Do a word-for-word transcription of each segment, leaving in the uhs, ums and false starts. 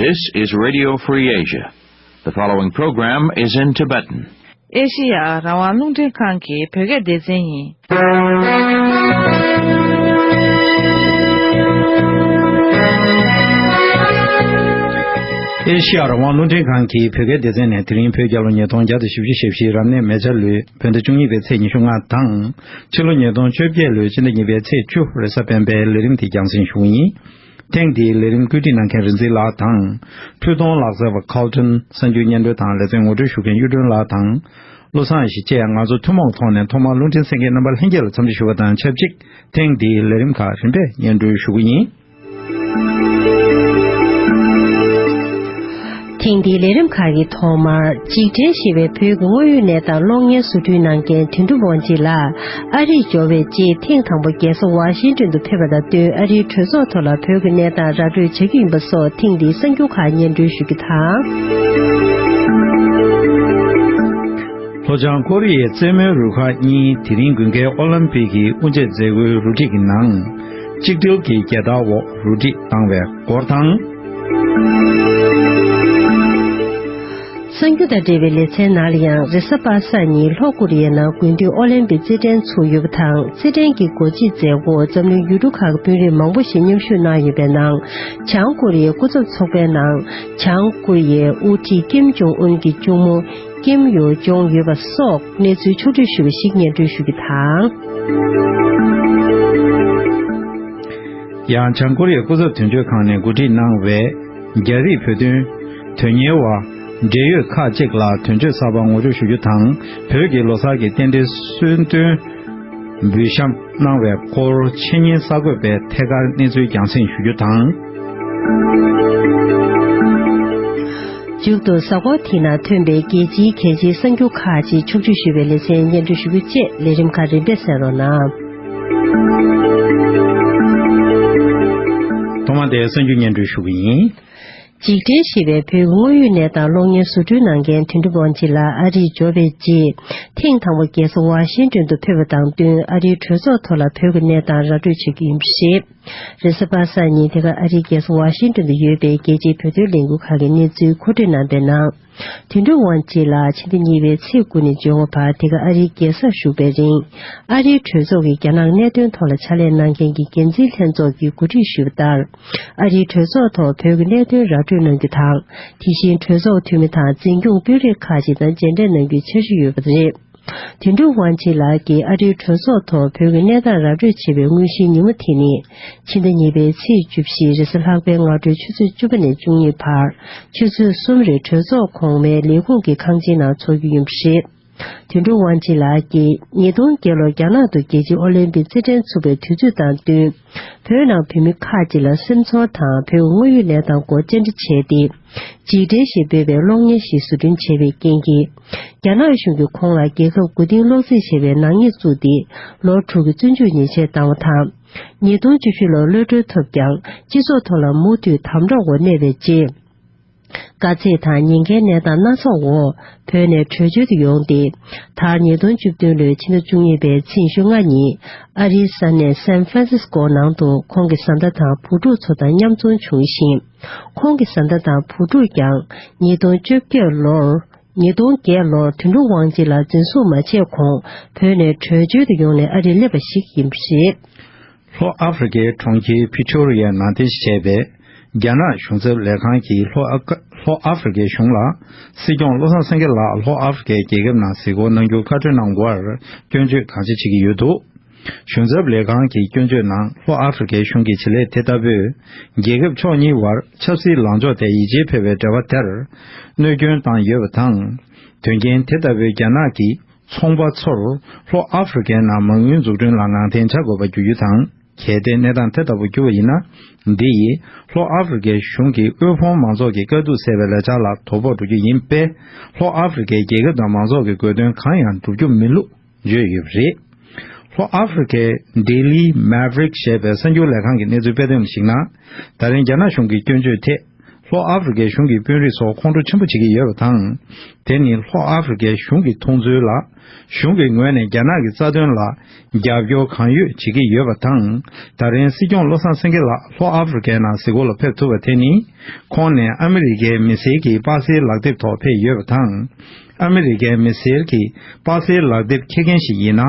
This is Radio Free Asia. The following program is in Tibetan. ཨེ་ཤི་ཡ་རང་དབང་རླུང་འཕྲིན་ཁང་གི་བོད་སྐད་སྡེ་ཚན་ཡིན། ཨེ་ཤི་ཡ་རང་དབང་རླུང་འཕྲིན་ཁང་གི་བོད་སྐད་སྡེ་ཚན་ནས་དེ་རིང་བོད་རྒྱལ་ལོ་ཉིས་སྟོང་བརྒྱ་དང་བཞི་བཅུ་ཞེ་བཞི་རབ་གནས་མེ་བྱ་ལོའི་བོད་ཟླ་བཅུ་གཉིས་པའི་ཚེས་ཉི་ཤུ་ལྔ་དང་། ཕྱི་ལོ་ཉིས་སྟོང་བཅོ་བརྒྱད་ལོའི་སྤྱི་ཟླ་གཉིས་པའི་ཚེས་བཅུ་རེས་གཟའ་སྤེན་པའི་ལས་རིམ་དེ་རྒྱང་སྲིང་ཞུ་གི་ཡིན། ཐེངས་འདིའི་ལས་རིམ་བཀོད་སྒྲིག་གནང་མཁན་རིག་འཛིན་ལགས་དང་། འཕྲུལ་གཏོང་ལག་རྩལ་བ་ཁཱལ་ཏོན། གསར་འགྱུར་སྙན་སྒྲོན་དང་ལེ་ཚན་ངོ་སྤྲོད་ཞུ་མཁན་གཡུ་སྒྲོན་ལགས་དང་། བློ་བཟང་ཡེ་ཤེས་བཅས་ང་ཚོ་ཐུན་མོང་ཐོག་ནས་ཐོག་མར་རླུང་འཕྲིན་གསན་མཁན་རྣམ་པ་ལྷན་རྒྱས་ལ་འཚམས་འདྲི་ཞུ་བ་དང་ཆབས་ཅིག་ཐེངས་འདིའི་ལས་རིམ་ཁག་རིམ་པས་སྙན་སྒྲོན་ཞུ་གི་ཡིན། ཐེངས་འདིའི་ལས་རིམ་ཁག་གི་ཐོག་མར། འཇིགས་བྲལ་ཞེས་པའི་བོད་ཀྱི་དངོས་ཡོད་གནས་སྟངས་གློག་བརྙན་བཟོ་སྐྲུན་གནང་མཁན་དོན་གྲུབ་དབང་ཆེན་ལགས་ཨ་རིར་འབྱོར་བའི་རྗེས་ཐེངས་དང་པོ་རྒྱལ་ས་ཝ་ཤིང་ཏོན་དུ་ཕེབས་པ་དང་བསྟུན། ཨ་རིའི་གྲོས་ཚོགས་ཐོག་ལ་བོད་ཀྱི་གནས་སྟངས་ར་སྤྲོད་བྱ་རྒྱུ་ཡིན་པ་སོགས་ཐེངས་འདིའི་གསར་འགྱུར་ཁག་སྙན་སྒྲོན་ཞུ་རྒྱུ་དང་། ལྷོ་བྱང་ཀོ་རི་ཡའི་རྩེད་མོའི་རུ་ཁག་གཉིས་དེ་རིང་དགུན་ཁའི་ཨོ་ལིམ་པིག་གི་དབུ་འབྱེད་མཛད་སྒོའི་རུ་སྒྲིག་གི་ནང་། གཅིག་སྒྲིལ་གྱི་རྒྱལ་དར་འོག་རུ་སྒྲིག་བཏང་བའི་སྐོར་དང་། གསར་འགྱུར་དང་འབྲེལ་བའི་ལེ་ཚན་ནང་ལ་ཡང་། རེས་གཟའ་པ་སངས་ཉིན་ལྷོ་ཀོ་རི་ཡའི་ནང་དགུན་དུས་ཨོ་ལིམ་པིག་རྩེད་འགྲན་ཚུགས་ཡོད་པ་དང་། རྩེད་འགྲན་གྱི་སྒོ་འབྱེད་མཛད་སྒོར་འཛམ་གླིང་ཡུལ་གྲུ་ཁག་གི་དཔོན་རིགས་མང་པོ་ཞིག་མཉམ་ཞུགས་གནང་ཡོད་པའི་ནང་། བྱང་ཀོ་རི་ཡའི་སྐུ་ཚབ་ཚོགས་པའི་ནང་། བྱང་ཀོ་རི་ཡའི་དབུ་ཁྲིད་ཀིམ་ཇོང་ཨུན་གྱི་གཅུང་མོ་ཀིམ་ཡོ་ཇོང་ཡོད་པ་སོགས་གནས་ཚུལ་ཕྱོགས་བསྒྲིགས་ཞུས་པ་ཞིག་སྙན་སྒྲོན་ཞུ་རྒྱུ་དང་། ཡང་། བྱང་ཀོ་རི་ཡའི་སྐུ་ཚབ་དོན་གཅོད་ཁང་ནས་གོ་སྒྲིག་གནང་བའི་རྒྱ་རིགས་བོད་དོན་དོན་གཉེར་བ་འབྲེལ་ཡོད་ཁག་ཅིག་ལ་དོན་གཅོད་གསར་པ་ངོ་སྤྲོད་ཞུ་རྒྱུ་དང་། བོད་ཀྱི་ལོ་གསར་གྱི་རྟེན་འབྲེལ་གསོལ་སྟོན་འབུལ་བཤམས་གནང་བའི་སྐོར། ཆེད་གཉེར་གསར་འགོད་པའི་ཐད་ཀར་གནས་ཚུལ་རྒྱང་སྲིང་ཞུ་རྒྱུ་དང་། མཇུག་ཏུ། གཟའ་འཁོར་དེའི་ནང་ཐོན་པའི་རྒྱལ་སྤྱིའི་གལ་ཆེའི་གསར་འགྱུར་ཁག་ཅིག་ཕྱོགས་བསྒྲིགས་ཞུས་པའི་ལེ་ཚན་སྙན་སྒྲོན་ཞུ་རྒྱུ་བཅས། ལས་རིམ་ཁག་རིམ་པས་གསན་རོགས་གནང་། ཐོག་མར་དེའི་གསར་འགྱུར་སྙན་སྒྲོན་ཞུ་གི་ཡིན། འཇིགས་བྲལ་ཞེས་པའི་བོད་ཀྱི་དངོས་ཡོད་གནས་སྟངས་གློག་བརྙན་བཟོ་སྐྲུན་གནང་མཁན་དོན་གྲུབ་དབང་ཆེན་ལགས་ཨ་རིར་འབྱོར་བའི་རྗེས། ཐེངས་དང་པོ་རྒྱལ་ས་ཝ་ཤིང་ཏོན་དུ་ཕེབས་པ་དང་བསྟུན། ཨ་རིའི་གྲོས་ཚོགས་ཐོག་ལ་བོད་ཀྱི་གནས་སྟངས་ར་སྤྲོད་བྱེད་རྒྱུ་ཡིན་པ་རེད། རེས་གཟའ་པ་སངས་ཉིན་དེ་ག་ཨ་རིའི་རྒྱལ་ས་ཝ་ཤིང་ཏོན་དུ་ཡོད་པའི་རྒྱལ་སྤྱིའི་བོད་དོན་ལས་འགུལ་ཁག་གི་གནས་ཚུལ་མཁོ་སྤྲོད་གནང་པའི་ནང་། དོན་གྲུབ་དབང་ཆེན་ལགས་ཕྱི་ཟླ་གཉིས་པའི་ཚེས་དགུ་ནས་བཅོ་ལྔ་བར་དེ་ག་ཨ་རིའི་རྒྱལ་སར་བཞུགས་པའི་རིང་། ཨ་རིའི་གྲོས་ཚོགས་ཀྱི་རྒྱ་ནག་གནད་དོན་ཐོག་ལ་ཕྱག་ལས་གནང་མཁན་གྱི་འགན་འཛིན་ལྷན་ཚོགས་ཀྱིས་གོ་སྒྲིག་ཞུས་པ་ལྟར། ཨ་རིའི་གྲོས་ཚོགས་ཐོག་བོད་ཀྱི་གནད་དོན་ར་སྤྲོད་གནང་རྒྱུ་དང་། དེ་བཞིན་གྲོས་ཚོགས་འཐུས་མི་དང་འཛིན་སྐྱོང་དཔོན་རིགས་ཁག་ཅིག་དང་མཇལ་འཕྲད་གནང་རྒྱུའི་འཆར་གཞི་ཡོད་པ་རེད། དོན་གྲུབ་དབང་ཆེན་ལགས་ཀྱིས་ཨ་རིའི་གྲོས་ཚོགས་ཐོག་བོད་ཀྱི་གནས་སྟངས་ར་སྤྲོད་བྱེད་པའི་དངོས་གཞིའི་ཉིན་མོ་དེ་ནི། ཕྱི་ཟླ་གཉིས་པའི་ཚེས་བཅུ་བཞི་རེས་གཟའ་ལྷག་པའི་སྔ་དྲོའི་ཆུ་ཚོད་བཅུ་པ་ནས་བཅུ་གཉིས་བར། ཆུ་ཚོད་གསུམ་རིང་གྲོས་ཚོགས་གོང་མའི་ལས་ཁུངས་ཀྱི་ཁང་ཆེན་ནང་འཚོགས་རྒྱུ་ཡིན་པ་རེད། དོན་གྲུབ་དབང་ཆེན་ལགས་ཀྱིས་ཉིས་སྟོང་བརྒྱད་ལོར་རྒྱ་ནག་ཏུ་རྒྱལ་སྤྱིའི་ཨོ་ལིམ་པིག་རྩེད་འགྲན་ཚུགས་པའི་དུས་ཚོད་དང་བསྟུན། བོད་ནང་བོད་མི་ཁག་ཅིག་ལ་སེམས་ཚོར་དང་བོད་དངོས་ཡོད་གནས་སྟངས་སྐོར་བཅར་འདྲི་བྱས་ཏེ། འཇིགས་བྲལ་ཞེས་འབོད་པའི་གློག་བརྙན་ཞིག་བཟོ་སྐྲུན་བྱས་པའི་རྐྱེན་གྱིས། རྒྱ་ནག་གཞུང་གིས་ཁོང་ལ་རྒྱལ་ཁབ་མགོ་རྟིང་སློག་རྩིས་བྱས་པའི་ནག་ཉེས་བཙུགས་ཏེ། ལོ་དྲུག་གི་བཙོན་འཇུག་ཉེས་ཆད་བཏང་བ་དང་། ཉིས་སྟོང་བཅུ་བཞི་ལོར་གློད་གྲོལ་ཐོབ་ཀྱང་། སྤྱི་ཚོགས་ཐོག་ལ་མུ་མཐུད་དམ་དྲག་འོག་གནས་པའི་རྗེས། དཀའ་ཚེགས་དང་ཉེན་ཁའི་གནས་སྟངས་སྣ་ཚོགས་འོག་བོད་ནས་བྲོས་བྱོལ་དུ་ཡོང་སྟེ། ད་ཉིས་སྟོང་བཅུ་བདུན་ལོའི་ཕྱི་ཟླ་བཅུ་གཉིས་པའི་ཚེས་ཉི་ཤུ་ལྔ་ཉིན། ཨ་རིའི་ས་གནས་སན་ཧྥ་རན་སིས་ཀོ་ནང་དུ་ཁོང་གི་བཟའ་ཟླ་དང་བུ་ཕྲུག་ཚོ་དང་མཉམ་འཛོམས་བྱུང་ཞིང་། ཁོང་གི་བཟའ་ཟླ་དང་བུ་ཕྲུག་ཀྱང་ཉིས་སྟོང་བཅོ་བརྒྱད་ལོར། ཉིས་སྟོང་བརྒྱད་ལོར་དོན་གྲུབ་དབང་ཆེན་ལགས་འཛིན་བཟུང་མ་བྱས་གོང་བོད་ནས་བྲོས་བྱོལ་དུ་ཡོང་ནས་ཨ་རིར་སླེབས་པ་ཞིག་ཡིན་པ་རེད། ལྷོ་ཨ་ཧྥེ་རི་ཁའི་གྲོང་ཁྱེར་ཕི་ཊོ་རི་ཡའི་ནང་རྟེན་གཞི་བྱས་པའི་རྒྱ་ནག་གཞུང་ཚབ་ལས་ཁང་གིས་ལྷོ་ཨ་ལྷོ་ཨ་ཧྥེ་རི་ཁའི་གཞུང་ལ། སྲིད་སྐྱོང་བློ་བཟང་སེང་གེ་ལགས་ལྷོ་ཨ་ཧྥེ་རི་ཁའི་རྒྱལ་ཁབ་ནང་གཟིགས་སྐོར་གནང་རྒྱུར་བཀའ་འཁྲོལ་གནང་བར་སྐྱོན་བརྗོད་གང་ཆེ་བྱེད་ཀྱི་ཡོད་འདུག་གཞུང་ཚབ་ལས་ཁང་གི་སྐྱོན་བརྗོད་ནང་། ལྷོ་ཨ་ཧྥེ་རི་ཁའི་གཞུང་གི་བྱེད་ལས་དེ་ལྟ་བུས། རྒྱལ་ཁབ་ཕྱོགས་གཉིས་བར་ཆབ་སྲིད་ལངས་ཕྱོགས་ཐད་ཡིད་ཆེས་འཕེར་བའི་འབྲེལ་བ་དེར་གནོད་སྐྱོན་བཏང་ཡོད་པ་དང་། དོན་རྐྱེན་དེ་ལྟ་བུས་རྒྱ་ནག་གིས་ཚོང་པ་ཚོར་ལྷོ་ཨ་ཧྥེ་རི་ཁའི་ནང་མ་དངུལ་འཛུགས་སྐྲུན་ལ་ངང་འཐེན་བྱ་དགོས་པ་འགྱུར་རྒྱུ་དང་། གལ་ཏེ་གནས་སྟངས་དེ་ལྟ་བུ་འགྱུར་བ་ཡིན་ན། འདི་ཡིས་ལྷོ་ཨ་ཧྥེ་རི་ཁའི་གཞུང་གི་དབུལ་ཕོངས་མང་ཚོགས་ཀྱི་དཀའ་སྡུག་སེལ་བའི་ལས་འཆར་ལ་དོ་ཕོག་འགྲོ་རྒྱུ་ཡིན་པས། ལྷོ་ཨ་ཧྥེ་རི་ཁའི་རྒྱལ་ཁབ་དང་མང་ཚོགས་ཀྱི་དགོས་དོན་གང་ཡང་འགྲུབ་རྒྱུ་མིན་ལུགས། བརྗོད་ཡོད་པ་རེད། ལྷོ་ཨ་ཧྥེ་རི་ཁའི་Daily Maverick ཞེས་པའི་གསར་འགྱུར་ལས་ཁང་གི་གནས་ཚུལ་སྤེལ་དོན་ལ་གཞིགས་ན། ད་རིང་རྒྱ་ནག་གཞུང་གི་སྐྱོན་བརྗོད་ཐད། ལྷོ་ཨ་ཧྥེ་རི་ཁའི་གཞུང་གི་དཔོན་རིགས་ཚོ་ཁོང་ཁྲོ་ཆེན་པོ་བྱེད་ཀྱི་ཡོད་པ་དང་། དེ་ནི་ལྷོ་ཨ་ཧྥེ་རི་ཁའི་གཞུང་གི་མཐོང་ཚུལ་ལ། གཞུང་གི་ངོས་ནས་རྒྱ་ནག་གི་རྩ་དོན་ལ་རྒྱབ་སྐྱོར་གང་ཡོད་བྱེད་ཀྱི་ཡོད་པ་དང་། ད་རིང་སྲིད་སྐྱོང་བློ་བཟང་སེང་གེ་ལགས་ལྷོ་ཨ་ཧྥེ་རི་ཁའི་ནང་གཟིགས་སྐོར་ལ་ཕེབས་ཐུབ་པ་དེ་ནི། ཁོང་ནས་ཨ་མི་རི་ཀའི་མི་སེར་གྱི་པ་སེའི་ལག་དེབ་ཐོག་ཕེབས་ཡོད་པ་དང་། ཨ་མི་རི་ཀའི་མི་སེར་གྱི་པ་སེའི་ལག་དེབ་འཁྱེར་མཁན་ཞིག་ཡིན་ན།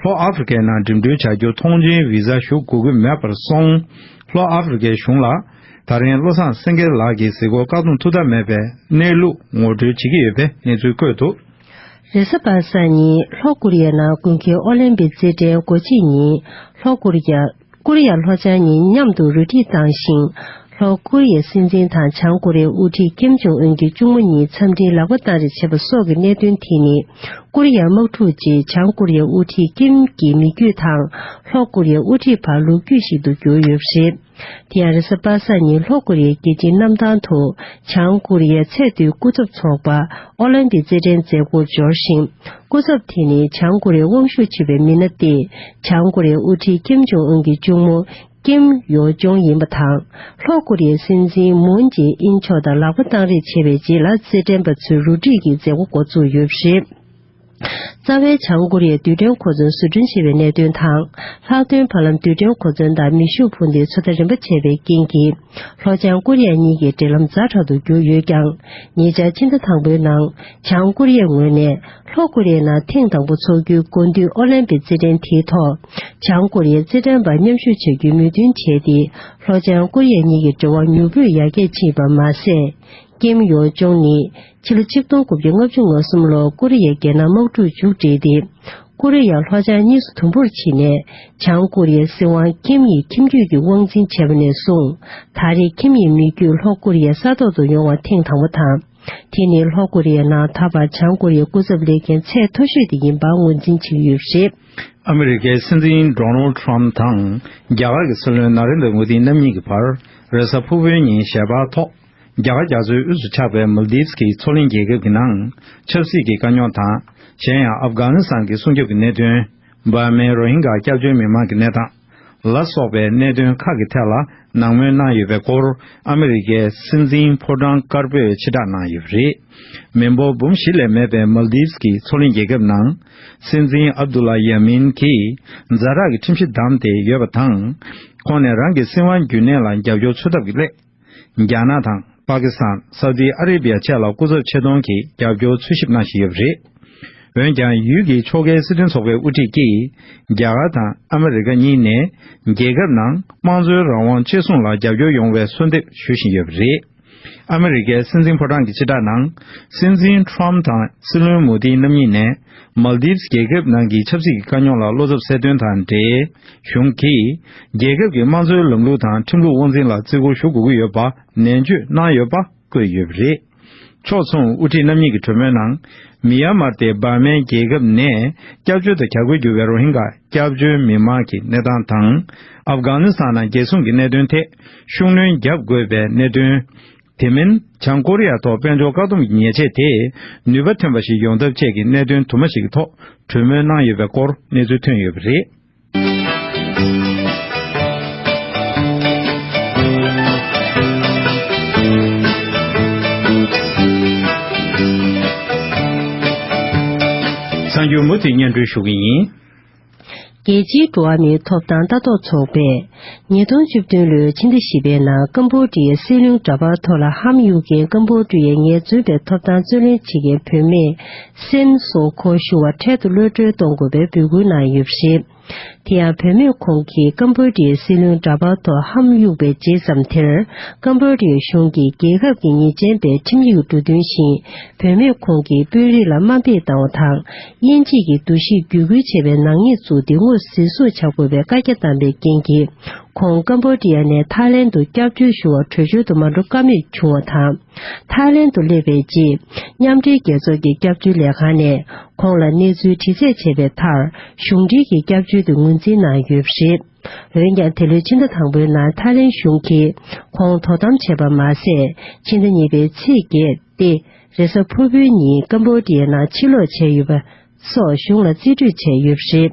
ལྷོ་ཨ་ཧྥེ་རི་ཁའི་ནང་འགྲིམ་འགྲུལ་བྱ་རྒྱུ་མཐོང་མཆན་བི་ཟ་ཞུ་དགོས་ཀྱི་མེད་པར་སོང་། ལྷོ་ཨ་ཧྥེ་རི་ཁའི་གཞུང་ལ། ད་རིང་བློ་བཟང་སེང་གེ་ལགས་ཀྱི་གཟིགས་སྐོར་བཀག་སྡོམ་ཐུབ་ཐབས་མེད་པའི་གནས་ལུགས་ངོ་སྤྲོད་བྱེད་ཀྱི་ཡོད་པའི་གནས་ཚུལ་བཀོད་འདུག། རེས་གཟའ་པ་སངས་ཉིན་ལྷོ་ཀོ་རི་ཡའི་ནང་དགུན་ཁའི་ཨོ་ལིམ་པིག་རྩེད་འགྲན་སྒོ་ཕྱེ་ཉིན། ལྷོ་ཀོ་རི་ཡ། ཀོ་རི་ཡ་ལྷོ་བྱང་གཉིས་མཉམ་དུ་རུ་སྒྲིག་བཏང་ཞིང་། ལྷོ་ཀོ་རི་ཡའི་སྲིད་འཛིན་དང་བྱང་ཀོ་རི་ཡའི་དབུ་ཁྲིད་ཀིམ་ཇོང་ཨུན་གྱི་གཅུང་མོ་གཉིས་འཚམས་འདྲིའི་ལག་པ་བཏང་རེས་བྱས་པ་སོགས་ཀྱི་གནད་དོན་དེ་ནི། ཀོ་རི་ཡ་དམག་འཁྲུག་རྗེས་བྱང་ཀོ་རི་ཡའི་དབུ་ཁྲིད་ཀིམ་གྱི་མི་རྒྱུད་དང་། ལྷོ་ཀོ་རི་ཡའི་དབུ་ཁྲིད་བར་ལོ་རྒྱུས་ཤིག་ཏུ་གྱུར་ཡོད་པ་རེད། དེ་ཡང་རེས་གཟའ་པ་སངས་ཉིན་ལྷོ་ཀོ་རི་ཡའི་རྒྱལ་སྤྱིའི་གནམ་ཐང་དུ་བྱང་ཀོ་རི་ཡའི་ཚད་མཐོའི་སྐུ་ཚབ་ཚོགས་པ་ཨོ་ལིམ་པིག་རྩེད་འགྲན་མཛད་སྒོར་འབྱོར་ཞིང་། སྐུ་ཚབ་དེ་ནི་བྱང་ཀོ་རི་ཡའི་དབང་ཤུགས་ཆེ་བའི་མི་སྣ་སྟེ། བྱང་ཀོ་རི་ཡའི་དབུ་ཁྲིད་ཀིམ་ཇོང་ཨུན་གྱི་གཅུང་མོ་ཀིམ་ཡོ་ཇོང་ཡིན་པ་དང་། ལྷོ་ཀོ་རི་ཡའི་སྲིད་འཛིན་མུན་ཇེ་ཨིན་མཆོག་དང་ལག་པ་བཏང་རེས་བྱས་པའི་རྗེས་ལ་རྩེད་འགྲན་པ་ཚོའི་རུ་སྒྲིག་གི་མཛད་སྒོ་འགོ་བཙུགས་ཡོད་པ་རེད། རྩ་བའི་བྱང་ཀོ་རི་ཡའི་རྡུལ་ཕྲན་གོ་མཚོན་བཟོ་སྐྲུན་བྱས་པའི་གནད་དོན་དང་། ལྷག་དོན་བར་ལམ་རྡུལ་ཕྲན་གོ་མཚོན་དང་མེ་ཤུགས་འཕུར་མདེལ་ཚོད་ལྟ་རིམ་པ་བྱས་པའི་རྐྱེན་གྱིས། ལྷོ་བྱང་ཀོ་རི་ཡ་གཉིས་ཀྱི་འབྲེལ་ལམ་ཛ་དྲག་ཏུ་གྱུར་ཡོད་ཀྱང་། ཉེ་ཆར་ཕྱི་ཟླ་དང་པོའི་ནང་། བྱང་ཀོ་རི་ཡའི་ངོས་ནས་ལྷོ་ཀོ་རི་ཡའི་ནང་ཐེངས་དང་པོ་འཚོགས་རྒྱུའི་དགུན་དུས་ཨོ་ལིམ་པིག་རྩེད་འགྲན་དེའི་ཐོག་བྱང་ཀོ་རི་ཡའི་རྩེད་འགྲན་པར་མཉམ་ཞུགས་བྱ་རྒྱུའི་མོས་མཐུན་བྱས་ཏེ། ལྷོ་བྱང་ཀོ་རི་ཡ་གཉིས་ཀྱི་འབྲེལ་བ་མྱུར་པོས་ཡར་རྒྱས་ཕྱིན་པ་མ་ཟད། ཀིམ་ཡོ་ཇོང་ནི་ཕྱི་ལོ་ཆིག་སྟོང་དགུ་བརྒྱ་ལྔ་བཅུ་ང་གསུམ་ལོར་ཀོ་རི་ཡའི་རྒྱལ་ནང་དམག་འཁྲུག་མཇུག་བསྒྲིལ་ཏེ། ཀོ་རི་ཡ་ལྷོ་བྱང་གཉིས་སུ་དུམ་བུར་ཕྱིན་ནས། བྱང་ཀོ་རི་ཡའི་སྲིད་དབང་ཀིམ་ཡི་ཁྱིམ་རྒྱུད་ཀྱི་དབང་འཛིན་བྱས་པ་ནས་བཟུང་། ད་རེས་ཁྱིམ་ཡི་མི་རྒྱུད་ལྷོ་ཀོ་རི་ཡའི་ས་ཐོག་ཏུ་ཡོང་བ་ཐེངས་དང་པོ་དང་། དེ་ནི་ལྷོ་ཀོ་རི་ཡའི་ནང་ད་བར་བྱང་ཀོ་རི་ཡའི་སྐུ་ཚབ་ལས་འགན་ཚད་མཐོ་ཤོས་དེ་ཡིན་པ་ངོས་འཛིན་བྱེད་ཀྱི་ཡོད་པ་རེད། ཨ་མི་རི་ཀའི་སྲིད་འཛིན་ཌོ་ནལ་ཌི་ཊམ་ཕུ་དང་རྒྱ་གར་གྱི་སྲིད་བློན་ན་རེན་དྲ་མོ་དི་རྣམ་གཉིས་ཀྱི་བར་རེས་གཟའ་ཕུར་བུའི་ཉིན་ཞལ་པར་ཐོག་རྒྱ་གར་རྒྱ་མཚོའི་དབུས་སུ་ཆགས་པའི་མལ་དིབ་ཀྱི་མཚོ་གླིང་རྒྱལ་ཁབ་ཀྱི་ནང་ཆབ་སྲིད་ཀྱི་དཀའ་རྙོག་དང་། གཞན་ཡང་ཨབ་གྷ་ནི་སི་ཐན་གྱི་སྲུང་སྐྱོབ་ཀྱི་གནད་དོན། འབར་མའི་རོ་ཧིན་གྷ་སྐྱབས་བཅོལ་མི་མང་གི་གནས་སྟངས་ལ་སོགས་པའི་གནད་དོན་ཁག་གི་ཐད་ལ་ནན་སྨོན་གནང་ཡོད་པའི་སྐོར་ཨ་མི་རི་ཀའི་སྲིད་འཛིན་ཕོ་བྲང་དཀར་པོས་ཕྱིར་བསྒྲགས་གནང་ཡོད་པ་རེད། མི་འབོར་འབུམ་བཞི་ལས་མེད་པའི་མལ་དིབ་ཀྱི་མཚོ་གླིང་རྒྱལ་ཁབ་ནང་། སྲིད་འཛིན་ཨབ་དུ་ལ་ཡ་མིན་གྱིས་ཛ་དྲག་གི་ཁྲིམས་གཞི་བསྡམས་ཏེ་ཡོད་པ་དང་། ཁོང་ནས་རང་གི་སྲིད་དབང་རྒྱུན་གནས་ལ་རྒྱབ་སྐྱོར་འཚོལ་ཐབས་ཀྱི་སླད། རྒྱ་ནག་དང་། པ་ཀི་སི་ཐན། སའུ་ཏི་ཨ་རེ་བི་ཡ་བཅས་ལ་སྐུ་ཚབ་ཆེད་གཏོང་གིས་རྒྱབ་སྐྱོར་འཚོལ་ཞིབ་གནང་བཞིན་ཡོད་པ་རེད། འོན་ཀྱང་། ཡུལ་གྱི་ཕྱོགས་འགལ་སྲིད་དོན་ཚོགས་པའི་དབུ་ཁྲིད་ཀྱིས། རྒྱ་གར་དང་ཨ་མི་རི་ཀ་གཉིས་ནས། རྒྱལ་ཁབ་ནང་དམངས་གཙོའི་རང་དབང་གཅེས་སྲུང་ལ་རྒྱབ་སྐྱོར་ཡོང་བའི་གསོལ་འདེབས་ཞུ་བཞིན་ཡོད་པ་རེད། ཨ་མི་རི་ཀའི་སྲིད་འཛིན་ཕོ་བྲང་གི་ཕྱིར་བསྒྲགས་ནང་། སྲིད་འཛིན་ཊམ་ཕུ་དང་སྲིད་བློན་མོ་དི་རྣམ་གཉིས་ནས། མལ་དིབ་རྒྱལ་ཁབ་ནང་གི་ཆབ་སྲིད་ཀྱི་དཀའ་རྙོག་ལ་བློ་འཚབ་སེལ་དོན་དང་འབྲེལ། གཞུང་གིས། རྒྱལ་ཁབ་ཀྱི་དམངས་གཙོའི་ལམ་ལུགས་དང་ཁྲིམས་ལུགས་དབང་འཛིན་ལ་བརྩི་བཀུར་ཞུ་དགོས་ཀྱི་ཡོད་པ་ནན་བརྗོད་གནང་ཡོད་པ་བཀོད་ཡོད་པ་རེད། ཕྱོགས་མཚུངས། དབུ་ཁྲིད་རྣམ་གཉིས་ཀྱི་གྲོས་མོལ་ནང་། མི་ཡན་མར་ཏེ་འབར་མའི་རྒྱལ་ཁབ་ནས་སྐྱབས་བཅོལ་དུ་གྱར་དགོས་གྱུར་བའི་རོ་ཧིན་གྷ་སྐྱབས་བཅོལ་མི་མང་གི་གནས་སྟངས་དང་། ཨབ་གྷ་ནི་སི་ཐན་ནང་རྒྱལ་སྲུང་གི་གནད་དོན་ཐད་ཤུགས་སྣོན་རྒྱག་དགོས་པའི་གནད་དོན། དེ་མིན། བྱང་ཀོ་རི་ཡ་ཐོག་དཔལ་འབྱོར་བཀག་སྡོམ་གྱི་ཉེས་ཆད་དེ་ནུས་པ་ཐོན་པ་ཞིག་ཡོང་ཐབས་བཅས་ཀྱི་གནད་དོན་དུ་མ་ཞིག་གི་ཐོག་གྲོས་མོལ་གནང་ཡོད་པའི་སྐོར་གནས་ཚུལ་ཐོན་ཡོད་པ་རེད། གསར་འགྱུར་མུ་མཐུད་སྙན་སྒྲོན་ཞུ་གི་ཡིན། རྒྱལ་སྤྱིའི་འགྲོ་བ་མིའི་ཐོབ་ཐང་ལྟ་རྟོག་ཚོགས་པས། ཉིས་སྟོང་བཅུ་བདུན་ལོའི་ཕྱི་ཟླ་བཞི་པའི་ནང་ཀམ་བོ་ཌི་ཡའི་སྲིད་བློན་འདྲ་པར་ཐོག་ལ་ཧམ་གཡུག་མཁན་ཀམ་བོ་ཌི་ཡའི་ངལ་རྩོལ་པའི་ཐོབ་ཐང་རྩོད་ལེན་བྱེད་མཁན་བུད་མེད་སེན་སོ་ཁོ་ཞུ་བ་འཕྲལ་དུ་གློད་གྲོལ་གཏོང་དགོས་པའི་འབོད་སྐུལ་གནང་ཡོད་པ་རེད། དེ་ཡང་བུད་མེད་ཁོང་གིས་ཀམ་བོ་ཌི་ཡའི་སྲིད་བློན་འདྲ་པར་ཐོག་ཧམ་གཡུག་པའི་རྗེས་ཙམ་དེར། ཀམ་བོ་ཌི་ཡའི་གཞུང་གིས་རྒྱལ་ཁབ་ཀྱི་ཉེས་ཅན་པའི་ཁྲིམས་ཡིག་འབྲུ་དོན་བཞིན། བུད་མེད་ཁོང་གི་དཔོན་རིགས་ལ་དམའ་འབེབས་བཏང་བ་དང་། དབྱེ་འབྱེད་ཀྱི་འདུ་ཤེས་བརྒྱུད་སྐུལ་བྱས་པའི་ནག་ཉེས་བཙུགས་ཏེ་ངོས་ཟིན་བཟུང་བྱ་དགོས་པའི་བཀའ་རྒྱ་བཏང་པའི་རྐྱེན་གྱིས། ཁོང་ཀམ་བོ་ཌི་ཡ་ནས་ཐའི་ལེན་དུ་སྐྱབས་བཅོལ་ཞུ་བར་བྲོས་བྱོལ་དུ་མ་འགྲོ་ཀ་མེད་བྱུང་བ་དང་། ཐའི་ལེན་དུ་སླེབས་པའི་རྗེས། མཉམ་འབྲེལ་རྒྱལ་ཚོགས་ཀྱི་སྐྱབས་བཅོལ་ལས་ཁང་ནས་ཁོང་ལ་གནས་ཚུལ་དྲི་རྩད་བྱས་པའི་མཐར། གཞུང་འབྲེལ་གྱི་སྐྱབས་བཅོལ་དུ་ངོས་འཛིན་གནང་ཡོད་པ་རེད། འོན་ཀྱང་། དེ་ལོའི་ཕྱི་ཟླ་དང་པོའི་ནང་ཐའི་ལེན་གཞུང་གིས་ཁོང་དོ་དམ་བྱས་པ་མ་ཟད། ཕྱི་ཟླ་གཉིས་པའི་ཚེས་བརྒྱད་སྟེ། རེས་གཟའ་ཕུར་བུའི་ཉིན་ཀམ་བོ་ཌི་ཡའི་ནང་ཕྱིར་ལོག་བྱས་ཡོད་པ་སོགས་གཞུང་ལ་རྩིས་སྤྲོད་བྱས་ཡོད་པ་རེད།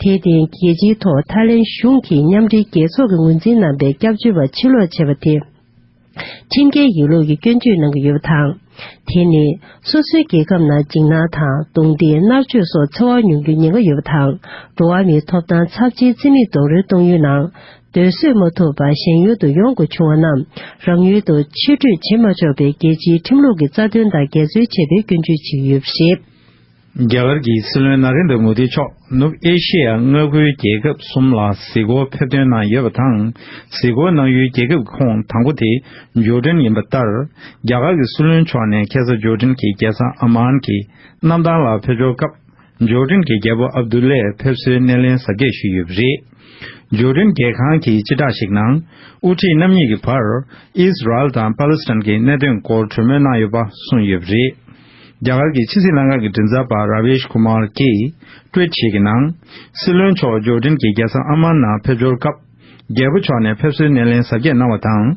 དེར་བརྟེན། རྒྱལ་སྤྱིའི་ཐོག་ཐའི་ལེན་གཞུང་གིས་མཉམ་འབྲེལ་རྒྱལ་ཚོགས་ཀྱིས་ངོས་འཛིན་གནང་པའི་སྐྱབས་བཅོལ་བ་ཕྱིར་ལོག་བྱས་པ་དེ། ཁྲིམས་འགལ་ཡིག་ལོག་གི་སྐྱོན་བརྗོད་གནང་གི་ཡོད་པ་དང་། དེ་ནི་སོ་སོའི་རྒྱལ་ཁབ་ནང་འཇིགས་སྣང་དང་རྡུང་རྡེག་མནར་གཅོད་སོགས་འཚེ་བ་ཡོང་རྒྱུའི་ཉེན་ཁ་ཡོད་པ་དང་། འགྲོ་བ་མིའི་ཐོབ་ཐང་ཚབས་ཆེའི་རྩིས་མེད་རྡོག་རོལ་གཏོང་ཡུལ་ནང་སྡོད་བཟོད་མ་ཐུབ་པར་ཞེན་ཡུལ་དུ་ཡོང་དགོས་བྱུང་བ་རྣམས་རང་ཡུལ་དུ་ཕྱིར་སྤྲོད་བྱེད་མ་ཆོག་པའི་རྒྱལ་སྤྱིའི་ཁྲིམས་ལུགས་ཀྱི་རྩ་དོན་དང་འགལ་འཛོལ་བྱས་པའི་སྐྱོན་བརྗོད་བྱེད་ཀྱི་ཡོད་པ་རེད། རྒྱ་གར་གྱི་སྲིད་བློན་ན་རེན་དྲ་མོ་དི་མཆོག་ནུབ་ཨེ་ཤེ་ཡ་མངའ་ཁུལ་རྒྱལ་ཁབ་གསུམ་ལ་གཟིགས་སྐོར་ཕེབས་ཐོན་གནང་ཡོད་པ་དང་། གཟིགས་སྐོར་གནང་ཡུལ་རྒྱལ་ཁབ་ཀྱི་ཁོངས་དང་པོ་དེ་ཇོར་ཌན་ཡིན་པ་ལྟར། རྒྱ་གར་གྱི་སྲིད་བློན་མཆོག་ནས་ཁ་སང་ཇོར་ཌན་གྱི་རྒྱལ་ས་ཨ་མཱན་གྱི་གནམ་ཐང་ལ་ཕེབས་འབྱོར་སྐབས། ཇོར་ཌན་གྱི་རྒྱལ་པོ་ཨབ་དུ་ལས་ཕེབས་བསུའི་སྣེ་ལེན་གཟབ་རྒྱས་ཞུས་ཡོད་པ་རེད། ཇོར་ཌན་རྒྱལ་ཁང་གི་སྤྱི་བསྒྲགས་ཤིག་ནང་། དབུ་ཁྲིད་རྣམ་གཉིས་ཀྱི་བར་ཨིས་རལ་དང་པ་ལི་སི་ཐན་གྱི་གནད་དོན་སྐོར་གྲོས་མོལ་གནང་ཡོད་པ་གསུངས་ཡོད་པ་རེད། རྒྱ་གར་གྱི་ཕྱི་སྲིད་ལྷན་ཁང་གི་མགྲིན་ཚབ་པ་ར་བེཤ་ཁུ་མར་གྱིས་ཊུ་ཝིཊ་ཞིག་གི་ནང་། སྲིད་བློན་མཆོག་ཇོར་ཌན་གྱི་རྒྱལ་ས་ཨ་མན་ནང་ཕེབས་འབྱོར་སྐབས། རྒྱལ་པོ་མཆོག་ནས་ཕེབས་བསུའི་སྣེ་ལེན་གཟབ་རྒྱས་གནང་བ་དང་།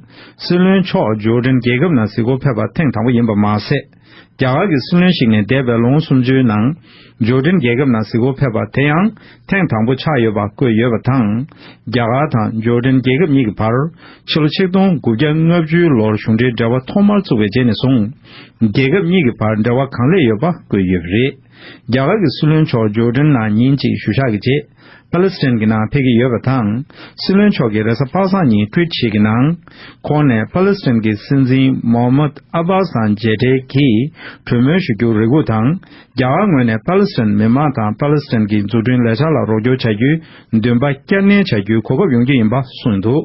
སྲིད་བློན་མཆོག་ཇོར་ཌན་རྒྱལ་ཁབ་ནང་གཟིགས་སྐོར་ཕེབས་པ་ཐེངས་དང་པོ་ཡིན་པ་མ་ཟད། རྒྱ་གར་གྱི་སྲིད་བློན་ཞིག་ནས་འདས་པའི་ལོ་ངོ་སུམ་ཅུའི་ནང་། ཇོར་ཌན་རྒྱལ་ཁབ་ནང་གཟིགས་སྐོར་ཕེབས་པ་དེ་ཡང་ཐེངས་དང་པོ་ཆགས་ཡོད་པ་བཀོད་ཡོད་པ་དང་། རྒྱ་གར་དང་ཇོར་ཌན་རྒྱལ་ཁབ་གཉིས་ཀྱི་བར་ཕྱི་ལོ་ཆིག་སྟོང་དགུ་བརྒྱ་ལྔ་བཅུའི་ལོར་གཞུང་འབྲེལ་འབྲེལ་བ་ཐོག་མར་བཙུགས་པའི་རྗེས་ནས་བཟུང་། རྒྱལ་ཁབ་གཉིས་ཀྱི་བར་འབྲེལ་བ་གང་ལེགས་ཡོད་པ་བཀོད་ཡོད་པ་རེད། རྒྱ་གར་གྱི་སྲིད་བློན་མཆོག་ཇོར་ཌན་ནང་ཉིན་གཅིག་བཞུགས་ཞག་གི་རྗེས། པ་ལི་སི་ཐན་གྱི་ནང་ཕེབས་ཀྱི་ཡོད་པ་དང་། སྲིད་བློན་མཆོག་གིས་རེས་གཟའ་པ་སངས་ཉིན་ཊུ་ཝིཊ་ཞིག་གི་ནང་། ཁོང་ནས་པ་ལི་སི་ཐན་གྱི་སྲིད་འཛིན་མོ་ཧམ་མད་ཨ་བྷ་སི་དང་མཇལ་འཕྲད་ཀྱིས་གྲོས་མོལ་ཞུ་རྒྱུར་རེ་སྒུག་དང་། རྒྱ་གར་ངོས་ནས་པ་ལི་སི་ཐན་མི་མང་དང་པ་ལི་སི་ཐན་གྱི་འཛུགས་སྐྲུན་ལས་འཆར་ལ་རོགས་སྐྱོར་བྱ་རྒྱུའི་འདུན་པ་བསྐྱར་ནན་བྱ་རྒྱུའི་གོ་སྐབས་ཡོང་རྒྱུ་ཡིན་པ་གསུངས་འདུག།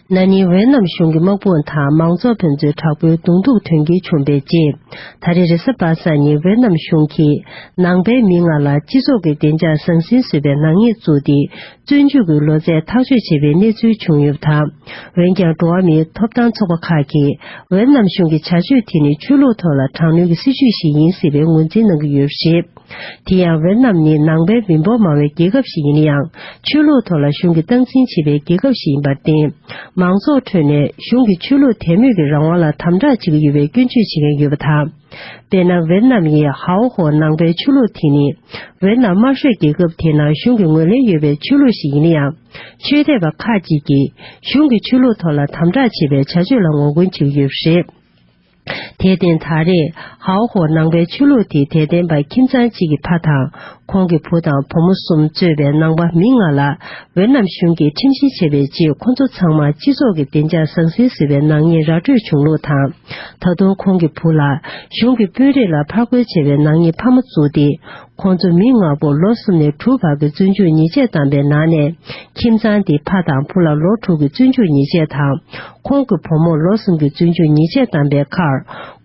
ན་ནིང་ཝེ་ནམ་གཞུང་གི་དམག་དཔུང་དང་མང་ཚོགས་ཕན་ཚུན་དྲག་པོའི་གདོང་ཐུག་དོན་རྐྱེན་བྱུང་བའི་རྗེས། ད་རེས་རེས་གཟའ་པ་སངས་ཉིན་ཝེ་ནམ་གཞུང་གིས་ནང་པའི་མི་ལྔ་ལ་སྤྱི་ཚོགས་ཀྱི་བདེ་འཇགས་ཟང་ཟིང་བཟོས་པའི་ནག་ཉེས་བཙུགས་ཏེ། བཙོན་འཇུག་གི་ལོ་ཚད་ཐག་གཅོད་བྱས་པའི་གནས་ཚུལ་བྱུང་ཡོད་པ་དང་། འོན་ཀྱང་འགྲོ་བ་མིའི་ཐོབ་ཐང་ཚོགས་པ་ཁག་གིས་ཝེ་ནམ་གཞུང་གི་བྱ་སྤྱོད་དེ་ནི་ཆོས་ལུགས་ཐོག་ལ་དྲག་གནོན་གྱི་སྲིད་བྱུས་ཤིག་ཡིན་ཟེར་བའི་ངོས་འཛིན་གནང་གི་ཡོད་པ་རེད། དེ་ཡང་ཝེ་ནམ་ནི་ནང་པའི་མི་འབོར་མང་བའི་རྒྱལ་ཁབ་ཞིག་ཡིན་ན་ཡང་། ཆོས་ལུགས་ཐོག་ལ་གཞུང་གིས་སྟངས་འཛིན་བྱེད་པའི་རྒྱལ་ཁབ་ཞིག་ཡིན་པར་བརྟེན། མང་ཚོགས་ཁྲོད་ནས་གཞུང་གིས་ཆོས་ལུགས་དད་མོས་ཀྱི་རང་དབང་ལ་དམ་དྲག་བྱེད་ཀྱི་ཡོད་པའི་སྐྱོན་བརྗོད་བྱེད་མཁན་ཡོད་པ་དང་། དཔེར་ན། ཝེ་ནམ་ཡི་ཧའོ་ཧོ་ནང་པའི་ཆོས་ལུགས་དེ་ནི། ཝེ་ནམ་དམར་ཤོག་རྒྱལ་ཁབ་དེའི་ནང་གཞུང་གིས་ངོས་ལེན་ཡོད་པའི་ཆོས་ལུགས་ཤིག་ཡིན་ན་ཡང་། ཆོས་དད་པ་ཁག་ཅིག་གིས་གཞུང་གིས་ཆོས་ལུགས་ཐོག་ལ་དམ་དྲག་བྱེད་པའི་བྱ་སྤྱོད་ལ་ངོ་རྒོལ་བྱེད་ཀྱི་ཡོད་པ་རེད། དེར་བརྟེན། ད་རེས་ཧའོ་ཧོ་ནང་པའི་ཆོས་ལུགས་དེའི་དད་ལྡན་པ་ཁྱིམ་ཚང་གཅིག་གི་ཕ་དང་། ཁོང་གི་བུ་དང་བུ་མོ་གསུམ་གཙོས་པའི་ནང་པ་མི་ལྔ་ལ་ཝེ་ནམ་གཞུང་གིས་ཁྲིམས་བཤེར་བྱས་པའི་རྗེས། ཁོ་ཚོ་ཚང་མ་སྤྱི་ཚོགས་ཀྱི་བདེ་འཇགས་ཟང་ཟིང་བཟོས་པའི་ནག་ཉེས་ར་སྤྲོད་བྱུང་ལུགས་དང་། ད་དུང་ཁོང་གི་བུ་ལ་གཞུང་གི་དཔོན་རིགས་ལ་ཕར་རྒོལ་བྱས་པའི་ནག་ཉེས་ཕ་མ་བཙུགས་ཏེ། ཁོང་ཚོ་མི་ལྔ་པོ་ལོ་གསུམ་ནས་དྲུག་བར་གྱི་བཙོན་འཇུག་ཉེས་ཆད་བཏང་པའི་ནང་ནས། ཁྱིམ་ཚང་དེའི་ཕ་དང་བུ་ལ་ལོ་དྲུག་གི་བཙོན་འཇུག་ཉེས་ཆད་དང་། ཁོང་གི་བུ་མོར་ལོ་གསུམ་གྱི་བཙོན་འཇུག་ཉེས་ཆད་བཏང་པའི་ཁར།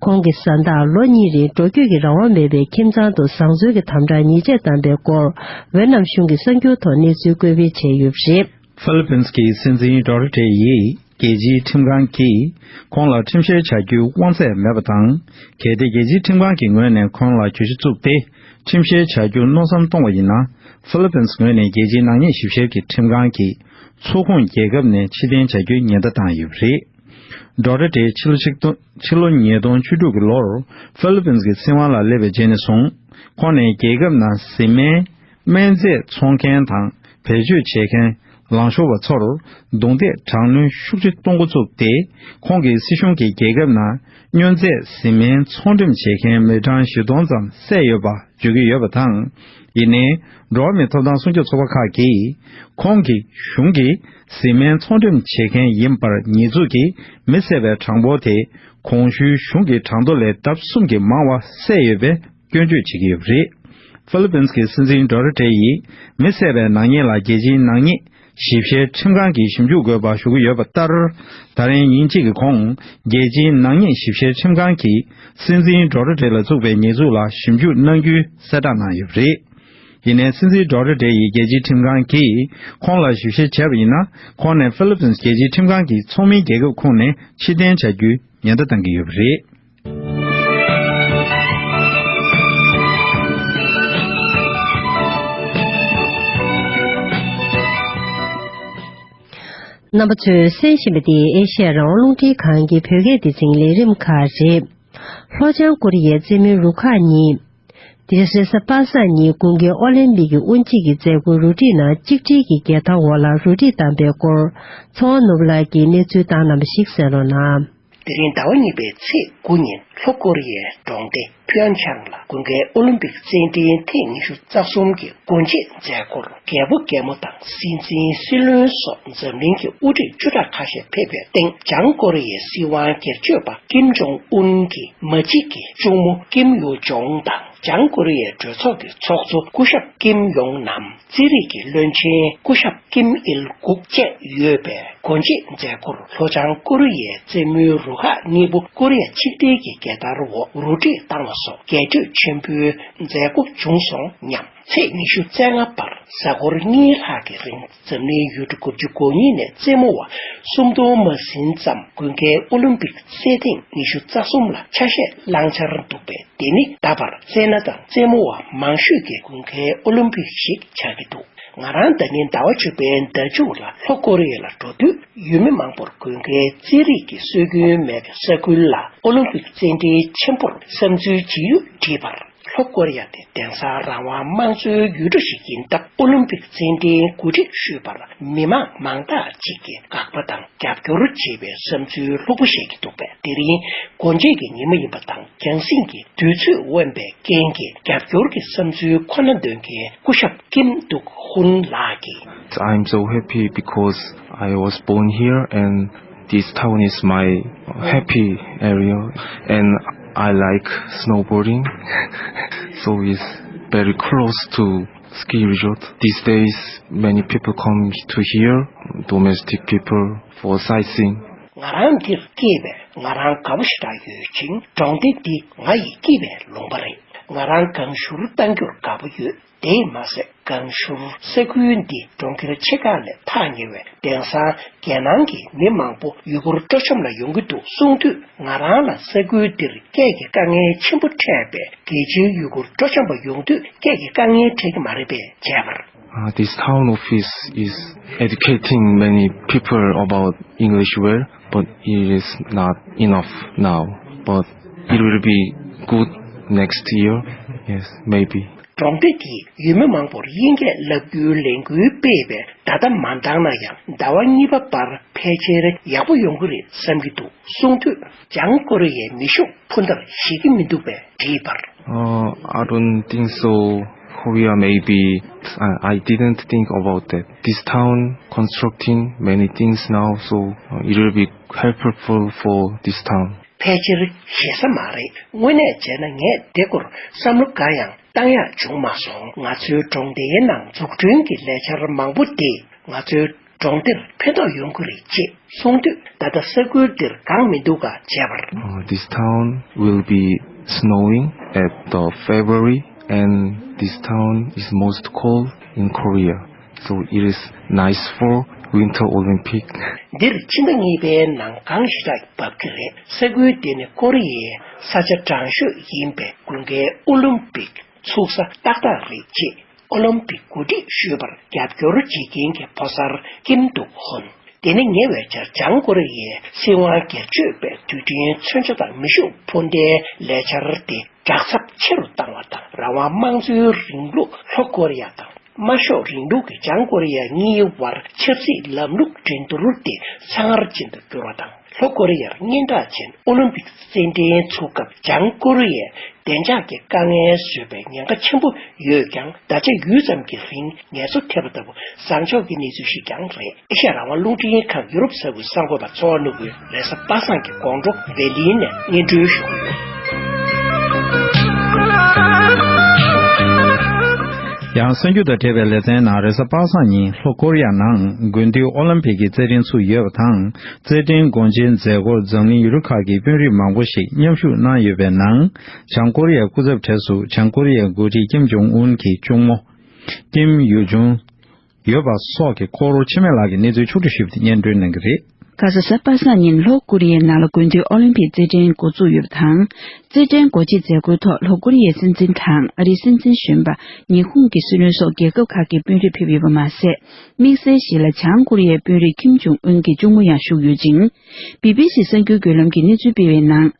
ཁོང་གི་བཟའ་ཟླར་ལོ་གཉིས་རིང་འགྲོ་སྐྱོད་ཀྱི་རང་དབང་མེད་པའི་ཁྱིམ་ཚང་དུ་བཟང་བཙོན་གྱི་དམ་དྲག་ཉེས་ཆད་བཏང་པའི་སྐོར། ཝེ་ནམ་གཞུང་གི་གསར་འགྱུར་ཐོག་གནས་ཚུལ་བཀོད་སྤེལ་བྱས་ཡོད་པ་རེད། ཧྥི་ལི་པིན་གྱི་སྲིད་འཛིན་ཌོ་ཊར་ཊེ་ཡིས་རྒྱལ་སྤྱིའི་ཁྲིམས་ཁང་གིས་ཁོང་ལ་ཁྲིམས་བཤེར་བྱ་རྒྱུའི་དབང་ཚད་མེད་པ་དང་། གལ་ཏེ་རྒྱལ་སྤྱིའི་ཁྲིམས་ཁང་གི་ངོས་ནས་ཁོང་ལ་གྱོད་གཞི་བཙུགས་ཏེ། ཁྲིམས་བཤེར་བྱ་རྒྱུར་མནོ་བསམ་གཏོང་བ་ཡིན་ན། ཧྥི་ལི་པིན་ངོས་ནས་རྒྱལ་སྤྱིའི་ནག་ཉེས་ཞིབ་བཤེར་གྱི་ཁྲིམས་ཁང་གི་ཚོགས་ཁོངས་རྒྱལ་ཁབ་ནས་ཕྱིར་འཐེན་བྱ་རྒྱུའི་ཉེན་བརྡ་བཏང་ཡོད་པ་རེད། ཌོ་ཊར་ཊེ་ཕྱི་ལོ་ཆིག་སྟོང་ཕྱི་ལོ་ཉིས་སྟོང་བཅུ་དྲུག་གི་ལོར་ཧྥི་ལི་པིན་གྱི་སྲིད་དབང་ལ་སླེབས་པའི་རྗེས་ནས་བཟུང་། ཁོང་ནས་རྒྱལ་ཁབ་ནང་བཟི་སྨན། སྨན་རྫས་འཚོང་མཁན་དང་བེད་སྤྱོད་བྱེད་མཁན་ལང་ཤོར་བ་ཚོར་རྡུང་རྡེག་དྲག་གནོན་ཤུགས་ཆེ་གཏོང་འགོ་བཙུགས་ཏེ། ཁོང་གི་སྲིད་གཞུང་གིས་རྒྱལ་ཁབ་ནང་སྨྱོ་རྫས་བཟི་སྨན་ཚོང་འགྲེམས་བྱེད་མཁན་མི་གྲངས་བཞི་སྟོང་ཙམ་བསད་ཡོད་པ་བརྗོད་ཀྱི་ཡོད་པ་དང་། ཡིན་ནའི། འགྲོ་བ་མིའི་ཐོབ་ཐང་སྲུང་སྐྱོབ་ཚོགས་པ་ཁག་གིས། ཁོང་གི་གཞུང་གིས་བཟི་སྨན་ཚོང་འགྲེམས་བྱེད་མཁན་ཡིན་པར་ཉེས་འཛུགས་ཀྱིས་མི་བསད་པའི་གྲངས་འབོར་དེ། གོང་ཞུས་གཞུང་གི་གྲངས་ཐོ་ལས་ལྡབ་གསུམ་གྱིས་མང་བ་བསད་ཡོད་པའི་སྐྱོན་བརྗོད་བྱེད་ཀྱི་ཡོད་པ་རེད། ཧྥི་ལི་པིན་གྱི་སྲིད་འཛིན་ཌོ་ཊར་ཊེ་ཡིས་མི་བསད་པའི་ནག་ཉེས་ལ་རྒྱལ་སྤྱིའི་ནག་ཉེས་ཞིབ་བཤེར་ཁྲིམས་ཁང་གིས་ཞིབ་འཇུག་དགོས་པ་ཞུ་གི་ཡོད་པ་ལྟར། ད་རིང་ཉིན་གཅིག་གི་གོང་རྒྱལ་སྤྱིའི་ནག་ཉེས་ཞིབ་བཤེར་ཁྲིམས་ཁང་གིས་སྲིད་འཛིན་ཌོ་ཊར་ཊེ་ལ་བཙུགས་པའི་ཉེས་འཛུགས་ལ་ཞིབ་འཇུག་གནང་རྒྱུའི་གསལ་བསྒྲགས་གནང་ཡོད་པ་རེད། ཡིན་ནའི། སྲིད་འཛིན་ཌོ་ཊར་ཊེ་ཡིས་རྒྱལ་སྤྱིའི་ཁྲིམས་ཁང་གིས་ཁོང་ལ་ཞིབ་བཤེར་བྱས་པ་ཡིན་ན། ཁོང་ནས་ཧྥི་ལི་པིན་རྒྱལ་སྤྱིའི་ཁྲིམས་ཁང་གི་ཚོགས་མིའི་རྒྱལ་ཁབ་ཁོངས་ནས་ཕྱིར་འཐེན་བྱ་རྒྱུའི་ཉེན་བརྡ་བཏང་གི་ཡོད་པ་རེད། རྣམ་པ་ཚོས་གསན་བཞིན་པ་འདི་ཨེ་ཤ་ཡ་རང་དབང་རླུང་འཕྲིན་ཁང་གི་བོད་སྐད་སྡེ་ཚན་ལས་རིམ་ཁག་རེད། ལྷོ་བྱང་ཀོ་རི་ཡའི་རྩེད་མོའི་རུ་ཁག་གཉིས། དེ་རེས་གཟའ་པ་སངས་ཉིན་དགུན་ཁའི་ཨོ་ལིམ་པིག་གི་དབུ་འབྱེད་ཀྱི་མཛད་སྒོའི་རུ་སྒྲིག་ནང་གཅིག་སྒྲིལ་གྱི་རྒྱལ་དར་འོག་ལ་རུ་སྒྲིག་བཏང་པའི་སྐོར། ཚེ་དབང་ནོར་བུ་ལགས་ཀྱིས་གནས་ཚུལ་བཏང་གནང་བ་ཞིག་གསན་རོགས་གནང་། དེ་རིང་ཟླ་བ་གཉིས་པའི་ཚེས་དགུ་ཉིན་ལྷོ་ཀོ་རི་ཡའི་གྲོང་སྡེ་ཕིའུ་ཡང་ཆང་ལ་དགུན་ཁའི་ཨོ་ལིམ་པིག་རྩེད་འགྲན་ཐེངས་ཉི་ཤུ་རྩ་གསུམ་གྱི་སྒོ་འབྱེད་མཛད་སྒོར་རྒྱལ་པོ་རྒྱལ་མོ་དང་སྲིད་འཛིན་སྲིད་བློན་སོགས་འཛམ་གླིང་གི་དབུ་ཁྲིད་བཅུ་ཕྲག་ཁ་ཤས་ཕེབས་པའི་སྟེང་། བྱང་ཀོ་རི་ཡའི་སྲིད་དབང་སྒེར་གཅོད་པ་ཀིམ་ཇོང་ཨུན་གྱི་མ་གཅིག་གི་གཅུང་མོ་ཀིམ་ཡོ་ཇོང་དང་། བྱང་ཀོ་རི་ཡའི་གྲོས་ཚོགས་ཀྱི་ཚོགས་གཙོ་སྐུ་ཞབས་ཀིམ་ཡོང་ནམ། རྩེད་རིགས་ཀྱི་བློན་ཆེན་སྐུ་ཞབས་ཀིམ་ཨིལ་གུག་བཅས་ཡོད་པའི་སྒོ་འབྱེད་མཛད་སྒོར་ལྷོ་བྱང་ཀོ་རི་ཡའི་རྩེད་མོའི་རུ་ཁག་གཉིས་པོ་ཀོ་རི་ཡ་ཆིག་སྒྲིལ་གྱི་རྒྱལ་དར་འོག་རུ་སྒྲིག་བཏང་བ་སོགས་རྒྱས་སྤྲོས་ཆེན་པོའི་མཛད་སྒོ་བྱུང་སོང་སྙམ། ཚེས་ཉི་ཤུ་རྩ་ལྔ་བར་གཟའ་འཁོར་གཉིས་ལྷག་གི་རིང་འཛམ་གླིང་ཡུལ་གྲུ་དགུ་བཅུ་གོ་གཉིས་ནས་རྩེད་མོ་བ་སུམ་སྟོང་མ་ཟིན་ཙམ་དགུན་ཁའི་ཨོ་ལིམ་པིག་རྩེད་ཐེངས་ཉི་ཤུ་རྩ་གསུམ་ལ་ཆ་ཤས་བླངས་འཆར་འདུག་པས། དེ་ནི་ད་བར་རྩེད་སྣ་དང་རྩེད་མོ་བ་མང་ཤོས་ཀྱི་དགུན་ཁའི་ཨོ་ལིམ་པིག་ཞིག་ཆགས་ཀྱི་འདུག། ང་རང་ཟླ་ཉིན་ཟླ་བ་བཅུ་པའི་ཟླ་མཇུག་ལ་ལྷོ་ཀོ་རི་ཡ་ལ་འགྲོ་དུས། ཡུལ་མི་མང་པོར་དགུན་ཁའི་རྩེད་རིགས་ཀྱི་སྲོལ་རྒྱུན་མེད་པའི་ས་ཁུལ་ལ་ཨོ་ལིམ་པིག་རྩེད་འགྲན་ཆེན་པོར་བསམ་ཚུལ་ཇི་ཡོད་དྲིས་པར། ལྷོ་ཀོ་རི་ཡ་དེ་དེང་སང་རང་དབང་དམངས་གཙོའི་ཡུལ་གྲུ་ཞིག་ཡིན་སྟབས། ཨོ་ལིམ་པིག་རྩེད་འགྲན་གོ་སྒྲིག་ཞུས་པར་མི་མང་མང་དག་ཅིག་གིས་དགག་པ་དང་རྒྱབ་སྐྱོར་བྱེད་པའི་བསམ་ཚུལ་ལྷུག་པོ་བཤད་ཀྱི་འདུག་པས། དེ་རིང་སྒོ་འབྱེད་ཀྱི་ཉིན་མོ་ཡིན་པ་དང་། རྒྱང་སྲིང་གི་དུས་ཚོད་དབེན་པའི་རྐྱེན་གྱིས། རྒྱབ་སྐྱོར་གྱི་བསམ་ཚུལ་ཁོ་ན་འདོན་མཁན་སྐུ་ཞབས་ཀིམ་ཏུག་ཧུན་ལགས་ཀྱིས། I'm so happy because I was born here and this town is my happy area and I like snowboarding. So it's very close to ski resort. These days, many people come to here, domestic people, for sightseeing. ང་རང་འདིར་སྐྱེས་པས་ང་རང་དགའ་པོ་ཞེ་དྲག་ཡོད་ཅིང་། གྲོང་སྡེ་འདི་ང་ཡི་སྐྱིད་པའི་ལུང་པ་རེད། ང་རང་སྒང་ཤུར་གཏང་རྒྱུར་དགའ་པོ་ཡོད། དེས་མ་ཟད། སྒང་ཤུར་ས་ཁུལ་འདི་གྲོང་ཁྱེར་ཆེ་ཁག་ལས་ཐག་ཉེ་བས། དེང་སང་རྒྱལ་ནང་གི་མི་མང་པོ་ཡུ་གུར་སྤྲོ་འཆམ་ལ་ཡོང་གི་འདུག་གསུང་དུས། ང་རང་ལ་ས་ཁུལ་འདིར་སྐད་ཀྱི་དཀའ་ངལ་ཆེན་པོ་འཕྲད་པས། རྒྱལ་སྤྱིའི་ཡུ་གུར་སྤྲོ་འཆམ་པ་ཡོང་དུས་སྐད་ཀྱི་དཀའ་ངལ་འཕྲད་ཀྱི་མ་རེད་པས། བྱས་པར། Uh, this town office is educating many people about English well, but it is not enough now. But it will be good next year. Yes, maybe. གྲོང་སྡེ་འདིས་ཡུལ་མི་མང་པོར་དབྱིན་སྐད་བསླབ་རྒྱུའི་ལས་འགུལ་སྤེལ་བས། ད་ལྟ་མ་འདང་ན་ཡང་ཟླ་བ་གཉིས་པ་བར་ཕལ་ཆེར་ཡག་པོ་ཡོང་གི་རེད་བསམ་གྱི་འདུག་གསུང་དུས། བྱང་ཀོ་རི་ཡའི་མེ་ཤུགས་འཕུར་མདའ་ཞིག་གི་མི་འདུག་པས་དྲིས་པར། Uh, I don't think so. Korea maybe. I, I didn't think about that. This town constructing many things now, so uh, it will be helpful for this town. ཕལ་ཆེར་ཞེ་ས་མ་རེད། དངོས་གནས་བྱས་ན་ངས་དེ་སྐོར་བསམ་བློ་འགའ་ཡང་བཏང་ཡག་བྱུང་མ་སོང་། ང་ཚོའི་གྲོང་སྡེའི་ནང་འཛུགས་སྐྲུན་གྱི་ལས་འཆར་མང་པོ་དེས་ང་ཚོའི་གྲོང་སྡེར་ཕན་ཐོགས་ཡོང་གི་རེད་ཅེས་གསུངས་དུས། ད་ལྟ་ས་ཁུལ་འདིར་གངས་མི་འདུག་ག་བྱས་པར། Uh, this town will be snowing at the February, and this town is most cold in Korea. So it is nice for Winter Olympic. འདིར་ཕྱི་ཟླ་གཉིས་པའི་ནང་གངས་ཞེ་དྲག་འབབ་ཀྱི་རེད། ས་ཁུལ་འདི་ནི་ཀོ་རི་ཡའི་ས་ཆ་དྲང་ཤོས་ཡིན་པས། དགུན་ཁའི་ཨོ་ལིམ་པིག་ཚུགས་ས་ཏག་ཏག་རེད་ཅེས། ཨོ་ལིམ་པིག་གོ་སྒྲིག་ཞུས་པར་རྒྱབ་སྐྱོར་བྱེད་མཁན་གྱི་ཕོ་གསར་ཀིམ་ཏུག་ཧོན། དེ་ནི་ཉེ་བའི་ཆར་བྱང་ཀོ་རི་ཡའི་སྲིད་དབང་སྒེར་གཅོད་པས་དུས་རྒྱུན་མཚོན་ཆ་དང་མེ་ཤུགས་འཕུར་མདའི་ལས་འཆར་དེ་དྲག་ཚབས་ཆེ་རུ་བཏང་བ་དང་། རང་དབང་དམངས་གཙོའི་རིང་ལུགས་ལྷོ་ཀོ་རི་ཡ་དང་། དམར་ཤོག་རིང་ལུགས་ཀྱི་བྱང་ཀོ་རི་ཡ་གཉིས་བར་ཆབ་སྲིད་ལམ་ལུགས་འགྲན་བསྡུར་དེ་ཚ་ངར་ཅན་དུ་གྱུར་བ་དང་། ལྷོ་ཀོ་རི་ཡར་སྙན་གྲགས་ཅན་ཨོ་ལིམ་པིག་རྩེད་འགྲན་ཚུགས་སྐབས། བྱང་ཀོ་རི་ཡས་བདེ་འཇགས་ཀྱི་དཀའ་ངལ་བཟོས་པའི་ཉེན་ཁ་ཆེན་པོ་ཡོད་ཀྱང་། ཟླ་ཆ་ཡུད་ཙམ་གྱི་རིང་ངལ་གསོ་ཐེབས་པ་ལྟ་བུ་བཟང་ཕྱོགས་ཀྱི་གནས་ཚུལ་ཞིག་ཀྱང་རེད། ཨེ་ཤ་ཡ་རང་དབང་རླུང་འཕྲིན་ཁང་ཡུ་རོབ་ས་ཁུལ་གསར་འགོད་པ་ཚེ་དབང་ནོར་བུས་རེས་གཟའ་པ་སངས་ཀྱི་དགོང་དྲོ་བྷེར་ལིན་ནས་སྙན་སྒྲོན་ཞུ་གི་ཡོད། ཡང་གསར་འགྱུར་དང་འབྲེལ་བའི་ལེ་ཚན་ནང་། རེས་གཟའ་པ་སངས་ཉིན་ལྷོ་ཀོ་རི་ཡ་ནང་དགུན་དུས་ཨོ་ལིམ་པིག་གི་རྩེད་འགྲན་ཚུགས་ཡོད་པ་དང་། རྩེད་འགྲན་སྒོ་འབྱེད་མཛད་སྒོར་འཛམ་གླིང་ཡུལ་གྲུ་ཁག་གི་དཔོན་རིགས་མང་པོ་ཞིག་མཉམ་ཞུགས་གནང་ཡོད་པའི་ནང་། བྱང་ཀོ་རི་ཡའི་སྐུ་ཚབ་གྲས་སུ་བྱང་ཀོ་རི་ཡའི་འགོ་ཁྲིད་ཀིམ་ཇོང་ཨུན་གྱི་གཅུང་མོ་ཀིམ་ཡུ་ཇུང་ཡོད་པ་སོགས་ཀྱི་སྐོར་འཆི་མེད་ལགས་ཀྱིས་གནས་ཚུལ་ཕྱོགས་བསྒྲིགས་ཞུས་པ་དེ་སྙན་སྒྲོན་གནང་གི་རེད། ག་ས་གཟའ་པ་སངས་ཉིན་ལྷོ་ཀོ་རི་ཡའི་ནང་ལ་དགུན་དུས་ཨོ་ལིམ་པིག་རྩེད་འགྲན་འགོ་བཙུགས་ཡོད་པ་དང་། རྩེད་འགྲན་སྒོ་འབྱེད་མཛད་སྒོའི་ཐོག་ལྷོ་ཀོ་རི་ཡའི་སྲིད་འཛིན་དང་ཨ་རིའི་སྲིད་འཛིན་གཞོན་པ། ཉི་ཧོང་གི་སྲིད་བློན་སོགས་རྒྱལ་ཁབ་ཁག་གི་དཔོན་རིགས་ཕེབས་ཡོད་པ་མ་ཟད། དམིགས་བསལ་ཞིག་ལ་བྱང་ཀོ་རི་ཡའི་དཔོན་རིགས་ཁིམ་ཇུང་ཨུན་གྱི་གཅུང་མོ་ཡང་ཞུགས་ཡོད་ཅིང་། བི་བི་སི་གསར་འགྱུར་བརྒྱུད་ལམ་གྱིས་གནས་ཚུལ་སྤེལ་བའི་ནང་།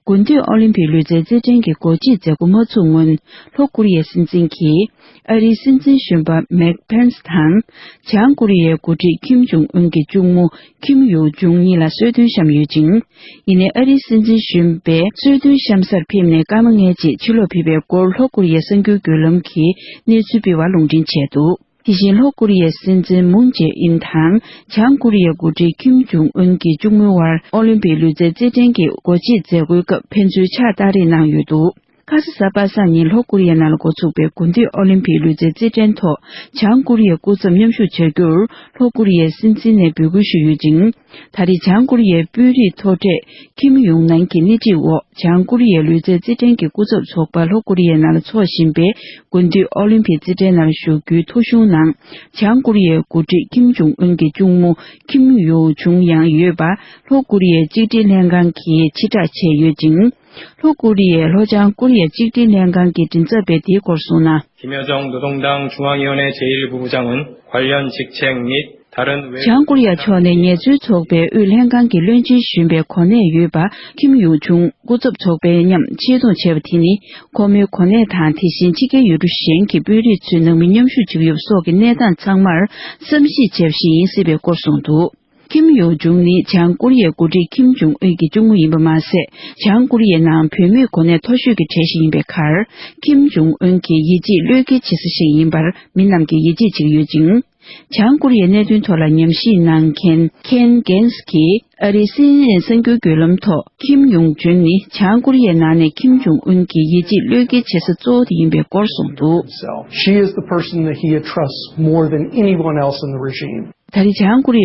དགུན་དུས་ཨོ་ལིམ་ཕིག་ལུས་རྩལ་རྩེད་འགྲན་གྱི་སྒོ་འབྱེད་མཛད་སྒོ་མ་ཚུགས་སྔོན། ལྷོ་ཀོ་རི་ཡའི་སྲིད་འཛིན་གྱིས། ཨ་རིའི་སྲིད་འཛིན་གཞོན་པ་མེག་ཕེན་སི་དང་། བྱང་ཀོ་རི་ཡའི་འགོ་ཁྲིད་ཁིམ་ཇུང་ཨུན་གྱི་གཅུང་མོ་ཁིམ་ཡུ་ཇུང་གཉིས་ལ་གསོལ་སྟོན་བཤམས་ཡོད་ཅིང་། ཡིན་ནའི་ཨ་རིའི་སྲིད་འཛིན་གཞོན་པས་གསོལ་སྟོན་བཤམས་སར་ཕེབས་ནས་སྐར་མ་ལྔའི་རྗེས་ཕྱིར་ལོག་ཕེབས་པའི་སྐོར་ལྷོ་ཀོ་རི་ཡའི་གསར་འགྱུར་བརྒྱུད་ལམ་གྱིས་གནས་ཚུལ་སྤེལ་བ་ལུང་འདྲེན་བྱས་འདུག་དེ་བཞིན་ལྷོ་ཀོ་རི་ཡའི་སྲིད་འཛིན་མུན་ཇེ་ཨིན་དང་། བྱང་ཀོ་རི་ཡའི་འགོ་ཁྲིད་ཁིམ་ཇུང་ཨུན་གྱི་གཅུང་མོའི་དབར་ཨོ་ལིམ་པིག་ལུས་རྩལ་རྩེད་འགྲན་གྱི་སྒོ་འབྱེད་མཛད་སྒོའི་སྐབས་ཕན་ཚུན་ཕྱག་རྟགས་རེས་གནང་ཡོད་འདུག་ཁ་ས་གཟའ་པ་སངས་ཉིན་ལྷོ་ཀོ་རི་ཡའི་ནང་ལ་འགོ་ཚུགས་པའི་དགུན་དུས་ཨོ་ལིམ་པིག་ལུས་རྩལ་རྩེད་འགྲན་ཐོག་བྱང་ཀོ་རི་ཡའི་སྐུ་ཚབ་མཉམ་ཞུགས་བྱ་རྒྱུར་ལྷོ་ཀོ་རི་ཡའི་སྲིད་འཛིན་ནས་འབོད་སྐུལ་ཞུས་ཡོད་ཅིང་། ད་རེས་བྱང་ཀོ་རི་ཡའི་དཔོན་རིགས་མཐོ་གྲས་ཁིམ་ཡུང་ནན་གྱི་སྣེ་ཁྲིད་འོག་བྱང་ཀོ་རི་ཡའི་ལུས་རྩལ་རྩེད་འགྲན་གྱི་སྐུ་ཚབ་ཚོགས་པ་ལྷོ་ཀོ་རི་ཡའི་ནང་ལ་འཚོགས་བཞིན་པའི་དགུན་དུས་ཨོ་ལིམ་པིག་རྩེད་འགྲན་ནང་ཞུགས་རྒྱུའི་ཐོ་གཞུང་ནང་། བྱང་ཀོ་རི་ཡའི་འགོ་ཁྲིད་ཁིམ་ཇུང་ཨུན་གྱི་གཅུང་མོ་ཁིམ་ཡོ་ཇུང་ཡང་ཡོད་པ་ལྷོ་ཀོ་རི་ཡའི་གཅིག་སྒྲིལ་ལྷན་ཁང་གིས་ཕྱིར་བསྒྲགས་བྱས་ཡོད་ཅིང་། ལྷོ་ཀོ་རི་ཡའི་ལྷོ་བྱང་ཀོ་རི་ཡ་གཅིག་སྒྲིལ་ལྷན་ཁང་གི་མགྲིན་ཚབ་པས་དེའི་སྐོར་གསུངས་ན། 김여정 노동당 중앙위원회 제1부부장은 관련 직책 및 다른 외- བྱང་ཀོ་རི་ཡ་ཕྱོགས་ནས་ངལ་རྩོལ་ཚོགས་པའི་དབུས་ལྷན་ཁང་གི་བློན་ཆེན་གཞོན་པའི་གོ་གནས་ཡོད་པ་ཁིམ་ཡུང་ཆུང་སྐུ་ཚབ་ཚོགས་པའི་མཉམ་ཆེད་གཏོང་བྱས་པ་དེ་ནི་ཁོ་མོའི་གོ་གནས་དང་དེ་བཞིན་ཕྱི་རྒྱལ་ཡུལ་གྲུ་གཞན་གྱི་དཔོན་རིགས་ཚོའི་ནང་མི་མཉམ་ཞུགས་བྱེད་ཀྱི་ཡོད་པ་སོགས་ཀྱི་གནས་སྟངས་ཚང་མར་བསམ་གཞིག་བྱས་པ་ཞིག་ཡིན་སྲིད་པའི་སྐོར་གསུངས་འདུག་ཁིམ་ཡོ་ཇུང་ནི་བྱང་ཀོ་རི་ཡའི་འགོ་ཁྲིད་ཁིམ་ཇུང་ཨུན་གྱི་གཅུང་མོ་ཡིན་པ་མ་ཟད། བྱང་ཀོ་རི་ཡའི་ནང་བུད་མེད་གོ་གནས་མཐོ་ཤོས་ཀྱི་གྲས་ཤིག་ཡིན་པའི་ཁར། ཁིམ་ཇུང་ཨུན་གྱི་ཡིད་ཆེས་བློས་འགེལ་བྱེད་ས་ཞིག་ཡིན་པར་མི་རྣམས་ཀྱིས་ཡིད་ཆེས་བྱེད་ཀྱི་ཡོད་ཅིང་། བྱང་ཀོ་རི་ཡའི་གནད་དོན་ཐོག་ལ་ཉམས་ཞིབ་གནང་མཁན་ཁེན་གེན་སི་གིས་ཨ་རིའི་སི་ཨེན་ཨེན་གསར་འགྱུར་བརྒྱུད་ལམ་ཐོག་ཁིམ་ཡུང་ཇུང་ནི་བྱང་ཀོ་རི་ཡའི་ནང་ནས་ཁིམ་ཇུང་ཨུན་གྱི་ཡིད་ཆེས་བློས་འགེལ་བྱེད་ས་གཙོ་བོ་དེ་ཡིན་པའི་སྐོར་གསུངས་འདུག She is the person that he trusts more than anyone else in the regime. ད་རེས་བྱང་ཀོ་རི་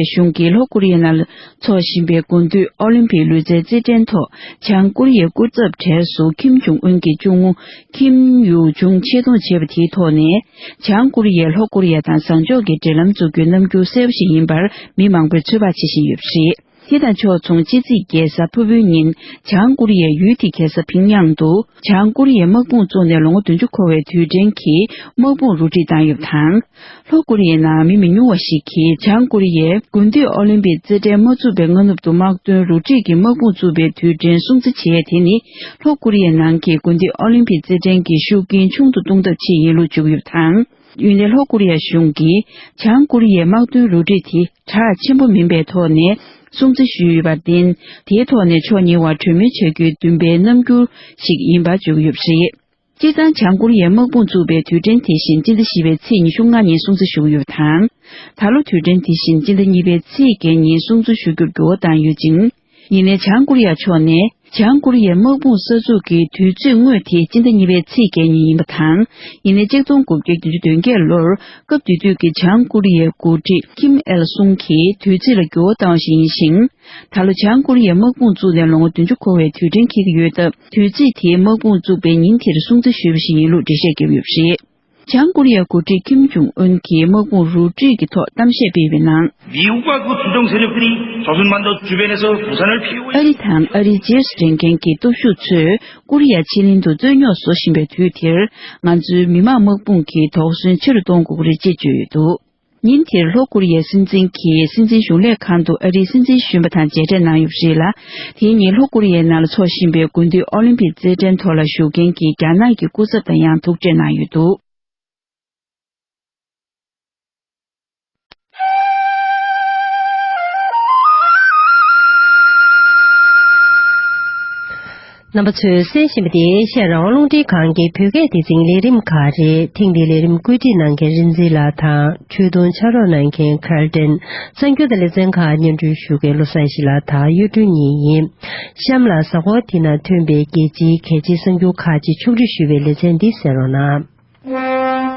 ཡའི་ནང་ལ་འཚོགས་བཞིན་པའི་དགུན་དུས་ཨོ་ལིམ་པིག་ལུས་རྩལ་རྩེད་འགྲན་ཐོག་བྱང་ཀོ་རི་ཡའི་སྐུ་ཚབ་གྲས་སུ་ཁིམ་ཇུང་ཨུན་གྱི་གཅུང་མོ་ཁིམ་ཡུ་ཇུང་ཆེད་གཏོང་བྱས་པ་དེའི་ཐོག་ནས། བྱང་ཀོ་རི་ཡས་ལྷོ་ཀོ་རི་ཡ་དང་བཟང་ཕྱོགས་ཀྱི་འབྲེལ་ལམ་བཙུགས་རྒྱུའི་རྣམ་འགྱུར་གསལ་པོ་ཞིག་ཡིན་པར་མི་མང་པོས་ཚོད་དཔག་བྱེད་བཞིན་ཡོད་པ་རེད། དེ་དང་ཕྱོགས་མཚུངས་ཕྱི་ཚེས་བརྒྱད་གཟའ་ཕུར་བུའི་ཉིན་བྱང་ཀོ་རི་ཡའི་ཡུལ་དེའི་རྒྱལ་ས་ཕིང་ཡང་དུ་བྱང་ཀོ་རི་ཡའི་དམག་དཔུང་བཙུགས་ནས་ལོ་ངོ་བདུན་ཅུ་འཁོར་བའི་དུས་དྲན་གྱི་དམག་དཔུང་རུ་སྒྲིག་བཏང་ཡོད་པ་དང་། ལྷོ་ཀོ་རི་ཡའི་ནང་མི་མི་ཉུང་བ་ཞིག་གིས་བྱང་ཀོ་རི་ཡའི་དགུན་དུས་ཨོ་ལིམ་པིག་རྩེད་འགྲན་མ་བཙུགས་པའི་སྔ་ནུབ་ཏུ་དམག་དོན་རུ་སྒྲིག་གི་དམག་དཔུང་བཙུགས་པའི་དུས་དྲན་སྲུང་བརྩི་བྱས་དེ་ནི་ལྷོ་ཀོ་རི་ཡའི་ནང་གི་དགུན་དུས་ཨོ་ལིམ་པིག་རྩེད་འགྲན་གྱི་ཤུགས་རྐྱེན་ཆུང་དུ་གཏོང་ཐབས་ཆེད་ཡིན་ལུགས་བརྗོད་ཀྱི་ཡོད་པ་དང་། ཡུན་ནན་ལྷོ་ཀོ་རི་ཡ་གཞུང་གིས་བྱང་ཀོ་རི་ཡའི་དམག་དོན་རུ་སྒྲིག་དེ་གྲགས་ཆེན་པོ་མིན་པའི་ཐོག་ནས་སྲུང་བརྩི་ཞུས་ཡོད་པར་བརྟེན། དེའི་ཐོག་ནས་ཕྱོགས་གཉིས་དབར་གྲོས་མོལ་བྱ་རྒྱུའི་འདུན་པའི་རྣམ་འགྱུར་ཞིག་ཡིན་པ་བརྗོད་ཀྱི་ཡོད་པ་རེད། སྤྱིར་བཏང་བྱང་ཀོ་རི་ཡའི་དམག་དཔུང་བཙུགས་པའི་དུས་དྲན་དེ་བཞིན་སྤྱི་ཟླ་བཞི་པའི་ཚེས་ཉི་ཤུ་ལྔ་ཉིན་སྲུང་བརྩི་ཞུ་གི་ཡོད་པ་དང་། ད་ལོ་དུས་དྲན་དེ་བཞིན་སྤྱི་ཟླ་གཉིས་པའི་ཚེས་བརྒྱད་ཉིན་སྲུང་བརྩི་ཞུ་རྒྱུར་འགྱུར་བ་བཏང་ཡོད་ཅིང་། ཡིན་ནའི་བྱང་ཀོ་རི་ཡ་ཕྱོགས་ནས་བྱང་ཀོ་རི་ཡའི་དམག་དཔུང་གསར་འཛུགས་ཀྱི་དུས་ཚོད་དངོས་དེ་སྤྱི་ཟླ་གཉིས་པའི་ཚེས་བརྒྱད་ཉིན་ཡིན་པ་དང་། ཡིན་ནའི་གཅིག་སྟོང་དགུ་བརྒྱ་བདུན་ཅུ་དོན་བརྒྱད་ལོར་སྐབས་དེ་དུས་ཀྱི་བྱང་ཀོ་རི་ཡའི་འགོ་ཁྲིད་ཁིམ་ཨེལ་སུང་གིས་དུས་ཚིགས་ལ་འགྱུར་བ་བཏང་བ་ཞིག་ཡིན་ཞིང་། ད་ལོ་བྱང་ཀོ་རི་ཡས་དམག་དཔུང་བཙུགས་ནས་ལོ་ངོ་བདུན་ཅུ་འཁོར་བའི་དུས་དྲན་འཁེལ་གྱི་ཡོད་སྟབས། དུས་ཚིགས་དེའི་དམག་དཔུང་བཙུགས་པའི་ཉིན་དེར་སྲུང་བརྩི་ཞུས་པ་ཞིག་ཡིན་ལུགས་འགྲེལ་བཤད་བརྒྱབ་ཡོད་པ་རེད། བྱང་ཀོ་རི་ཡའི་འགོ་ཁྲིད་ཁིམ་ཇུང་ཨུན་གྱིས་དམག་དཔུང་རུ་སྒྲིག་གི་ཐོག་གཏམ་བཤད་སྤེལ་བའི་ནང་། 미국과 그 주동 세력들이 저순반도 주변에서 부산을 피해 ཨ་རི་དང་ཨ་རིའི་རྗེས་སུ་འབྲང་མཁན་གྱི་སྟོབས་ཤུགས་ཚོས་ཀོ་རི་ཡ་ཕྱེད་གླིང་དུ་རྩོད་རྙོག་བཟོ་བཞིན་པའི་དུས་དེར། ང་ཚོའི་མི་དམངས་དམག་དཔུང་གིས་དོགས་ཟོན་ཆེ་རུ་གཏོང་དགོས་ཀྱི་རེད་ཅེས་བརྗོད་ཡོད་འདུག་ཉིན་དེར་ལྷོ་ཀོ་རི་ཡའི་སྲིད་འཛིན་གྱིས་སྲིད་འཛིན་གཞུང་ལས་ཁང་དུ་ཨ་རིའི་སྲིད་འཛིན་གཞོན་པ་དང་མཇལ་འཕྲད་གནང་ཡོད་པ་རེད་ལ། དེའི་ཉིན་ལྷོ་ཀོ་རི་ཡའི་ནང་ལ་འཚོགས་བཞིན་པའི་དགུན་དུས་ཨོ་ལིམ་པིག་རྩེད་འགྲན་ཐོག་ལ་ཞུགས་མཁན་གྱི་རྒྱ་ནག་གི་སྐུ་ཚབ་དང་ཡང་ཐུག་འཕྲད་གནང་ཡོད་འདུག་རྣམ་པ་ཚོས་གསན་བཞིན་པ་དེ་ཨེ་ཤ་ཡ་རང་དབང་རླུང་འཕྲིན་ཁང་གི་བོད་སྐད་སྡེ་ཚན་ལས་རིམ་ཁག་རེད། ཐེངས་འདིའི་ལས་རིམ་བཀོད་སྒྲིག་གནང་མཁན་རིན་འཛིན་ལགས་དང་། ཆོས་དུང་ཕྱག་རོགས་གནང་མཁན་ཁར་ཏན། གསར་འགྱུར་དང་ལེ་ཚན་ཁག་སྙན་སྒྲོན་ཞུ་མཁན་བློ་བཟང་ཞིག་ལགས་དང་གཡུ་སྒྲོན་གཉིས་ཡིན། གཤམ་ལ་གཟའ་འཁོར་འདི་ན་ཐོན་པའི་རྒྱལ་སྤྱིའི་གལ་ཆེའི་གསར་འགྱུར་ཁག་ཅིག་ཕྱོགས་བསྒྲིགས་ཞུས་པའི་ལེ་ཚན་འདི་གསན་རོགས་གནང་།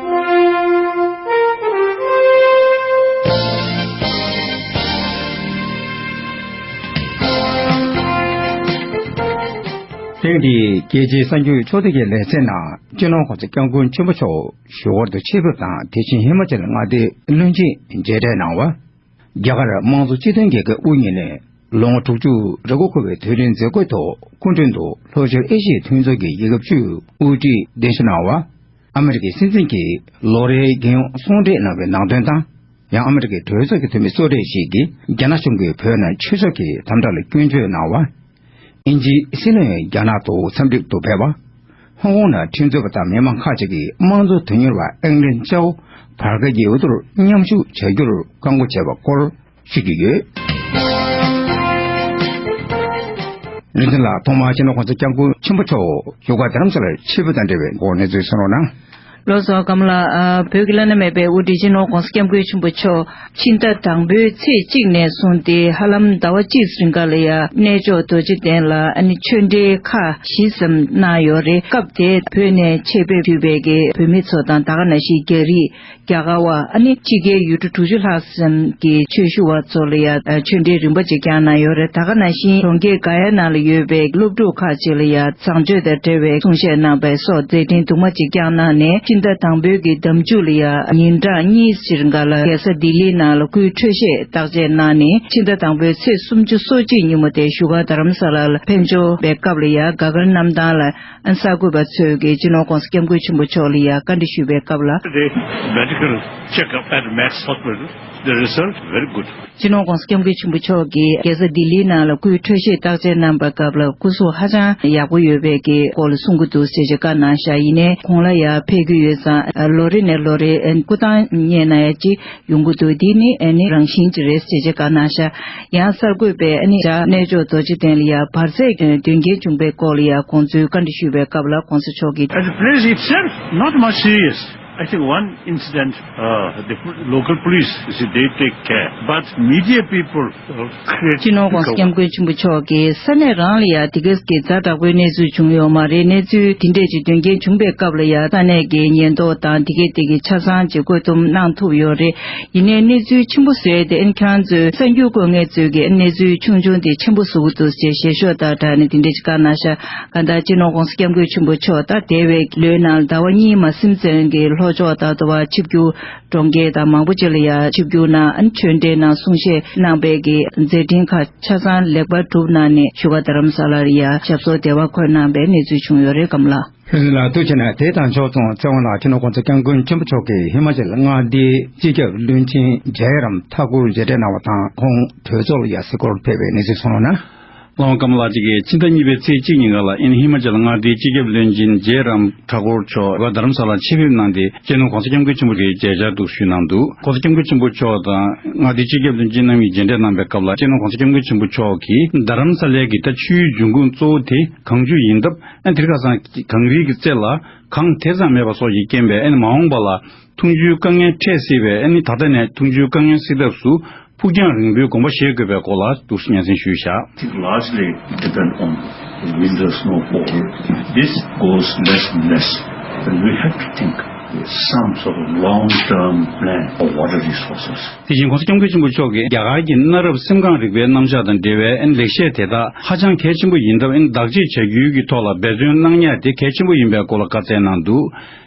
ཐེངས་འདིའི་རྒྱལ་སྤྱིའི་གསར་འགྱུར་ཕྱོགས་བསྒྲིགས་ཀྱི་ལེ་ཚན་ནང་། སྤྱི་ནོར་༸གོང་ས་༸སྐྱབས་མགོན་ཆེན་པོ་མཆོག་ཞི་ཝར་དུ་ཆེད་ཕེབས་དང་། དེ་བཞིན་ཧི་མ་ཅལ་མངའ་སྡེའི་བློན་ཆེན་མཇལ་འཕྲད་གནང་བ། རྒྱ་གར་དམངས་གཙོ་སྤྱི་མཐུན་རྒྱལ་ཁབ་དབུ་བརྙེས་ནས་ ལོ་ངོ་དྲུག་ཅུ་རེ་དགུ་འཁོར་བའི་དུས་དྲན་མཛད་སྒོའི་ཐོག་སྐུ་མགྲོན་དུ་ལྷོ་ཕྱོགས་ཨེ་ཤི་ཡའི་མཐུན་ཚོགས་ཀྱི་རྒྱལ་ཁབ་བཅུའི་དབུ་ཁྲིད་གདན་ཞུ་གནང་བ། ཨ་མི་རི་ཀའི་སྲིད་འཛིན་གྱིས་ལོ་རེའི་རྒྱལ་ཡོངས་གསུང་གྲོས་གནང་བའི་ནང་དོན་དང་། ཡང་ཨ་མི་རི་ཀའི་གྲོས་ཚོགས་ཀྱི་འཐུས་མི་གཙོ་གྲས་ཤིག་གིས་རྒྱ་ནག་གཞུང་གིས་བོད་ནང་ཆོས་ཕྱོགས་ཀྱི་དམ་དྲག་ལ་སྐྱོན་བརྗོད་གནང་བ། དབྱིན་ཇིའི་སྲིད་བློན་རྒྱ་ནག་ཏུ་འཚམས་འདྲིར་འདུག་ཕེབས་པ། ཧོང་ཀོང་ནང་ཁྲིམས་རྩོད་པ་དང་མི་མང་ཁག་ཅིག་གིས་དམངས་གཙོ་དོན་གཉེར་བ་ཨེང་ལིན་ཅའོ་བར་བརྒལ་གྱི་འོས་བསྡུར་མཉམ་ཞུགས་བྱ་རྒྱུར་བཀག་འགོག་བྱས་པ་སྐོར་ཞུ་རྒྱུ་ཡོད། རིན་ཆེན་ལགས། ཐོག་མར་སྤྱི་ནོར་༸གོང་ས་༸སྐྱབས་མགོན་ཆེན་པོ་མཆོག་བཞུགས་སྒར་རྡ་རམ་ས་ལར་ཆེད་ཕེབས་དང་འབྲེལ་བའི་སྐོར་གནས་ཚུལ་གསུང་རོགས་གནང་། ལགས་སོ། ཀམ་ལགས། ཨ། བོད་ཀྱི་བླ་ན་མེད་པའི་དབུ་ཁྲིད་སྤྱི་ནོར་༸གོང་ས་༸སྐྱབས་མགོན་ཆེན་པོ་མཆོག་ཕྱི་ཟླ་དང་པོའི་ཚེས་གཅིག་ནས་བཟུང་སྟེ་ཧ་ལམ་ཟླ་བ་གཅིག་རིང་ག་ལ་ཡ་གནས་མཆོག་རྡོ་རྗེ་གདན་ལ་ཨ་ནི་ཆོས་འབྲེལ་ཁག་བཞི་ཙམ་གནང་ཡོད་རེད། སྐབས་དེ་བོད་ནས་ཆེད་ཕེབས་ཞུས་པའི་གི་བོད་མི་ཚོ་དང་ད་ག་ནང་བཞིན་རྒྱ་རིགས། རྒྱ་གར་བ། ཨ་ནི་ཕྱི་རྒྱལ་ཡུལ་གྲུ་དྲུག་ཅུ་ལྷག་ཙམ་གྱི་ཆོས་ཞུ་བ་ཚོ་ལ་ཡ་ཨ་ཆོས་འབྲེལ་རིམ་པ་ཅིག་བསྐྱངས་གནང་ཡོད་རེད། ད་ག་ནང་བཞིན་གྲོང་ཁྱེར་ག་ཡ་ནང་ལ་ཡོད་པའི་སློབ་ཕྲུག་ཁག་ཅིག་ལ་ཡ་བཟང་སྤྱོད་དང་འབྲེལ་བའི་གསུང་བཤད་གནང་པ་སོགས་མཛད་འཕྲིན་དུ་མ་ཅིག་བསྐྱངས་གནང་ནས་ཕྱི་ཟླ་དང་པོའི་གི་ཟླ་མཇུག་ལ་ཡ་ཉིན་གྲངས་གཉིས་ཕྱིར་འགའ་ལ་རྒྱལ་ས་ལྡི་ལིའི་ནང་ལ་སྐུའི་འཕྲོད་བཞེས་བརྟག་དཔྱད་གནང་ནས་ཕྱི་ཟླ་དང་པོའི་ཚེས་སུམ་ཅུ་སོ་གཅིག་ཉིན་མོ་དེ་བཞུགས་སྒར་རྡ་རམ་ས་ལ་ལ་ཕེབས་འབྱོར་བའི་སྐབས་ལ་ཡ་ག་གར་གནམ་ཐང་ལ། ཨན་གསར་འགོད་པ་ཚོས་ཀྱིས་སྤྱི་ནོར་༸གོང་ས་༸སྐྱབས་མགོན་ཆེན་པོ་མཆོག་ལ་ཡ་བཀའ་འདྲི་ཞུས་པའི་སྐབས་ལ། The medical checkup at Max Hospital, the result very good. སྤྱི་ནོར་༸གོང་ས་༸སྐྱབས་མགོན་ཆེན་པོ་མཆོག་གིས་རྒྱལ་ས་ལྡི་ལིའི་ནང་ལ་སྐུའི་འཕྲོད་བཞེས་བརྟག་དཔྱད་གནང་པའི་སྐབས་ལ་སྐུ་གཟུགས་ཧ་ཅང་ཡག་པོ་ཡོད་པའི་གི་སྐོར་ལ་གསུང་གི་འདུག་ཟེར་བྱས་བཀའ་གནང་ཤག་ཡིན་ནའི་གོང་ལ་ཡ་ཕེབས་ཀྱི་ཡོད་ཙང་ལོ་རེ་ནས་ལོ་རེ་སྐུ་ཐང་བསྙེན་གནང་ཡ་ཅིག་ཡོང་གི་འདུག་འདི་ནི་ཨ་ནི་རང་བཞིན་ཅིག་རེད་ཟེར་བྱས་བཀའ་གནང་ཤག་ཡང་གསར་འགོད་པས་ཨ་ནི་རྒྱ་གནས་མཆོག་རྡོ་རྗེ་གདན་ལ་ཡ་བར་ཆད་དོན་རྐྱེན་བྱུང་པའི་སྐོར་ལ་ཡ་ཁོང་ཚོའི་བཀའ་འདྲི་ཞུས་པའི་སྐབས་ལ་༸གོང་ས་མཆོག་གིས། At the place itself, not much serious. I think one incident, uh, the local police, you see, they take care. But media people, uh, create སྤྱི་ནོར་༸གོང་ས་སྐྱབས་མགོན་ཆེན་པོ་མཆོག་གིས་ས་གནས་རང་ལ་ཡ་དེ་ག་གི་ཛ་དྲག་པོའི་གནས་ཚུལ་བྱུང་ཡོད་མ་རེད། གནས་ཚུལ་དེ་འདྲས་ཀྱི་དོན་རྐྱེན་བྱུང་པའི་སྐབས་ལ་ཡ་ས་གནས་ཀྱི་ཉེན་རྟོག་དང་དེ་ག་དེ་གི་ཆ་ཚང་ཅིག་བཀོད་འདོམས་གནང་ཐུབ་ཡོད་རེད། ཡིན་ནའི་གནས་ཚུལ་ཆེན་པོ་བཟོས་ཏེ་ཨན་ཁྱང་ཚོས་གསར་འགྱུར་བཀོད་མཁན་ཚོས་ཀྱི་གནས་ཚུལ་ཆུང་ཆུང་དེ་ཆེན་པོ་བཟོ་གི་འདུག་ཅེས་ཞེ་ཤོས་དང་སྦྲགས་ནས་དེ་འདྲ་ཅིག་བཀའ་གནང་ཤག་གང་ལྟར་སྤྱི་ནོར་༸གོང་ས་༸སྐྱབས་མགོན་ཆེན་པོ་མཆོག་ད་འདས་པའི་ལོའི་ནང་ཟླ་བ་གཉིས་མ་ཟིན་ཙམ་གྱི་ལྷོ་ཕྱོགས་ད་དུ་བ་ཆིབས་བསྒྱུར་གྲོང་ཁྱེར་དང་མང་པོ་ཅིག་ལ་ཡ་ཆིབས་བསྒྱུར་གནང་ཨན་ཆོས་འབྲེལ་ནང་གསུང་བཤད་གནང་པའི་གི་མཛད་འཕྲིན་ཁག་ཆ་ཚང་ལེགས་པར་གྲུབ་གནང་ནས་བཞུགས་སྒར་རྡ་རམ་ས་ལ་ལ་ཡ་ཞབས་སོར་བདེ་བར་འཁོད་གནང་པའི་གནས་ཚུལ་བྱུང་ཡོད་རེད། ཀམ་ལགས། ལྷན་རྒྱས་ལ་ཐུགས་རྗེ་ཆེ། དེ་དང་ཕྱོགས་མཚུངས་ཚེ་དབང་ལགས། སྤྱི་ནོར་༸གོང་ས་༸སྐྱབས་མགོན་ཆེན་པོ་མཆོག་གིས་ཧི་མ་ཅལ་མངའ་སྡེའི་སྤྱི་ཁྱབ་བློན་ཆེན་ཇའི་རམ་ཐ་ཀུར་མཇལ་འཕྲད་གནང་བ་དང་ཁོང་གྲོས་ཚོགས་ལ་ཡ་གཟིགས་སྐོར་ཕེབས་པའི་གནས་ཚུལ་གསུངས་རོགས་གནང་། ལགས་འོང་། ཀམ་ལགས་ཀྱིས་ཕྱི་ཟླ་གཉིས་པའི་ཚེས་གཅིག་ཉིན་ག་ལ་ཨིན་ཧི་མ་ཅལ་མངའ་སྡེའི་སྤྱི་ཁྱབ་བློན་ཆེན་ཇའི་རམ་ཐ་ཀུར་མཆོག་རྡ་རམ་ས་ལར་ཆེད་ཕེབས་གནང་སྟེ་སྤྱི་ནོར་༸གོང་ས་༸སྐྱབས་མགོན་ཆེན་པོ་གི་མཇལ་བཅར་འདུག་ཞུས་གནང་འདུག ༸གོང་ས་༸སྐྱབས་མགོན་ཆེན་པོ་མཆོག་དང་མངའ་སྡེའི་སྤྱི་ཁྱབ་བློན་ཆེན་རྣམ་གཉིས་མཇལ་འཕྲད་གནང་པའི་སྐབས་ལ་སྤྱི་ནོར་༸གོང་ས་༸སྐྱབས་མགོན་ཆེན་པོ་མཆོག་གིས་རྡ་རམ་ས་ལའི་གི་ད་ཆུའི་འབྱུང་ཁུངས་གཙོ་བོ་དེ་གངས་ཆུ་ཡིན་སྟབས། ཨ་ནི་དེ་རིང་ཁ་སང་གངས་རིའི་གི་རྩེ་ལ་གངས་དེ་ཙམ་མེད་པ་སོགས་ཀྱི་རྐྱེན་པས་ཨ་ནི་མ་འོངས་པ་ལ་འཐུང་ཆུའི་དཀའ་ངལ་འཕྲད་སྲིད་པས། ཨ་ནི་ད་ལྟ་ནས་འཐུང་ཆུའི་དཀའ་ངལ་སེལ་ཐབས་སུ་ཕུགས་རྒྱང་རིང་པོའི་དགོངས་པ་བཞེས་དགོས་པའི་སྐོར་ལ་འདུག་སེ་སྙན་སེང་ཞུས་བཞག I think largely depend on the winter snowfall. This goes less and less. And we have to think some sort of long-term plan for water resources. དེ་བཞིན་༸གོང་ས་༸སྐྱབས་མགོན་ཆེན་པོ་མཆོག་གིས་རྒྱ་གར་གྱི་གནའ་རབས་སེམས་ཁམས་རིག་པའི་རྣམ་གཞག་དང་འབྲེལ་བའི་ཨན་ལེགས་བཤད་དེ་དག་ཧ་ཅང་གལ་ཆེན་པོ་ཡིན་སྟབས། ཨན་བདག་གཅེས་བྱ་རྒྱུའི་གི་ཐོག་ལ་འབད་བརྩོན་གནང་ཡ་དེ་གལ་ཆེན་པོ་ཡིན་པའི་སྐོར་ལ་བཀའ་སྩལ་གནང་འདུག་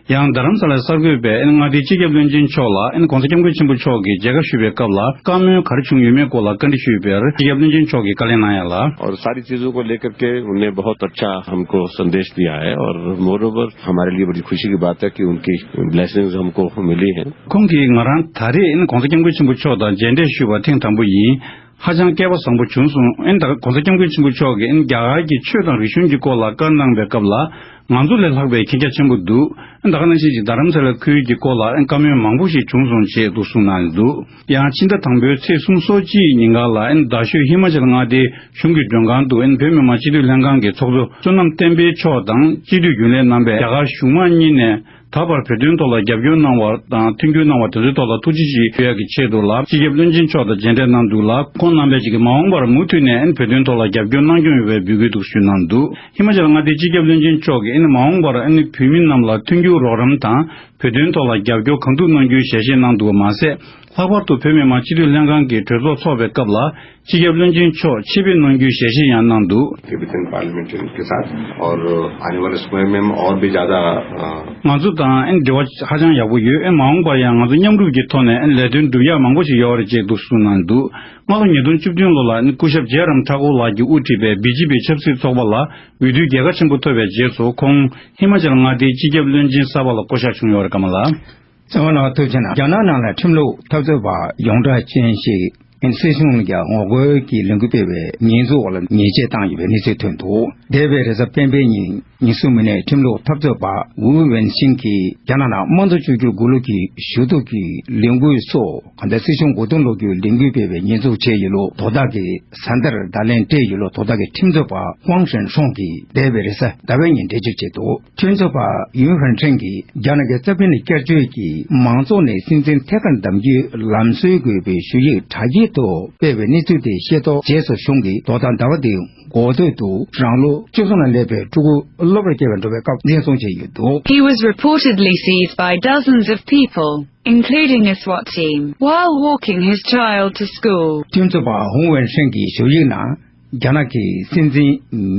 ཡང་རྡ་རམ་ས་ལའི་གསར་འགོད་པས་ཨན་མངའ་སྡེའི་སྤྱི་ཁྱབ་བློན་ཆེན་མཆོག་ལ་ཨན་༸གོང་ས་༸སྐྱབས་མགོན་ཆེན་པོ་མཆོག་གིས་མཇལ་ཁ་ཞུ་བའི་སྐབས་ལ་བཀའ་མོལ་ག་རེ་བྱུང་ཡོད་མེད་སྐོར་ལ་བཀའ་འདྲི་ཞུས་པར་སྤྱི་ཁྱབ་བློན་ཆེན་མཆོག་གིས་བཀའ་ལན་གནང་ཡ་ལ། और सारी चीज़ों को लेकर के उन्होंने बहुत अच्छा हमको संदेश दिया है और मोर ओवर हमारे लिए बड़ी खुशी की बात है कि उनकी ब्लेसिंग्स हमको मिली हैं। ཁོང་གིས་ང་རང་ད་རེས་༸གོང་ས་༸སྐྱབས་མགོན་ཆེན་པོ་མཆོག་དང་མཇལ་འཕྲད་ཞུས་པ་ཐེངས་དང་པོ་ཡིན། ཧ་ཅང་སྐལ་བ་བཟང་པོ་བྱུང་སོང་། ཨན་ད་༸གོང་ས་༸སྐྱབས་མགོན་ཆེན་པོ་མཆོག་གིས་ཨན་རྒྱ་གར་གྱི་ཆོས་དང་རིག་གཞུང་གི་སྐོར་ལ་བཀའ་གནང་བའི་སྐབས་ལ་ང་ཚོ་ལས་ལྷག་པའི་མཁྱེན་རྒྱ་ཆེན་པོ་འདུག་ཨན་ད་ག་ནང་བཞིན་གྱི་རྡ་རམ་ས་ལ་ཁུལ་གྱི་སྐོར་ལ་ཨན་བཀའ་མོལ་མང་པོ་ཞིག་བྱུང་སོང་ཞེས་འདུག་གསུངས་གནང་འདུག་ཡང་ཕྱི་ཟླ་དང་པོའི་ཚེས་སུམ་ཅུ་སོ་གཅིག་ཉིན་ག་ལ་ཨན་རྡ་ཤོད་ཧི་མ་ཅལ་མངའ་སྡེའི་གཞུང་གི་མགྲོན་ཁང་དུ་ཨན་བོད་མི་མང་སྤྱི་འཐུས་ལྷན་ཁང་གི་ཚོགས་གཙོ་བསོད་ནམས་བསྟན་འཕེལ་མཆོག་དང་སྤྱི་འཐུས་རྒྱུན་ལས་རྣམ་པས་རྒྱ་གར་གཞུང་མང་གཉིས་ནས། ད་བར་བོད་དོན་ཐོག་ལ་རྒྱབ་སྐྱོར་གནང་བ་དང་མཐུན་འགྱུར་གནང་བ་དེ་ཚོའི་ཐོག་ལ་ཐུགས་རྗེ་ཆེ་ཞུ་ཡག་གི་ཆེད་དུ་ལ་སྤྱི་ཁྱབ་བློན་ཆེན་མཆོག་དང་མཇལ་འཕྲད་གནང་འདུག་ལ། ཁོང་རྣམ་པས་ཅིག་གིས་མ་འོངས་པར་མུ་མཐུད་ནས་ཨན་བོད་དོན་ཐོག་ལ་རྒྱབ་སྐྱོར་གནང་སྐྱོང་ཡོང་བའི་འབོད་སྐུལ་འདུག་ཞུས་གནང་འདུག་ཧི་མ་ཅལ་མངའ་སྡེའི་སྤྱི་ཁྱབ་བློན་ཆེན་མཆོག་གིས་ཨན་མ་འོངས་པར་ཨན་བོད་མི་རྣམས་ལ་མཐུན་འགྱུར་རོགས་རམ་དང་ བོད་དོན་ཐོག་ལ་རྒྱབ་སྐྱོར་གང་ཐུབ་གནང་རྒྱུའི་ཞལ་བཞེས་གནང་འདུག་པ་མ་ཟད། ལྷག་པར་དུ་བོད་མི་མང་སྤྱི་འཐུས་ལྷན་ཁང་གི་གྲོས་ཚོགས་འཚོགས་པའི་སྐབས་ལ། སྤྱི་ཁྱབ་བློན་ཆེན་མཆོག་ཆེད་ཕེབས་གནང་རྒྱུའི་ཞལ་བཞེས་ཡང་གནང་འདུག། Tibetan पार्लियामेंटेरियन के साथ और आने वाले समय में हम और भी ज़्यादा, अ, ང་ཚོ་དང་ཨན་འབྲེལ་བ་ཧ་ཅང་ཡག་པོ་ཡོད། ཨན་མ་འོངས་པར་ཡང་ང་ཚོ་མཉམ་རུབ་ཀྱི་ཐོག་ནས་ཨན་ལས་དོན་སྒྲུབ་ཡག་མང་པོ་ཞིག་ཡོད་རེད་ཅེས་འདུག་གསུངས་གནང་འདུག། སྔ་ལོ་ཉིས་སྟོང་བཅུ་བདུན་ལོ་ལ་ཨན་སྐུ་ཞབས་ཇེ་རམ་ཐ་ཀོར་ལགས་ཀྱིས་དབུ་ཁྲིད་པའི་བི་ཇེ་པི་ཆབ་སྲིད་ཚོགས་པ་ལ་འོས་བསྡུའི་རྒྱལ་ཁ་ཆེན་པོ་ཐོབ་པའི་རྗེས་སུ། ཁོང་ཧི་མ་ཅལ་མངའ་སྡེའི་སྤྱི་ཁྱབ་བློན་ཆེན་གསར་པ་ལ་བསྐོ་གཞག་བྱུང་ཡོད་རེད། ཀ་མ་ལགས། གསན་པ་ལ་ཐུགས་རྗེ་གནང་། རྒྱ་ནག་ནང་ལ་ཁྲིམས་ལུགས་འཐབ་རྩོད་པ་ཡོངས་གྲགས་ཅན་ཞིག་སྲིད་གཞུང་ལ་ངོ་རྒོལ་གྱི་ལས་འགུལ་སྤེལ་བའི་ཉེས་འཛུགས་འོག་ལ་ཉེས་ཆད་བཏང་ཡོད་པའི་གནས་ཚུལ་ཐོན་འདུག། འདས་པའི་རེས་གཟའ་སྤེན་པའི་ཉིན་ཉི་ཤུ་མི་ནས་ཁྲིམས་ལུགས་འཐབ་རྩོད་པ་ཝུའུ་ཝེན་ཤིང་གིས་རྒྱ་ནག་ནང་དམངས་གཙོ་བཅོས་བསྒྱུར་དགུ་ལོ་གི་ཞུ་གཏུག་གི་ལས་འགུལ་སོགས་གང་ལྟར་སྲིད་གཞུང་མགོ་རྟིང་སློག་རྒྱུའི་ལས་འགུལ་སྤེལ་བའི་ཉེས་འཛུགས་བྱས་ཡོད་ལུགས་དོ་བདག་གིས་གཟའ་ཟླར་བརྡ་ལན་སྤྲད་ཡོད་ལུགས་དོ་བདག་གི་ཁྲིམས་རྩོད་པ་ཧུའང་ཧྲན་ཧྲོང་གིས་འདས་པའི་རེས་གཟའ་ཟླ་བའི་ཉིན་འགྲེལ་བརྗོད་བྱས་འདུག། ཁྲིམས་རྩོད་པ་ཡུན་ཧྲན་ཧྲན་གྱིས་རྒྱ་ནག་གི་རྩ་ཁྲིམས་བསྐྱར་བཅོས་ཀྱིས་མང་ཚོགས་ནས་སྲིད་འཛིན་ཐད་ཀར་འདེམས་རྒྱུའི་ལམ་སྲོལ་དགོས་པའི་ཞུ་ཡིག་དྲ་རྒྱའི་ཐོག་སྤེལ་བའི་གནས་ཚུལ་དེ་ཤེས་རྟོགས་རྗེས་སུ་གཞུང་གིས་དོ་བདག་ཟླ་བ་འདིའི་འགོ་སྟོད་དུ་རང་ལོ་བཅུ་གསུམ་ལ་སླེབས་པའི་ཕྲུ་གུ་སློབ་གྲྭར་སྐྱེལ་བར་འགྲོ་བའི་སྐབས་འཛིན་བཟུང་བྱས་ཡོད་འདུག། He was reportedly seized by dozens of people, including a SWAT team, while walking his child to school. ཁྲིམས་རྩོད་པ་ཧུང་ཝེན་ཧྲེང་གི་ཞུ་ཡིག་ནང་། རྒྱ་ནག་གི་སྲིད་འཛིན་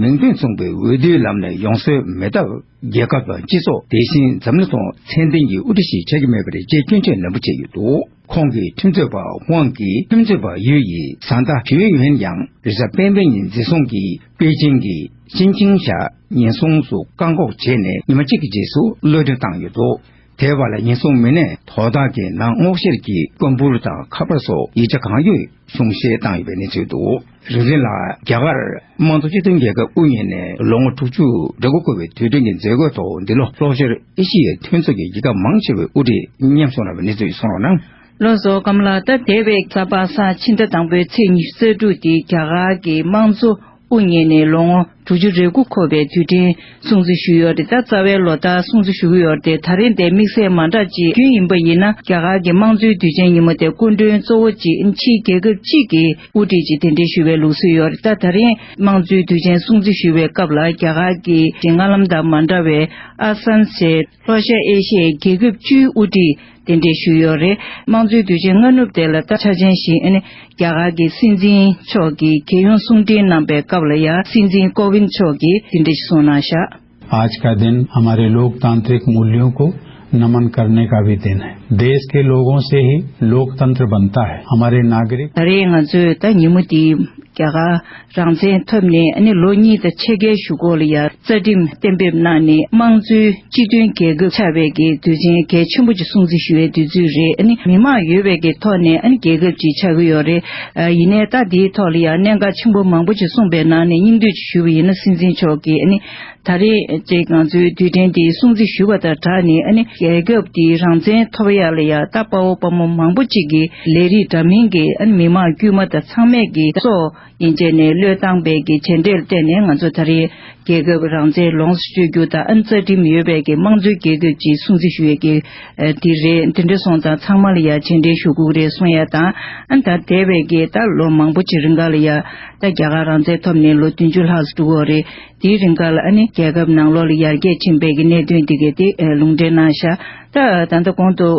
མིང་དོན་མཚུངས་པའི་འོས་བསྡུའི་ལམ་ནས་ཡོང་སྲོལ་མེད་སྟབས། རྒྱལ་ཁབ་དང་སྤྱི་ཚོགས། དེ་བཞིན་འཛམ་གླིང་ཐོག་མཚན་ལྡན་གྱི་དབུ་ཁྲིད་ཞིག་ཆགས་ཀྱི་མེད་པར་རྗེས་སྐྱོན་བརྗོད་ནན་པོ་བྱས་ཡོད་འདུག། ཁོང་གིས་ཁྲིམས་རྩོད་པ་ཧུའང་གིས་ཁྲིམས་རྩོད་པ་ཡུས་ཡིས་གཟའ་ཟླ་ཞུས་ཡོན་ཡང་རེས་གཟའ་སྤེན་པའི་ཉིན་འཛིན་བཟུང་གིས་པེ་ཅིང་གི་ཅིན་ཅིང་ཞྭ་ཉེན་སྲུང་སུ་བཀག་འགོག་བྱས་ནས་ཉི་མ་གཅིག་གི་རྗེས་སུ་གློད་གྲོལ་བཏང་ཡོད་འདུག། དེ་བར་ལ་ཉེན་སྲུང་མི་སྣས་དོ་བདག་གི་ནང་སྔོག་བཤེར་གྱི་སྐམ་ཕུར་དང་ཁ་པར་སོགས་ཡིག་ཆ་གང་ཡོད་གསུང་བཤད་བཏང་ཡོད་པའི་གནས་ཚུལ་འདུག། རིག་འཛིན་ལགས། རྒྱ་གར་དམངས་གཙོ་སྤྱི་མཐུན་རྒྱལ་ཁབ་དབུ་བརྙེས་ནས་ལོ་ངོ་དྲུག་ཅུ་རེ་དགུ་འཁོར་བའི་དུས་དྲན་གྱི་མཛད་སྒོའི་ཐོག་འདི་ལོ་ལྷོ་ཤར་ཨེ་ཤི་ཡའི་མཐུན་ཚོགས་ཀྱི་འགྱུར་ཁ་མང་ཆེ་བའི་དབུ་ཁྲིད་མཉམ་ཞུགས་གནང་བའི་གནས་ཚུལ་གསུང་རོགས་གནང་། ལགས་སོ། ཀམ་ལགས། ད་འདས་པའི་གཟའ་པ་སངས་ཕྱི་ཟླ་དང་པོའི་ཚེས་ཉི་ཤུ་རྩ་དྲུག་དེ་རྒྱ་གར་གྱི་དམངས་གཙོ་དབུ་བརྙེས་ནས་ལོ་ངོ་དྲུག་ཅུ་རེ་དགུ་འཁོར་བའི་དུས་དྲན་སྲུང་བརྩི་ཞུས་ཡོད་རེད། ད་རྩ་བའི་ལོ་ལྟར་སྲུང་བརྩི་ཞུ་གི་ཡོད་རེད་དེ། ད་རེས་འདིར་དམིགས་བསལ་མ་འདྲ་ཅིག་རྒྱུན་ཡིན་པ་ཡིན་ན། རྒྱ་གར་གྱི་དམངས་གཙོའི་དུས་ཆེན་ཉིན་མོ་དེ་སྐུ་མགྲོན་གཙོ་བོ་ཅིག་ཕྱིའི་རྒྱལ་ཁབ་གཅིག་གི་དབུ་ཁྲིད་ཅིག་གདན་འདྲེན་ཞུ་བའི་ལུགས་སྲོལ་ཡོད་རེད། ད་ད་རེས་དམངས་གཙོའི་དུས་ཆེན་སྲུང་བརྩི་ཞུ་བའི་སྐབས་ལ། རྒྱ་གར་གྱི་སྔ་ལམ་དང་མ་འདྲ་བའི་ཨ་སན་ཟེར་ལྷོ་ཤར་ཨེ་ཤི་ཡའི་རྒྱལ་ཁབ་བཅུའི་དབུ་ཁྲིད་གདན་འདྲེན་ཞུས་ཡོད་རེད། དམངས་གཙོའི་དུས་ཆེན་སྔ་ནུབ་དེ་ལ་ད་འཆར་ཅན་བཞིན་ཨ་ནི་རྒྱ་གར་གྱི་སྲིད་འཛིན་མཆོག་གིས་རྒྱལ་ཡོངས་གསུང་འཕྲིན་གནང་པའི་སྐབས་ལ་ཡང་སྲིད་འཛིན་ཀོ་ཝིན་མཆོག་གིས་དེ་འདྲ་ཞིག་གསུངས་གནང་བཞག། आज का दिन हमारे लोकतांत्रिक मूल्यों को नमन करने का भी दिन है। देश के लोगों से ही लोकतंत्र बनता है। हमारे नागरिक ད་རེས་ང་ཚོས་ད་ཉིན་མོ་འདི་རྒྱ་གར་རང་བཙན་ཐོབ་ནས་ཨ་ནི་ལོ་གཉིས་དང་ཕྱེད་ཀའི་གཞུག་གུ་ལ་ཡང་རྩ་ཁྲིམས་གཏན་འབེབས་གནང་ནས་དམངས་གཙོའི་སྤྱི་མཐུན་རྒྱལ་ཁབ་ཆགས་པའི་གི་དུས་ཆེན་གལ་ཆེན་པོ་ཅིག་སྲུང་བརྩི་ཞུ་བའི་དུས་ཚོད་རེད། ཨ་ནི་མི་མང་ཡོད་པའི་གི་ཐོག་ནས་ཨ་ནི་རྒྱལ་ཁབ་ཅིག་ཆགས་ཀྱི་ཡོད་རེད། ཨ་ཡིན་ནའི་ད་འདིའི་ཐོག་ལ་ཡང་གནད་འགག་ཆེན་པོ་མང་པོ་ཅིག་གསུངས་པའི་ནང་ནས་སྙིང་བསྡུས་ཅིག་ཞུས་པ་ཡིན་ན། སྲིད་འཛིན་མཆོག་གིས་ཨ་ནི་ད་རེས་ཅིག་ང་ཚོའི་དུས་དྲན་འདི་སྲུང་བརྩི་ཞུ་བ་དང་སྦྲགས་ནས་ཨ་ནི་རྒྱལ་ཁབ་འདིའི་རང་བཙན་ཐོབ་ཡག་ལ་ཡང་ད་དཔའ་བོ་དཔའ་མོ་མང་པོ་ཅིག་གིས་ལས་རིགས་འདྲ་མིན་གྱི་ཨ་ནི་མི་མང་དཀྱུས་མ་དང་ཚང་མས་ཀྱི་སྲོག་ཡན་ཆད་ནས་བློས་བཏང་པའི་གི་མཇལ་འཕྲད་ལ་བརྟེན་ནས་ང་ཚོ་ད་རེས་རྒྱལ་ཁབ་རང་བཙན་ལོངས་སུ་སྤྱོད་རྒྱུ་དང་ཨ་ནི་རྩ་ཁྲིམས་ཡོད་པའི་གི་དམངས་གཙོའི་རྒྱལ་ཁབ་ཅིག་སྲུང་བརྩི་ཞུ་ཡས་ཀྱི་ཨ་དེ་རེད། དེ་འདྲ་སོང་ཙང་ཚང་མ་ལ་ཡ་རྗེས་དྲན་ཞུ་དགོས་རེད་གསུང་ཡ་དང་། ཨ་ནི་ད་འདས་པའི་གི་ད་ལོ་མང་པོ་ཅིག་རིང་ག་ལ་ཡ་ད་རྒྱ་གར་རང་བཙན་ཐོབ་ནས་ལོ་བདུན་ཅུ་ལྷག་ཙམ་འགྲོ་གི་ཡོད་རེད། དེའི་རིང་ག་ལ་ཨ་ནི་རྒྱལ་ཁབ་ནང་ལོགས་ལ་ཡར་རྒྱས་ཕྱིན་པའི་གི་གནད་དོན་དེ་གའི་དེ་ཨ་ལུང་འདྲེན་གནང་ཤག། ད་ད་ལྟ་གོང་དུ་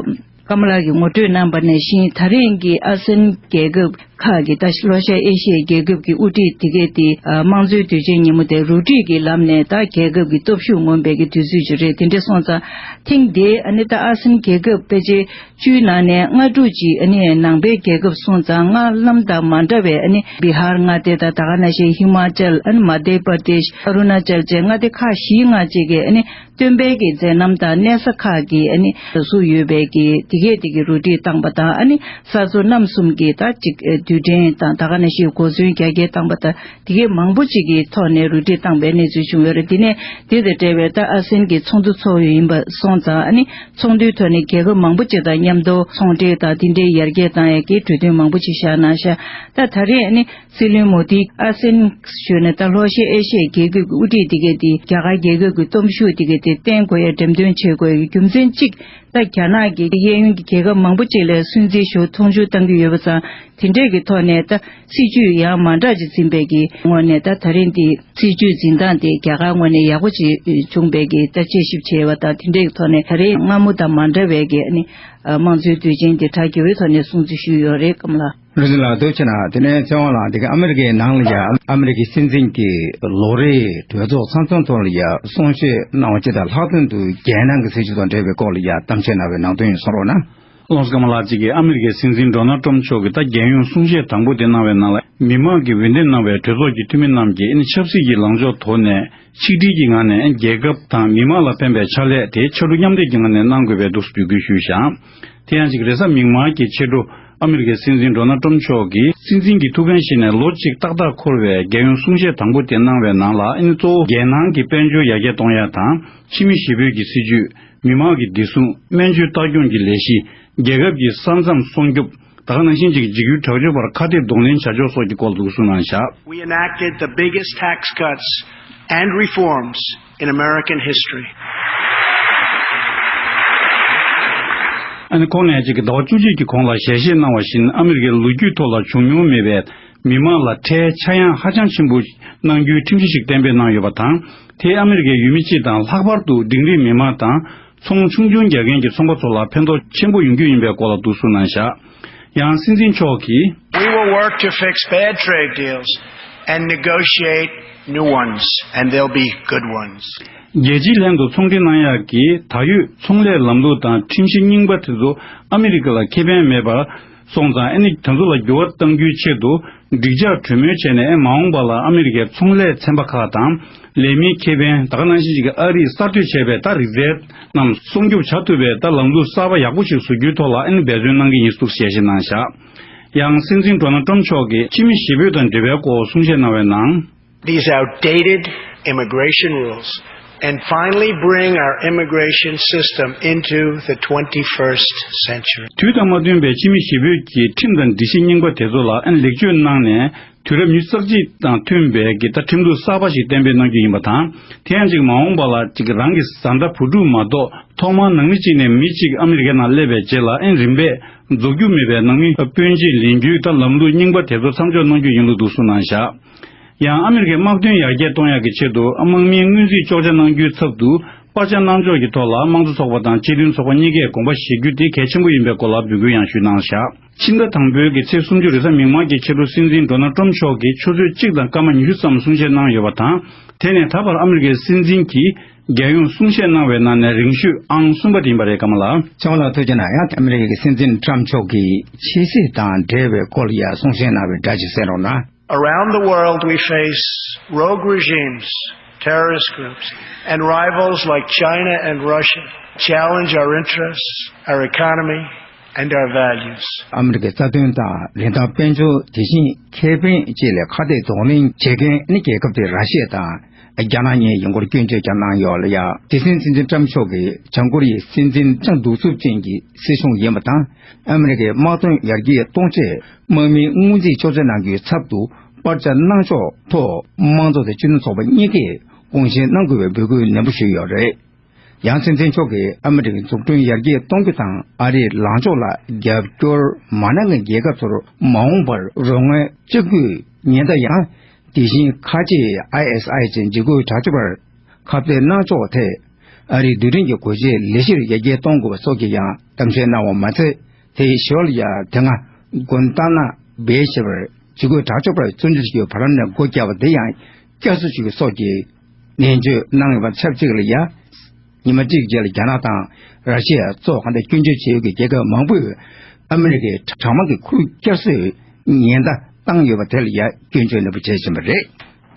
ཀ་མ་ལགས་ཀྱིས་ངོ་སྤྲོད་གནང་པ་ནང་བཞིན། ད་རེས་ཀྱི་ཨ་སེན་རྒྱལ་ཁབ་ཁག་གི་ད་ལྷོ་ཤར་ཨེ་ཤི་ཡའི་རྒྱལ་ཁབ་ཀྱི་དབུ་ཁྲིད་དེ་གས་དེ་ཨ་དམངས་གཙོའི་དུས་ཆེན་ཉིན་མོ་དེ་རུ་སྒྲིག་གི་ལམ་ནས་ད་རྒྱལ་ཁབ་ཀྱི་སྟོབས་ཤུགས་ངོམ་པའི་གི་དུས་ཚོད་ཅིག་རེད། དེ་འདྲ་སོང་ཙང་ཐེངས་འདིའི་ཨ་ནི་ད་ཨ་སེན་རྒྱལ་ཁབ་ཕལ་ཆེར་བཅུའི་ནང་ནས་ལྔ་དྲུག་ཅིག་ཨ་ནི་ནང་པའི་རྒྱལ་ཁབ་སོང་ཙང་། སྔ་ལམ་དང་མ་འདྲ་བའི་ཨ་ནི་བི་ཧར་མངའ་སྡེ་དང་། ད་ག་ནང་བཞིན་ཧི་མ་ཅལ། ཨ་ནི་མ་དྷྱ་པར་དེཤ། ཨ་རུ་ན་ཅལ་བཅས་མངའ་སྡེ་ཁག་བཞིའི་མངའ་སྡེ་གི་ཨ་ནི་སྟོན་པའི་གི་མཛད་རྣམ་དང་གནས་ས་ཁག་གི་ཨ་ནི་ཟུར་ཡོད་པའི་གི་དེ་གས་དེ་གི་རུ་སྒྲིག་བཏང་པ་དང་། ཨ་ནི་ས་ཚོ་རྣམ་གསུམ་གྱི་ད་ཅིག་དུས་དྲན་དང་། ད་ག་ནང་བཞིན་གོ་མཚོན་རྒྱ་སྐྱེད་བཏང་པ་དང་། དེ་གས་མང་པོ་ཅིག་གི་ཐོག་ནས་རུ་སྒྲིག་བཏང་པའི་གནས་ཚུལ་བྱུང་ཡོད་རེད། དེ་ནས་དེ་དང་འབྲེལ་བའི་ད་ཨ་སེན་གྱི་ཚོགས་འདུ་ཚོགས་ཡོད་ཡིན་པ་སོང་ཙང་། ཨ་ནི་ཚོགས་འདུའི་ཐོག་ནས་རྒྱལ་ཁབ་མང་པོ་ཅིག་དང་མཉམ་དུ་ཚོང་འབྲེལ་དང་དེ་འདྲའི་ཡར་རྒྱས་བཏང་ཡས་ཀྱི་གྲོས་མཐུན་མང་པོ་ཅིག་བཞག་གནང་ཤག། ད་ད་རེས་ཨ་ནི་སྲིད་བློན་མོ་དིས་ཨ་སེན་ཞུས་ནས་ད་ལྷོ་ཤར་ཨེ་ཤི་ཡའི་རྒྱལ་ཁབ་ཀྱི་དབུ་ཁྲིད་དེ་གས་དེ་རྒྱ་གར་རྒྱལ་ཁབ་ཀྱི་སྟོབས་ཤུགས་དེ་གས་དེ་བརྟན་དགོས་ཡས། འགྲེམས་སྟོན་བྱེད་དགོས་ཡས་ཀྱི་རྒྱུ་མཚན་གཅིག་ ད་རྒྱ་ནག་གི་གཡས་གཡོན་གྱི་རྒྱལ་ཁབ་མང་པོ་ཅིག་ལ་སུན་གཙེར་ཞུ་མཐོང་ཆུང་བཏང་གི་ཡོད་པ་ཙང་། དེ་འདྲས་ཀྱི་ཐོག་ནས་ད་སྲིད་ཇུས་ཡང་མ་འདྲ་ཅིག་འཛིན་པའི་གི་ངོས་ནས། ད་ད་རིང་འདི་སྲིད་ཇུས་འཛིན་སྟངས་དེ་རྒྱ་གར་ངོས་ནས་ཡག་པོ་ཅིག་བྱུང་པའི་གི་ད་དཔྱད་ཞིབ་བྱས་པ་དང་། དེ་འདྲས་ཀྱི་ཐོག་ནས་ད་རིང་སྔ་མོ་དང་མ་འདྲ་བའི་གི་ཨ་ནི་དམངས་གཙོའི་དུས་ཆེན་དེ་གྲ་རྒྱས་པའི་ཐོག་ནས་སྲུང་བརྩི་ཞུས་ཡོད་རེད། ཀམ་ལགས། རིན་ཆེན་ལགས། ཐུགས་རྗེ་ཆེ་གནང་། དེ་ནས་ཚེ་དབང་ལགས། དེ་ག་ཨ་མི་རི་ཀའི་ནང་ལ་ཡ་ཨ་མི་རི་ཀའི་སྲིད་འཛིན་གྱིས་ལོ་རེའི་གྲོས་ཚོགས་ཚང་འཛོམས་ཐོག་ལ་ཡ་གསུང་བཤད་གནང་བ་ཇི་ལྟར་ལྷག་དོན་དུ་རྒྱལ་ནང་གི་སྲིད་བྱུས་དང་འབྲེལ་བའི་སྐོར་ལ་ཡ་གཏམ་བཤད་གནང་བའི་ནང་དོན་ཡིན་གསུང་རོགས་གནང་། ལགས་སོ། ཀམ་ལགས། གཅིག་གིས་ཨ་མི་རི་ཀའི་སྲིད་འཛིན་ཌོ་ནལ་ཊམ་མཆོག་གིས་ད་རྒྱལ་ཡོངས་གསུང་བཤད་དང་པོ་དེ་གནང་བའི་ནང་ལ། མི་མང་གིས་འོས་འདེམས་གནང་བའི་གྲོས་ཚོགས་ཀྱི་འཐུས་མི་རྣམས་ཀྱིས་ཨ་ནི་ཆབ་སྲིད་ཀྱི་ལངས་ཕྱོགས་ཐོག་ནས་ཆིག་སྒྲིལ་གྱི་ངང་ནས་རྒྱལ་ཁབ་དང་མི་མང་ལ་ཕན་པའི་ཕྱག་ལས་དེ་ཕྱར་གྲུ་མཉམ་འདེགས་ཀྱི་ངང་ནས་གནང་དགོས་པའི་འདུག་སེ་འབོད་སྐུལ་ཞུས་ཤག་དེ་ཡང་གཅིག་རེས་གཟའ་མིག་དམར་གྱི་ཕྱི་དྲོ་ཨ་མི་རི་ཀའི་སྲིད་འཛིན་ཌོ་ནལ་ཊམ་མཆོག་གིས་སྲིད་འཛིན་གྱི་ཐུགས་འགན་བཞེས་ནས་ལོ་གཅིག་ཏག་ཏག་འཁོར་བའི་རྒྱལ་ཡོངས་གསུང་བཤད་དང་པོ་དེ་གནང་བའི་ནང་ལ། ཨ་ནི་གཙོ་བོ་རྒྱལ་ནང་གི་དཔལ་འབྱོར་ཡར་རྒྱས་གཏོང་ཡ་དང་། ཕྱི་མི་ཞི་གཡོག་གི་སྲིད་ཇུས། མི་མང་གི་བདེ་སྲུང་། སྨན་བཅོས་ལྟ་སྐྱོང་གི་ལས་གཞི། རྒྱལ་ཁབ་ཀྱི་ས་མཚམས་སྲུང་སྐྱོབ། ད་ག་ནང་བཞིན་གྱི་འཇིགས་སྐུལ་དྲག་སྤྱོད་པར་ཁ་གཏད་གདོང་ལེན་བྱ་ཕྱོགས་སོགས་ཀྱི་སྐོར་འདུག་གསུངས་གནང་བཞག We enacted the biggest tax cuts and reforms in American history. ཨ་ནི་ཁོང་ནས་གཅིག་གི་ཟླ་བ་བཅུ་གཅིག་གི་གོང་ལ་ཞལ་བཞེས་གནང་བ་བཞིན། ཨ་མི་རི་ཀའི་ལོ་རྒྱུས་ཐོག་ལ་བྱུང་མྱོང་མེད་པའི་མི་མང་ལ་ཁྲལ་ཆག་ཡང་ཧ་ཅང་ཆེན་པོ་གནང་རྒྱུའི་ཁྲིམས་གཞི་ཞིག་གཏན་འབེབས་གནང་ཡོད་པ་དང་། དེས་ཨ་མི་རི་ཀའི་ཡུལ་མི་སྤྱི་དང་། ལྷག་པར་དུ་འབྲིང་རིམ་མི་མང་དང་། ཚོང་ཆུང་ཆུང་རྒྱག་མཁན་གྱི་ཚོང་པ་ཚོ་ལ་ཕན་ཐོགས་ཆེན་པོ་ཡོང་རྒྱུ་ཡིན་པའི་སྐོར་ལ་འདུག་གསུངས་གནང་བཞག་ཡང་སྲིད་འཛིན་མཆོག་གིས། We will work to fix bad trade deals and negotiate new ones, and they'll be good ones. རྒྱལ་སྤྱིའི་ལྷན་དུ་ཚོང་འབྲེལ་གནང་ཡག་གི་ད་ཡོད་ཚོང་ལས་ལམ་ལུགས་དང་ཁྲིམས་གཞི་རྙིང་པ་དེ་ཚོ་ཨ་མི་རི་ཀ་ལ་ཁེ་ཕན་མེད་པར་སོང་ཙང་། ཨ་ནི་དེ་ཚོ་ལ་འགྱུར་བ་གཏང་རྒྱུའི་ཆེད་དུ་འགྲིག་འཇགས་གྲོས་མོལ་བྱས་ནས། ཨེ། མ་འོངས་པ་ལ་ཨ་མི་རི་ཀའི་ཚོང་ལས་ཚན་པ་ཁག་དང་། ལས་མིའི་ཁེ་ཕན། ད་ག་ནང་བཞིན་གྱི་ཨ་རིས་གསར་གཏོད་བྱས་པའི་ད་རིག་རྩལ་རྣམས་སྲུང་སྐྱོབ་བྱ་ཐུབ་པའི་ད་ལམ་ལུགས་གསར་པ་ཡག་པོ་ཞིག་བཟོ་རྒྱུའི་ཐོག་ལ། ཨ་ནི་འབད་བརྩོན་གནང་གི་ཡིན་ཟེར་ཞལ་བཞེས་གནང་བཞག་ཡང་སྲིད་འཛིན་ཌོ་ནལ་ཊམ་མཆོག་གིས་ཕྱི་མི་ཞི་གཡོག་དང་འབྲེལ་བའི་སྐོར་གསུང་བཤད་གནང་བའི་ནང་། These outdated immigration rules and finally bring our immigration system into the twenty-first century. དུས་དང་མ་མཐུན་པའི་ཕྱི་མི་ཞི་གཡོག་གི་ཁྲིམས་དང་སྒྲིག་གཞི་རྙིང་པ་དེ་ཚོ་ལ་ཨན་ལེགས་བཅོས་གནང་ནས། དུས་རབས་ཉི་ཤུ་རྩ་གཅིག་དང་མཐུན་པའི་གི་ད་ཁྲིམས་ལུགས་གསར་པ་ཞིག་གཏན་འབེབས་གནང་རྒྱུ་ཡིན་པ་དང་། དེ་ཡང་གཅིག་མ་འོངས་པ་ལ་གཅིག་རང་གི་བཟའ་ཟླ་བུ་ཕྲུག་མ་གཏོགས་ཐོག་མར་ནང་མི་གཅིག་ནས་མི་གཅིག་ཨ་མི་རི་ཀའི་ནང་སླེབས་པའི་རྗེས་ལ། ཨན་རིམ་པས་རྫོགས་རྒྱུ་མེད་པའི་ནང་མི་སྤུན་མཆེད་ལེན་རྒྱུའི་ད་ལམ་ལུགས་རྙིང་པ་དེ་ཚོ་མཚམས་འཇོག་གནང་རྒྱུ་ཡིན་ལུགས་འདུག་གསུངས་གནང་བཞག་ཡང་ཨ་མི་རི་ཀའི་དམག་དོན་ཡར་རྒྱས་གཏོང་ཡག་གི་ཆེད་དུ་དམག་མིའི་སྔོན་རྩིས་གཅོག་ཆ་གནང་རྒྱུའི་ཚབ་ཏུ་པར་ཆ་གནང་ཕྱོགས་ཀྱི་ཐོག་ལ་དམངས་གཙོ་ཚོགས་པ་དང་སྤྱི་མཐུན་ཚོགས་པ་གཉིས་ཀས་དགོངས་པ་བཞེས་རྒྱུ་དེ་གལ་ཆེན་པོ་ཡིན་པའི་སྐོར་ལ་འབོད་སྐུལ་ཡང་ཞུས་གནང་བཞག་ཕྱི་ཟླ་དང་པོའི་གི་ཚེས་སུམ་ཅུ་རེས་གཟའ་མིག་དམར་གྱི་ཕྱི་དྲོ་སྲིད་འཛིན་ཌོ་ནལ་ཊམ་མཆོག་གིས་ཆུ་ཚོད་གཅིག་དང་སྐར་མ་ཉི་ཤུ་ཙམ་གསུང་བཤད་གནང་ཡོད་པ་དང་། དེ་ནས་ད་བར་ཨ་མི་རི་ཀའི་སྲིད་འཛིན་གྱིས་རྒྱལ་ཡོངས་གསུང་བཤད་གནང་བའི་ནང་ནས་རིང་ཤོས་ཨང་གསུམ་པ་དེ་ཡིན་པ་རེད། ཀམ་ལགས། ཚེ་དབང་ལགས་ཐུགས་རྗེ་གནང་། ཡང་ཨ་མི་རི་ཀའི་སྲིད་འཛིན་ཊམ་མཆོག་གིས་ཆབ་སྲིད་དང་འབྲེལ་བའི་སྐོར་ལ་ཡང་གསུང་བཤད་གནང་བའི་སྒྲ་ཅིག་གསན་རོགས་གནང་། Around the world, we face rogue regimes, terrorist groups, and rivals like China and Russia challenge our interests, our economy, and our values. ཨ་མི་རི་ཀའི་རྩ་དོན་དང་རིན་ཐང་དཔལ་འབྱོར། དེ་བཞིན་ཁེ་ཕན་བཅས་ལ་ཁ་གཏད་གདོང་ལེན་བྱེད་མཁན་ནི་རྒྱལ་ཁབ་དེ་ར་ཤི་ཡ་དང་རྒྱ་ནག་གཉིས་ཡིན་སྐོར་སྐྱོན་བརྗོད་ཀྱང་གནང་ཡོད་ལ། ཡ་དེ་བཞིན་སྲིད་འཛིན་ཊམ་མཆོག་གིས་བྱང་ཀོ་རི་ཡའི་སྲིད་འཛིན་ཅང་གདུག་རྩུབ་ཅན་གྱི་སྲིད་གཞུང་ཡིན་པ་དང་། ཨ་མི་རི་ཀའི་དམག་དོན་ཡར་རྒྱས་གཏོང་ཆེད་དམག་མིའི་སྔོན་རྩིས་གཅོག་ཆ་གནང་རྒྱུའི་ཚབ་ཏུ་པར་ཆ་གནང་ཕྱོགས་ཐོག་དམངས་གཙོ་དང་སྤྱི་མཐུན་ཚོགས་པ་གཉིས་ཀས་དགོངས་བཞེས་གནང་དགོས་པའི་འབོད་སྐུལ་ནན་པོ་ཞུས་ཡོད་རེད། ཡང་སྲིད་འཛིན་མཆོག་གིས་ཨ་མི་རི་ཀའི་འཛུགས་སྐྲུན་ཡར་རྒྱས་གཏོང་རྒྱུ་དང་། ཨ་རིའི་ལངས་ཕྱོགས་ལ་རྒྱབ་སྐྱོར་མ་གནང་མཁན་རྒྱལ་ཁབ་ཚོར་མ་འོངས་པར་རོགས་དངུལ་སྤྱི་འགུལ་ཉེན་བརྡ། ཡང་དེ་བཞིན་ཁ་ཆེའི་ཨའི་ཨེས་ཨའི་ཅན་འཇིགས་སྐུལ་དྲག་སྤྱོད་པར་ཁ་གཏད་གནང་ཕྱོགས་ཐད། ཨ་རིའི་རྡུལ་ཕྲན་གྱི་སྒོ་འབྱེད་ལས་གཞིར་ཡར་རྒྱས་གཏོང་དགོས་པ་སོགས་ཀྱི་ཡང་གཏམ་བཤད་གནང་བ་མ་ཚད། དེའི་ཞོར་ལ་ཡང་དེ་སྔ་གུན་ཏ་ན་བེ་ཞེས་པར་འཇིགས་སྐུལ་དྲག་སྤྱོད་པར་བཙོན་འཇུག་བྱས་པའི་བར་ལམ་ནས་སྒོ་བརྒྱབ་པ་དེ་ཡང་བསྐྱར་གསོ་བྱེད་རྒྱུ་སོགས་ཀྱི་ནན་བརྗོད་གནང་ཡོད་པ་ཆབས་ཅིག་ལ། ཡ་ཉི་མ་གཅིག་རྗེས་ལ་རྒྱ་ནག་དང་ར་ཤི་ཡ་སོགས་གང་ལྟར་སྐྱོན་བརྗོད་བྱེད་ཡུལ་གྱི་རྒྱལ་ཁབ་མང་པོས་ཨ་མི་རི་ཀའི་གྲང་དམག་གི་ཁུལ་བསྐྱར་གསོའི་ཉེན་བརྡ་བཏང་ཡོད་པ་དེ་ལ་ཡ་སྐྱོན་བརྗོད་ནན་པོ་བྱས་ཟིན་པ་རེད།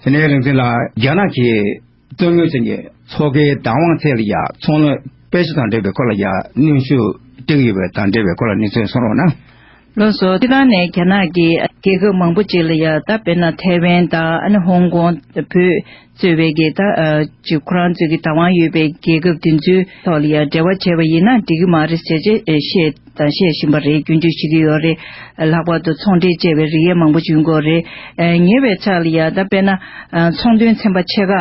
དེ་ནས་རིང་འཛིན་ལགས། རྒྱ་ནག་གིས་བཙན་གནོན་བྱས་ནས་མཚོ་ཁའི་བདག་དབང་ཐད་ལ་ཡ་ཚོང་ལས་དཔེ་ཆ་དང་འབྲེལ་བའི་སྐོར་ལ་ཡ་གནོན་ཤུགས་སྤྲད་ཀྱི་ཡོད་པ་དང་འབྲེལ་བའི་སྐོར་ལ་གནས་ཚུལ་གསུང་རོགས་གནང་། ལགས་སོ། སྤྱིར་བཏང་ནས་རྒྱ་ནག་གིས་རྒྱལ་ཁབ་མང་པོ་ཅིག་ལ་ཡ། ད་དཔེར་ན་ཐའེ་ཝན་དང་། ཨ་ནི་ཧོང་ཀོང་། བོད་གཙོས་པའི་གི་ད་ཅིག་ཁོ་རང་ཚོའི་གི་བདག་དབང་ཡོད་པའི་རྒྱལ་ཁབ་དེ་ཚོའི་ཐོག་ལ་ཡ་འབྲེལ་བ་བྱས་པ་ཡིན་ན་འགྲིག་གི་མ་རེད་ཟེར་བྱས་བཤད་དང་བཤད་བཞིན་པ་རེད། སྐྱོན་བརྗོད་བྱེད་ཀྱི་ཡོད་རེད། ལྷག་པར་དུ་ཚོང་འབྲེལ་བཅས་པའི་རིགས་ཡང་མང་པོ་བྱུང་གི་ཡོད་རེད། ཉེ་བའི་ཆར་ལ་ཡ་ད་དཔེར་ན་ཚོང་དོན་ཚན་པ་ཆེ་ཁག་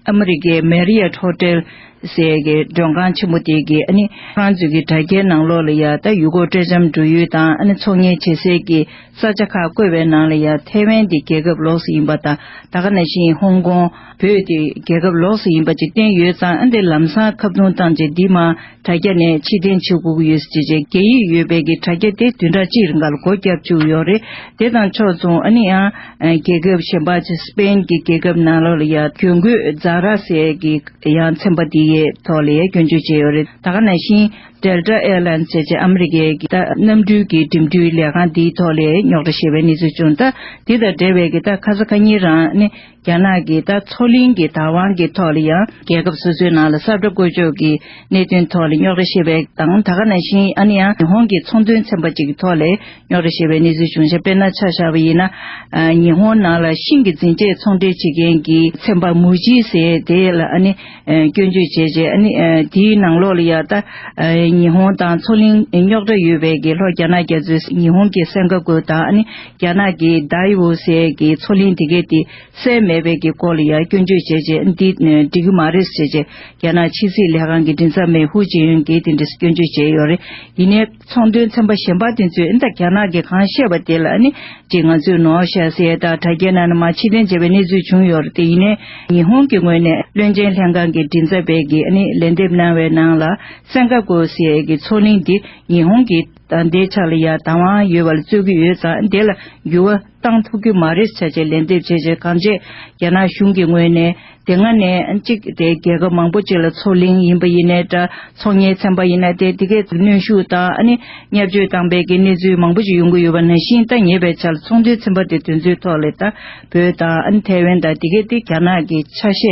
ཨ་མི་རི་ཀའི་མེ་རི་ཡ་ཊི་ཧོ་ཊེལ་ ཟེར་གི་མགྲོན་ཁང་ཆེན་པོ་དེ་གི་ཨ་ནི་ཁོ་རང་ཚོའི་གི་དྲ་རྒྱའི་ནང་ལོགས་ལ་ཡ་ད་ཡུལ་སྐོར་སྤྲོ་འཆམ་འགྲོ་ཡུལ་དང་ཨ་ནི་ཚོང་གཉེར་བྱེད་སའི་གི་ས་ཆ་ཁག་བཀོད་པའི་ནང་ལ་ཡ་ཐའེ་ཝན་དེ་རྒྱལ་ཁབ་ལོགས་སུ་ཡིན་པ་དང་། ད་ག་ནང་བཞིན་ཧོང་ཀོང་བོད་དེ་རྒྱལ་ཁབ་ལོགས་སུ་ཡིན་པ་ཅིག་བསྟན་ཡོད་ཙང་། ཨ་འདི་ལམ་སང་ཁ་བརྡུང་བཏང་རྗེས་འདི་མ་དྲ་རྒྱ་ནས་ཕྱིར་འཐེན་བྱེད་དགོས་ཀྱི་ཡོད་ཟེར་བྱས་རྒྱ་ཡིག་ཡོད་པའི་གི་དྲ་རྒྱ་དེ་བདུན་ཕྲག་གཅིག་རིང་ག་ལ་སྒོ་བརྒྱབ་བཅུག་ཡོད་རེད། དེ་དང་ཕྱོགས་མཚུངས་ཨ་ནི་ཡང་རྒྱལ་ཁབ་གཞན་པ་ཅིག་སི་པེན་གྱི་རྒྱལ་ཁབ་ནང་ལོགས་ལ་ཡ་གྱོན་གོས་ཛ་ར་ཟེར་གི་ཡང་ཚན་པ་དེའི་ཐོག་ལ་ཡ་སྐྱོན་བརྗོད་བྱས་ཡོད་རེད། ད་ག་ནང་བཞིན་Delta Airlines་ཟེར་བྱས་ཨ་མི་རི་ཀའི་གི་ད་གནམ་གྲུའི་གི་འགྲིམ་འགྲུལ་ལས་ཁང་དེའི་ཐོག་ལ་རྙོག་དྲ་བཤད་པའི་གནས་ཚུལ་བྱུང་། ད་དེ་དང་འབྲེལ་བའི་གི་ད་ཁ་ས་ཁ་ཉིན་རང་ནི་རྒྱ་ནག་གི་ད་མཚོ་གླིང་གི་བདག་དབང་གི་ཐོག་ལ་ཡང་རྒྱལ་ཁབ་སོ་སོའི་ནང་ལ་ས་བཀྲ་བཀོད་ཕྱོགས་ཀྱི་གནད་དོན་ཐོག་ལ་རྙོག་དྲ་བཤད་པའི་དང་། ད་ག་ནང་བཞིན་ཨ་ནི་ཡང་ཉི་ཧོང་གི་ཚོང་དོན་ཚན་པ་ཅིག་གི་ཐོག་ལ་རྙོག་དྲ་བཤད་པའི་གནས་ཚུལ་བྱུང་ཤག་དཔེར་ན་ཆ་བཞག་པ་ཡིན་ན། ཨ་ཉི་ཧོང་ནང་ལ་ཤིང་གི་འཛིན་ཆས་ཚོང་འབྲེལ་བྱེད་མཁན་གྱི་ཚན་པ་མུ་ཇི་ཟེར་དེ་ལ་ཨ་ནི་ཨ་སྐྱོན་བརྗོད་བྱས་རྗེས་ཨ་ནི་ཨ་དེའི་ནང་ལོགས་ལ་ཡ་ད་ཨ་ཉི་ཧོང་དང་མཚོ་གླིང་རྙོག་དྲ་ཡོད་པའི་གི་ལྷོ་རྒྱ་ནག་རྒྱ་མཚོའི་ཉི་ཧོང་གི་སེང་ག་ཀོ་དང་ཨ་ནི་རྒྱ་ནག་གི་དཱའི་ཝུ་ཟེར་གི་མཚོ་གླིང་དེ་གས་དེ་གསལ་མེད་པའི་གི་སྐོར་ལ་ཡང་སྐྱོན་བརྗོད་བྱས་རྗེས། འདི་འགྲིག་གི་མ་རེད་ཟེར་རྗེས་རྒྱ་ནག་ཕྱི་སྲིད་ལས་ཁང་གི་མགྲིན་ཚབ་མི་ཧུའུ་ཅིན་ཡུན་གྱིས་དེ་འདྲ་སྐྱོན་བརྗོད་བྱས་ཡོད་རེད། ཡིན་ནའི་ཚོང་དོན་ཚན་པ་གཞན་པ་དེ་ཚོས་ཨ་ད་རྒྱ་ནག་གིས་གང་བཤད་པ་དེ་ལ་ཨ་ནི་ཅིག་ང་ཚོས་ནོར་བཤད་ཟེར་དང་དྲ་རྒྱའི་ནང་ནས་མར་ཕྱིར་འཐེན་བྱས་པའི་གནས་ཚུལ་བྱུང་ཡོད་རེད། དེ་ཡིན་ནའི་ཉི་ཧོང་གི་ངོས་ནས་བློན་ཆེན་ལྷན་ཁང་གི་མགྲིན་ཚབ་པས་ཀྱིས་ཨ་ནི་ལན་འདེབས་གནང་བའི་ནང་ལ་སེང་ག་ཀོ་ཟེར་གྱི་མཚོ་གླིང་འདི་ཉི་ཧོང་གི་ད་ལྟའི་ཆ་ལ་ཡ་བདག་དབང་ཡོད་པ་ལ་རྩོད་ཀྱི་ཡོད་ཙང་། དེ་ལ་འགྱུར་བ་བཏང་ཐུབ་ཀྱི་མ་རེད་ཟེར་བྱས་ལན་འདེབས་བྱས་རྗེས། གང་བྱས་རྒྱ་ནག་གཞུང་གི་ངོས་ནས་དེ་སྔ་ནས་གཅིག་དེ་རྒྱལ་ཁབ་མང་པོ་ཅིག་ལ་མཚོ་གླིང་ཡིན་པ་ཡིན་ནའི་འདྲ། ཚོང་གཉེར་ཚན་པ་ཡིན་ན་དེ་དེ་གས་གནོན་ཤུགས་དང་ཨ་ནི་བརྙས་བཅོས་བཏང་པའི་གི་གནས་ཚུལ་མང་པོ་ཞིག་ཡོང་གི་ཡོད་པ་ནང་བཞིན། ད་ཉེ་བའི་ཆར་ཚོང་དོན་ཚན་པ་དེ་དེ་ཚོའི་ཐོག་ལ་ད་བོད་དང་ཨ་ནི་ཐའེ་ཝན་དང་དེ་གས་དེ་རྒྱ་ནག་གི་ཆ་ཤས་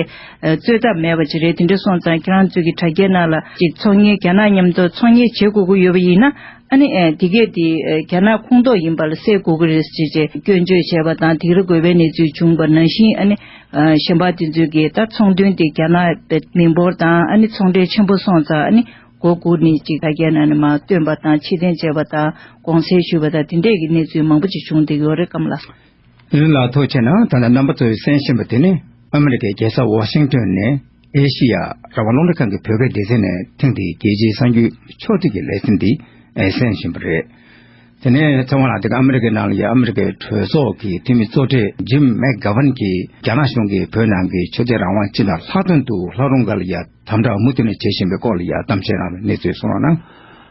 རྩོད་ཐབས་མེད་པ་ཅིག་རེད། དེ་འདྲ་སོང་ཙང་ཁྱེད་རང་ཚོའི་གི་དྲ་རྒྱའི་ནང་ལ་ཅིག་ཚོང་གཉེར་རྒྱ་ནག་མཉམ་དུ་ཚོང་གཉེར་བྱེད་དགོས་ཀྱི་ཡོད་པ་ཡིན་ན། ཨ་ནི་ཨེ་དེ་གས་དེ་ཨེ་རྒྱ་ནག་ཁོངས་གཏོགས་ཡིན་པ་ལ་གསལ་དགོས་ཀྱི་རེད་ཅེས་ཅེས་སྐྱོན་བརྗོད་བྱས་པ་དང་། དེ་ག་རང་དགོས་པའི་གནས་ཚུལ་བྱུང་བ་ནང་བཞིན། ཨ་ནི་ཨ་གཞན་པ་དེ་ཚོས་ཀྱིས་ད་ཚོང་དོན་དེ་རྒྱ་ནག་པའི་མི་འབོར་དང་ཨ་ནི་ཚོང་འབྲེལ་ཆེན་པོ་སོང་ཙང་། ཨ་ནི་མགོ་སྒུར་ནས་ཅིག་ད་རྒྱ་ནག་ནས་མར་བཏོན་པ་དང་ཕྱིར་འཐེན་བྱས་པ་དང་དགོངས་སེལ་ཞུས་པ་དང་། དེ་འདྲས་ཀྱི་གནས་ཚུལ་མང་པོ་ཅིག་བྱུང་བསྡད་ཡོད་རེད། ཀམ་ལགས། ལགས་ཐུགས་རྗེ་ཆེ་གནང་། ད་ལྟ་རྣམ་པ་ཚོས་གསན་བཞིན་པ་དེ་ནི་ཨ་མི་རི་ཀའི་རྒྱལ་ས་ཝ་ཤིང་ཏོན་ནས་ཨེ་ཤི་ཡ་རང་དབང་རླུང་འཕྲིན་ཁང་གི་བོད་སྐད་སྡེ་ཚན་ནས་ཐེངས་འདིའི་རྒྱལ་སྤྱིའི་གསར་འགྱུར་ཕྱོགས་བསྒྲིགས་ཀྱི་ལེ་ཚན་འདི་གསན་བཞིན་པ་རེད། དེ་ནས་ཚེ་དབང་ལགས། དེ་ག་ཨ་མི་རི་ཀའི་ནང་ལ་ཡ་ཨ་མི་རི་ཀའི་གྲོས་ཚོགས་ཀྱི་འཐུས་མི་གཙོ་གྲས་ཇིམ་མེག་གྷ་ཝན་གྱིས་རྒྱ་ནག་གཞུང་གིས་བོད་ནང་གི་ཆོས་དད་རང་དབང་སྤྱི་དང་ལྷག་དོན་དུ་ལྷ་རུང་སྒར་ལ་ཡ་དམ་དྲག་མུ་མཐུད་ནས་བྱེད་བཞིན་པའི་སྐོར་ལ་ཡ་གཏམ་བཤད་གནང་བའི་གནས་ཚུལ་གསུངས་གནང་།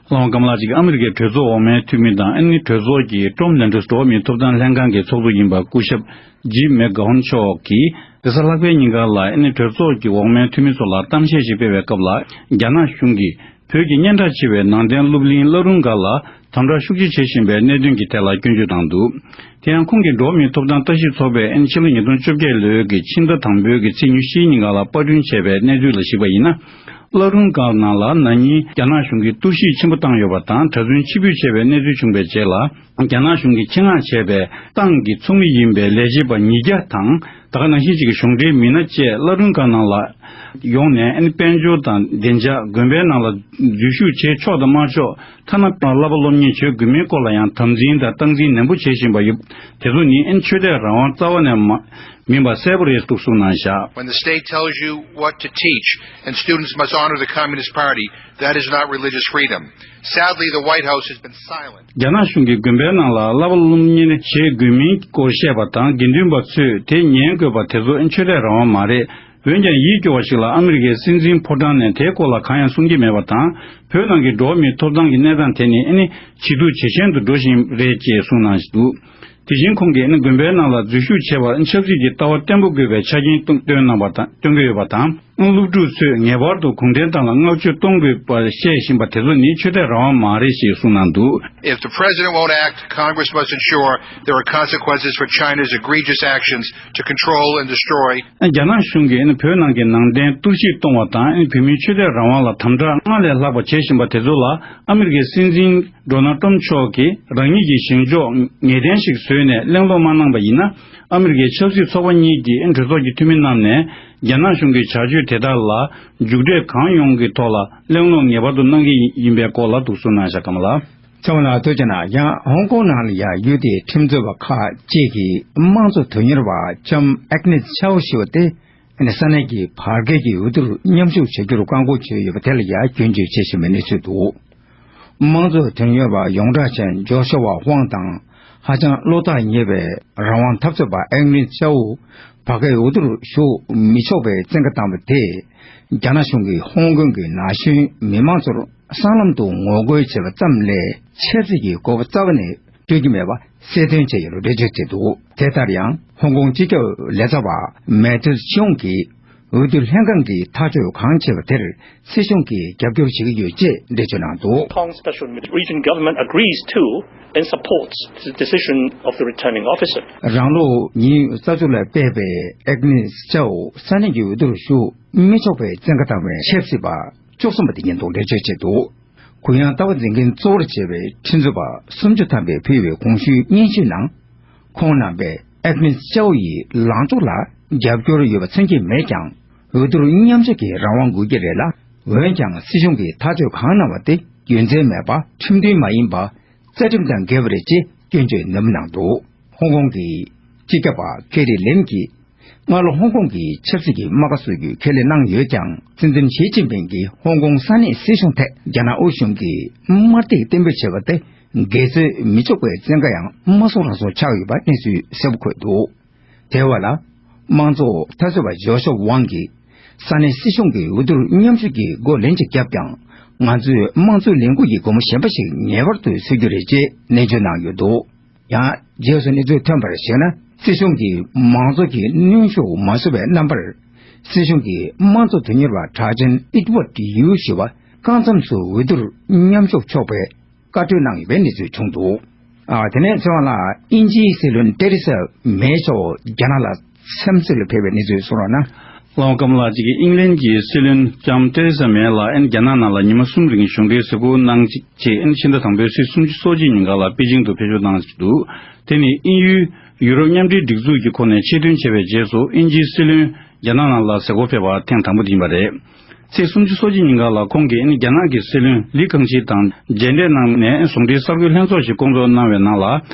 ལྷ་དབང་ཀམ་ལགས། གཅིག་ཨ་མི་རི་ཀའི་གྲོས་ཚོགས་འོག་མའི་འཐུས་མི་དང་། ཨ་ནི་གྲོས་ཚོགས་ཀྱི་ཀྲོམ་ལན་ཀྲུས་འགྲོ་བ་མིའི་ཐོབ་ཐང་ལྷན་ཁང་གི་ཚོགས་གཙོ་ཡིན་པ་སྐུ་ཞབས་ཇིམ་མེག་གྷ་ཝན་མཆོག་གིས་རེས་གཟའ་ལྷག་པའི་ཉིན་ཀ་ལ་ཨ་ནི་གྲོས་ཚོགས་ཀྱི་འོག་མའི་འཐུས་མི་ཚོ་ལ་གཏམ་བཤད་ཅིག་སྤེལ་བའི་སྐབས་ལ། རྒྱ་ནག་གཞུང་གིས་བོད་ཀྱི་སྙན་གྲགས་ཆེ་བའི་ནང་བསྟན་སློབ་གླིང་ལྷ་རུང་སྒར་ལ་དམ་དྲག་ཤུགས་ཆེ་བྱེད་བཞིན་པའི་གནད་དོན་གྱི་ཐད་ལ་སྐྱོན་བརྗོད་གནང་འདུག་དེ་ཡང་ཁོང་གིས་འགྲོ་བ་མིའི་ཐོབ་ཐང་ལྟ་ཞིབ་ཚོགས་པས་ཨ་ནི་ཕྱི་ལོ་ཉིས་སྟོང་བཅོ་བརྒྱད་ལོའི་གི་ཕྱི་ཟླ་དང་པོའི་གི་ཚེས་ཉི་ཤུའི་ཉིན་ཀ་ལ་པར་སྐྲུན་བྱས་པའི་གནས་ཚུལ་ལ་གཞིགས་པ་ཡིན་ན། ལྷ་རུང་སྒར་ནང་ལ་ན་ནིང་རྒྱ་ནག་གཞུང་གིས་གཏོར་བཤིག་ཆེན་པོ་བཏང་ཡོད་པ་དང་། གྲྭ་བཙུན་ཕྱིར་འབུད་བྱས་པའི་གནས་ཚུལ་བྱུང་བའི་རྗེས་ལ། རྒྱ་ནག་གཞུང་གིས་ཆེད་མངགས་བྱས་པའི་ཏང་གི་ཚོགས་མི་ཡིན་པའི་ལས་བྱེད་པ་ཉིས་བརྒྱ་དང་། ད་ག་ནང་བཞིན་གཅིག་གི་གཞུང་འབྲེལ་མི་སྣ་བཅས་ལྷ་རུང་སྒར་ནང་ལ་ཡོང་ནས་ཨ་ནི་དཔལ་འབྱོར་དང་བདེ་འཇགས། དགོན་པའི་ནང་ལ་འཛུལ་ཞུགས་བྱེད་ཆོག་དང་མ་ཆོག་ཐ་ན་བསླབ་པ་སློབ་གཉེར་བྱེད་དགོས་མིན་སྐོར་ལ་ཡང་དམ་འཛིན་དང་སྟངས་འཛིན་ནན་པོ་བྱེད་བཞིན་པ་ཡོད། དེ་ཚོ་ནི་ཨ་ནི་ཆོས་དད་རང་དབང་རྩ་བ་ནས་མ་མིན་པ་གསལ་པོ་རེད་འདུག་གསུངས་གནང་བཞག When the state tells you what to teach and students must honor the Communist Party, that is not religious freedom. Sadly, the White House has been silent. རྒྱ་ནག་གཞུང་གིས་དགོན་པའི་ནང་ལ་བསླབ་པ་སློབ་གཉེར་བྱེད་དགོས་མིན་སྐོར་བཤད་པ་དང་། དགེ་འདུན་པ་ཚོས་དེ་ཉན་དགོས་པ་དེ་ཚོ་ཨ་ནི་ཆོས་དད་རང་དབང་མ་རེད། འོན་ཀྱང་ཡིད་སྐྱོ་བ་ཞིག་ལ་ཨ་མི་རི་ཀའི་སྲིད་འཛིན་ཕོ་བྲང་ནས་དེའི་སྐོར་ལ་གང་ཡང་གསུང་གི་མེད་པ་དང་། བོད་ནང་གི་འགྲོ་བ་མིའི་ཐོབ་ཐང་གི་གནས་སྟངས་དེ་ནི་ཨ་ནི་ཇེ་སྡུག་ཇེ་ཞན་དུ་འགྲོ་བཞིན་རེད་ཅེས་གསུངས་གནང་འདུག་དེ་བཞིན་ཁོང་གིས་ཨ་ནི་དགོན་པའི་ནང་ལ་འཛུལ་ཞུགས་བྱེད་པར་ཆབ་སྲིད་ཀྱི་ལྟ་བ་བརྟན་པོ་དགོས་པའི་ཆ་རྐྱེན་བཏོན་གནང་བ་དང་། བཏོན་གྱི་ཡོད་པ་དང་། སློབ་ཕྲུག་ཚོས་ངེས་པར་དུ་གུང་ཁྲན་ཏང་ལ་བསྔགས་བརྗོད་གཏོང་དགོས་པར་བཤད་བཞིན་པ་དེ་ཚོ་ནི་ཆོས་དད་རང་དབང་མ་རེད་ཞེས་གསུངས་གནང་འདུག If the president won't act, Congress must ensure there are consequences for China's egregious actions to control and destroy. རྒྱ་ནག་གཞུང་གིས་བོད་ནང་གི་ནང་བསྟན་གཏོར་བཤིག་གཏོང་བ་དང་། བོད་མིའི་ཆོས་དད་རང་དབང་ལ་དམ་དྲག་སྔར་ལས་ལྷག་པ་བྱེད་བཞིན་པ་དེ་ཚོ་ལ། ཨ་མི་རི་ཀའི་སྲིད་འཛིན་ཌོ་ནལ་ཏྲམ་མཆོག་གིས་རང་ཉིད་ཀྱི་བཞེངས་ཕྱོགས་ངེས་གཏན་ཞིག་བཟོས་ནས་གླེང་སློང་མ་གནང་པ་ཡིན་ན། ཨ་མི་རི་ཀའི་ཆབ་སྲིད་ཚོགས་པ་གཉིས་ཀྱི་གྲོས་ཚོགས་ཀྱི་འཐུས་མི་རྣམས་ནས་རྒྱ་ནག་གཞུང་གི་བྱ་སྤྱོད་དེ་དག་ལ་མཇུག་འབྲས་གང་ཡོང་གི་ཐོག་ལ་གླེང་སློང་ངེས་པར་དུ་གནང་གི་ཡིན་པའི་སྐོར་ལ་འདུག་གསུངས་གནང་བཞག་ཀམ་ལགས། ཚེ་དབང་ལགས་ཐུགས་རྗེ་གནང་། ཡང་ཧོང་ཀོང་ནང་ལ་ཡང་ཡུལ་དེའི་ཁྲིམས་རྩོད་པ་ཁག་ཅིག་གིས་དམངས་གཙོ་དོན་གཉེར་བ་ལྕམ་ཨེག་ནེས་ཆའོ་ཞེས་པ་དེ་ ས་གནས་ཀྱི་བར་བརྒལ་གྱི་འོས་བསྡུར་མཉམ་ཞུགས་བྱ་རྒྱུར་བཀག་འགོག་བྱས་ཡོད་པ་དེ་ལ་ཡང་སྐྱོན་བརྗོད་བྱེད་བཞིན་པའི་གནས་ཚུལ་འདུག་དམངས་གཙོ་དོན་གཉེར་བ་ཡོངས་གྲགས་ཅན་ཇོ་ཤོ་ཝ་ཧུའང་དང་། ཧ་ཅང་བློ་ཐག་ཉེ་བའི་རང་དབང་འཐབ་རྩོད་པ་ཨེག་ནིས་ཅའོ་བར་བརྒལ་འོས་བསྡུར་ཞུགས་མི་ཆོག་པའི་བཙན་བཀའ་བཏང་བ་དེས། རྒྱ་ནག་གཞུང་གིས་ཧོང་ཀོང་གི་ན་གཞོན་མི་མང་ཚོར་སྲང་ལམ་དུ་ངོ་རྒོལ་བྱས་པ་ཙམ་ལས། ཆབ་སྲིད་ཀྱི་དགོས་པ་རྩ་བ་ནས་སྤྲོད་ཀྱི་མེད་པ་གསལ་སྟོན་བྱས་ཡོད་པར་འགྲེལ་བརྗོད་བྱས་འདུག་དེ་ལྟར་ཡང་། ཧོང་ཀོང་སྤྱི་ཁྱབ་ལས་ཚབ་པ་མེ་ཐིལ་ཆི་ཡོང་གིས། འོས་བསྡུ་ལྷན་ཁང་གིས་ཐག་གཅོད་གང་བྱས་པ་དེར་སྲིད་གཞུང་གིས་རྒྱབ་སྐྱོར་བྱེད་ཀྱི་ཡོད་ཅེས་འགྲེལ་བརྗོད་གནང་འདུག Hong Kong Special Region Government agrees to and supports the decision of the returning officer. རང་ལོ་ཉི་ཤུ་རྩ་བཅུ་ལ་ཕེབས་པའི་ཨེག་ནིས་ཅའོ་ས་གནས་ཀྱི་འོས་བསྡུར་ཞུགས་མི་ཆོག་པའི་བཙན་བཀའ་བཏང་བའི་ཆབ་སྲིད་པ་བཅུ་གསུམ་པ་དེ་ཉིད་དུ་འགྲེལ་བརྗོད་བྱས་འདུག་གུ་ཡངས་ལྟ་བ་འཛིན་མཁན་གཙོ་བོར་བྱས་པའི་ཁྲིམས་རྩོད་པ་སུམ་ཅུ་ཐམ་པས་ཕུལ་བའི་གོང་ཞུས་སྙན་ཞུའི་ནང་། ཁོང་རྣམ་པས་ཨེག་ནིས་ཅའོ་ཡི་ལངས་ཕྱོགས་ལ་རྒྱབ་སྐྱོར་ཡོད་པ་མཚོན་གྱི་མེད་ཀྱང་། འོས་བསྡུར་མཉམ་ཞུགས་ཀྱི་རང་དབང་དགོས་ཀྱི་རེད་ལ། འོན་ཀྱང་སྲིད་གཞུང་གིས་ཐག་གཅོད་གང་གནང་བ་དེ་རྒྱུ་མཚན་མེད་པ་ཁྲིམས་མཐུན་མ་ཡིན་པ། རྩ་ཁྲིམས་དང་འགལ་བ་རེད་ཅེས་སྐྱོན་བརྗོད་ནན་པོ་གནང་འདུག་ཧོང་ཀོང་གི་སྤྱི་ཁྱབ་པ་ཁེ་རི་ལེམ་གྱིས། སྔ་ལོ་ཧོང་ཀོང་གི་ཆབ་སྲིད་ཀྱི་རྨ་ཁ་བཟོ་རྒྱུའི་ཁས་ལེན་གནང་ཡོད་ཀྱང་། སྲིད་འཛིན་ཞི་ཅིན་ཕིང་གིས་ཧོང་ཀོང་ས་གནས་སྲིད་གཞུང་ཐད་རྒྱ་ནག་དབུས་གཞུང་གིས་དམར་ཐིག་གཏན་འབེབས་བྱས་པ་དེ་འགལ་རྩོད་མི་ཆོག་པའི་བཙན་བཀའ་ཡང་མ་སོང་རང་སོང་ཆགས་ཡོད་པ་གནས་ཚུལ་གསལ་པོ་འཁོད་འདུག་དེ་བ་ལ། དམངས་གཙོ་འཐབ་རྩོད་པ་ཇོ་ཤོ་ཝང་གིས། ས་གནས་སྲིད་གཞུང་གིས་འོས་བསྡུར་མཉམ་ཞུགས་ཀྱི་སྒོ་ལན་གཅིག་བརྒྱབ་ཀྱང་། ང་ཚོས་དམངས་གཙོའི་ལས་འགུལ་གྱི་སྒོ་མོ་གཞན་པ་ཞིག་ངེས་པར་དུ་སེལ་རྒྱུ་རེད་ཅེས་ནན་བརྗོད་གནང་ཡོད་འདུག་ཡང་རྗེས་སུ་གནས་ཚུལ་ཐོན་པར་གཞིགས་ན། སྲིད་གཞུང་གིས་མང་ཚོགས་ཀྱི་གནོན་ཤུགས་མ་བཟོད་པའི་རྣམ་པར། སྲིད་གཞུང་གི་དམངས་གཙོ་དོན་གཉེར་བ་གྲགས་ཅན་ཨིད་ཝར་ཌི་ཡུའུ་ཞུ་བ་རྐང་མཚམས་སུ་འོས་བསྡུར་མཉམ་ཞུགས་ཆོག་པའི་བཀའ་འཁྲོལ་གནང་ཡོད་པའི་གནས་ཚུལ་བྱུང་འདུག་ཨ། དེ་ནས་ཚེ་དབང་ལགས། དབྱིན་ཇིའི་སྲིད་བློན་ཏེ་རེ་ས་མེ་མཆོག་རྒྱ་ནག་ལ་འཚམས་གཟིགས་ལ་ཕེབས་པའི་གནས་ཚུལ་གསུང་རོགས་གནང་། ལགས་སོ། སྐམ་ལགས་ཅིག་གིས་དབྱིན་ལན་གྱི་སྲིད་བློན་ལྕམ་ཏེ་རེ་ས་མེ་ལགས་ཨན་རྒྱ་ནག་ནང་ལ་ཉི་མ་གསུམ་རིང་གཞུང་འབྲེལ་གཟིགས་སྐོར་གནང་ཆེད་ཨན་ཕྱི་ཟླ་དང་པོའི་ཚེས་སུམ་ཅུ་སོ་གཅིག་ཉིན་ག་ལ་པེ་ཅིང་དུ་ཕེབས་འབྱོར་གནང་འདུག་དེ་ནི་དབྱིན་ཡུལ་ཡུ་རོབ་མཉམ་འབྲེལ་སྒྲིག་འཛུགས་ཀྱི་ཁོངས་ནས་ཆེད་དོན་བྱས་པའི་རྗེས་སུ་དབྱིན་ཇིའི་སྲིད་བློན་རྒྱ་ནག་ནང་ལ་གཟིགས་སྐོར་ཕེབས་པ་ཐེངས་དང་པོ་དེ་ཡིན་པ་རེད། ཚེས་སུམ་ཅུ་སོ་གཅིག་ཉིན་ག་ལ་ཁོང་གིས་ཨན་རྒྱ་ནག་གི་སྲིད་བློན་ལི་ཁང་ཆི་དང་མཇལ་འཕྲད་གནང་ནས་ཟུང་འབྲེལ་གསར་འགོད་ལྷན་ཚོགས་ཤིག་བསྐོང་ཚོགས་གནང་བའི་ནང་ལ།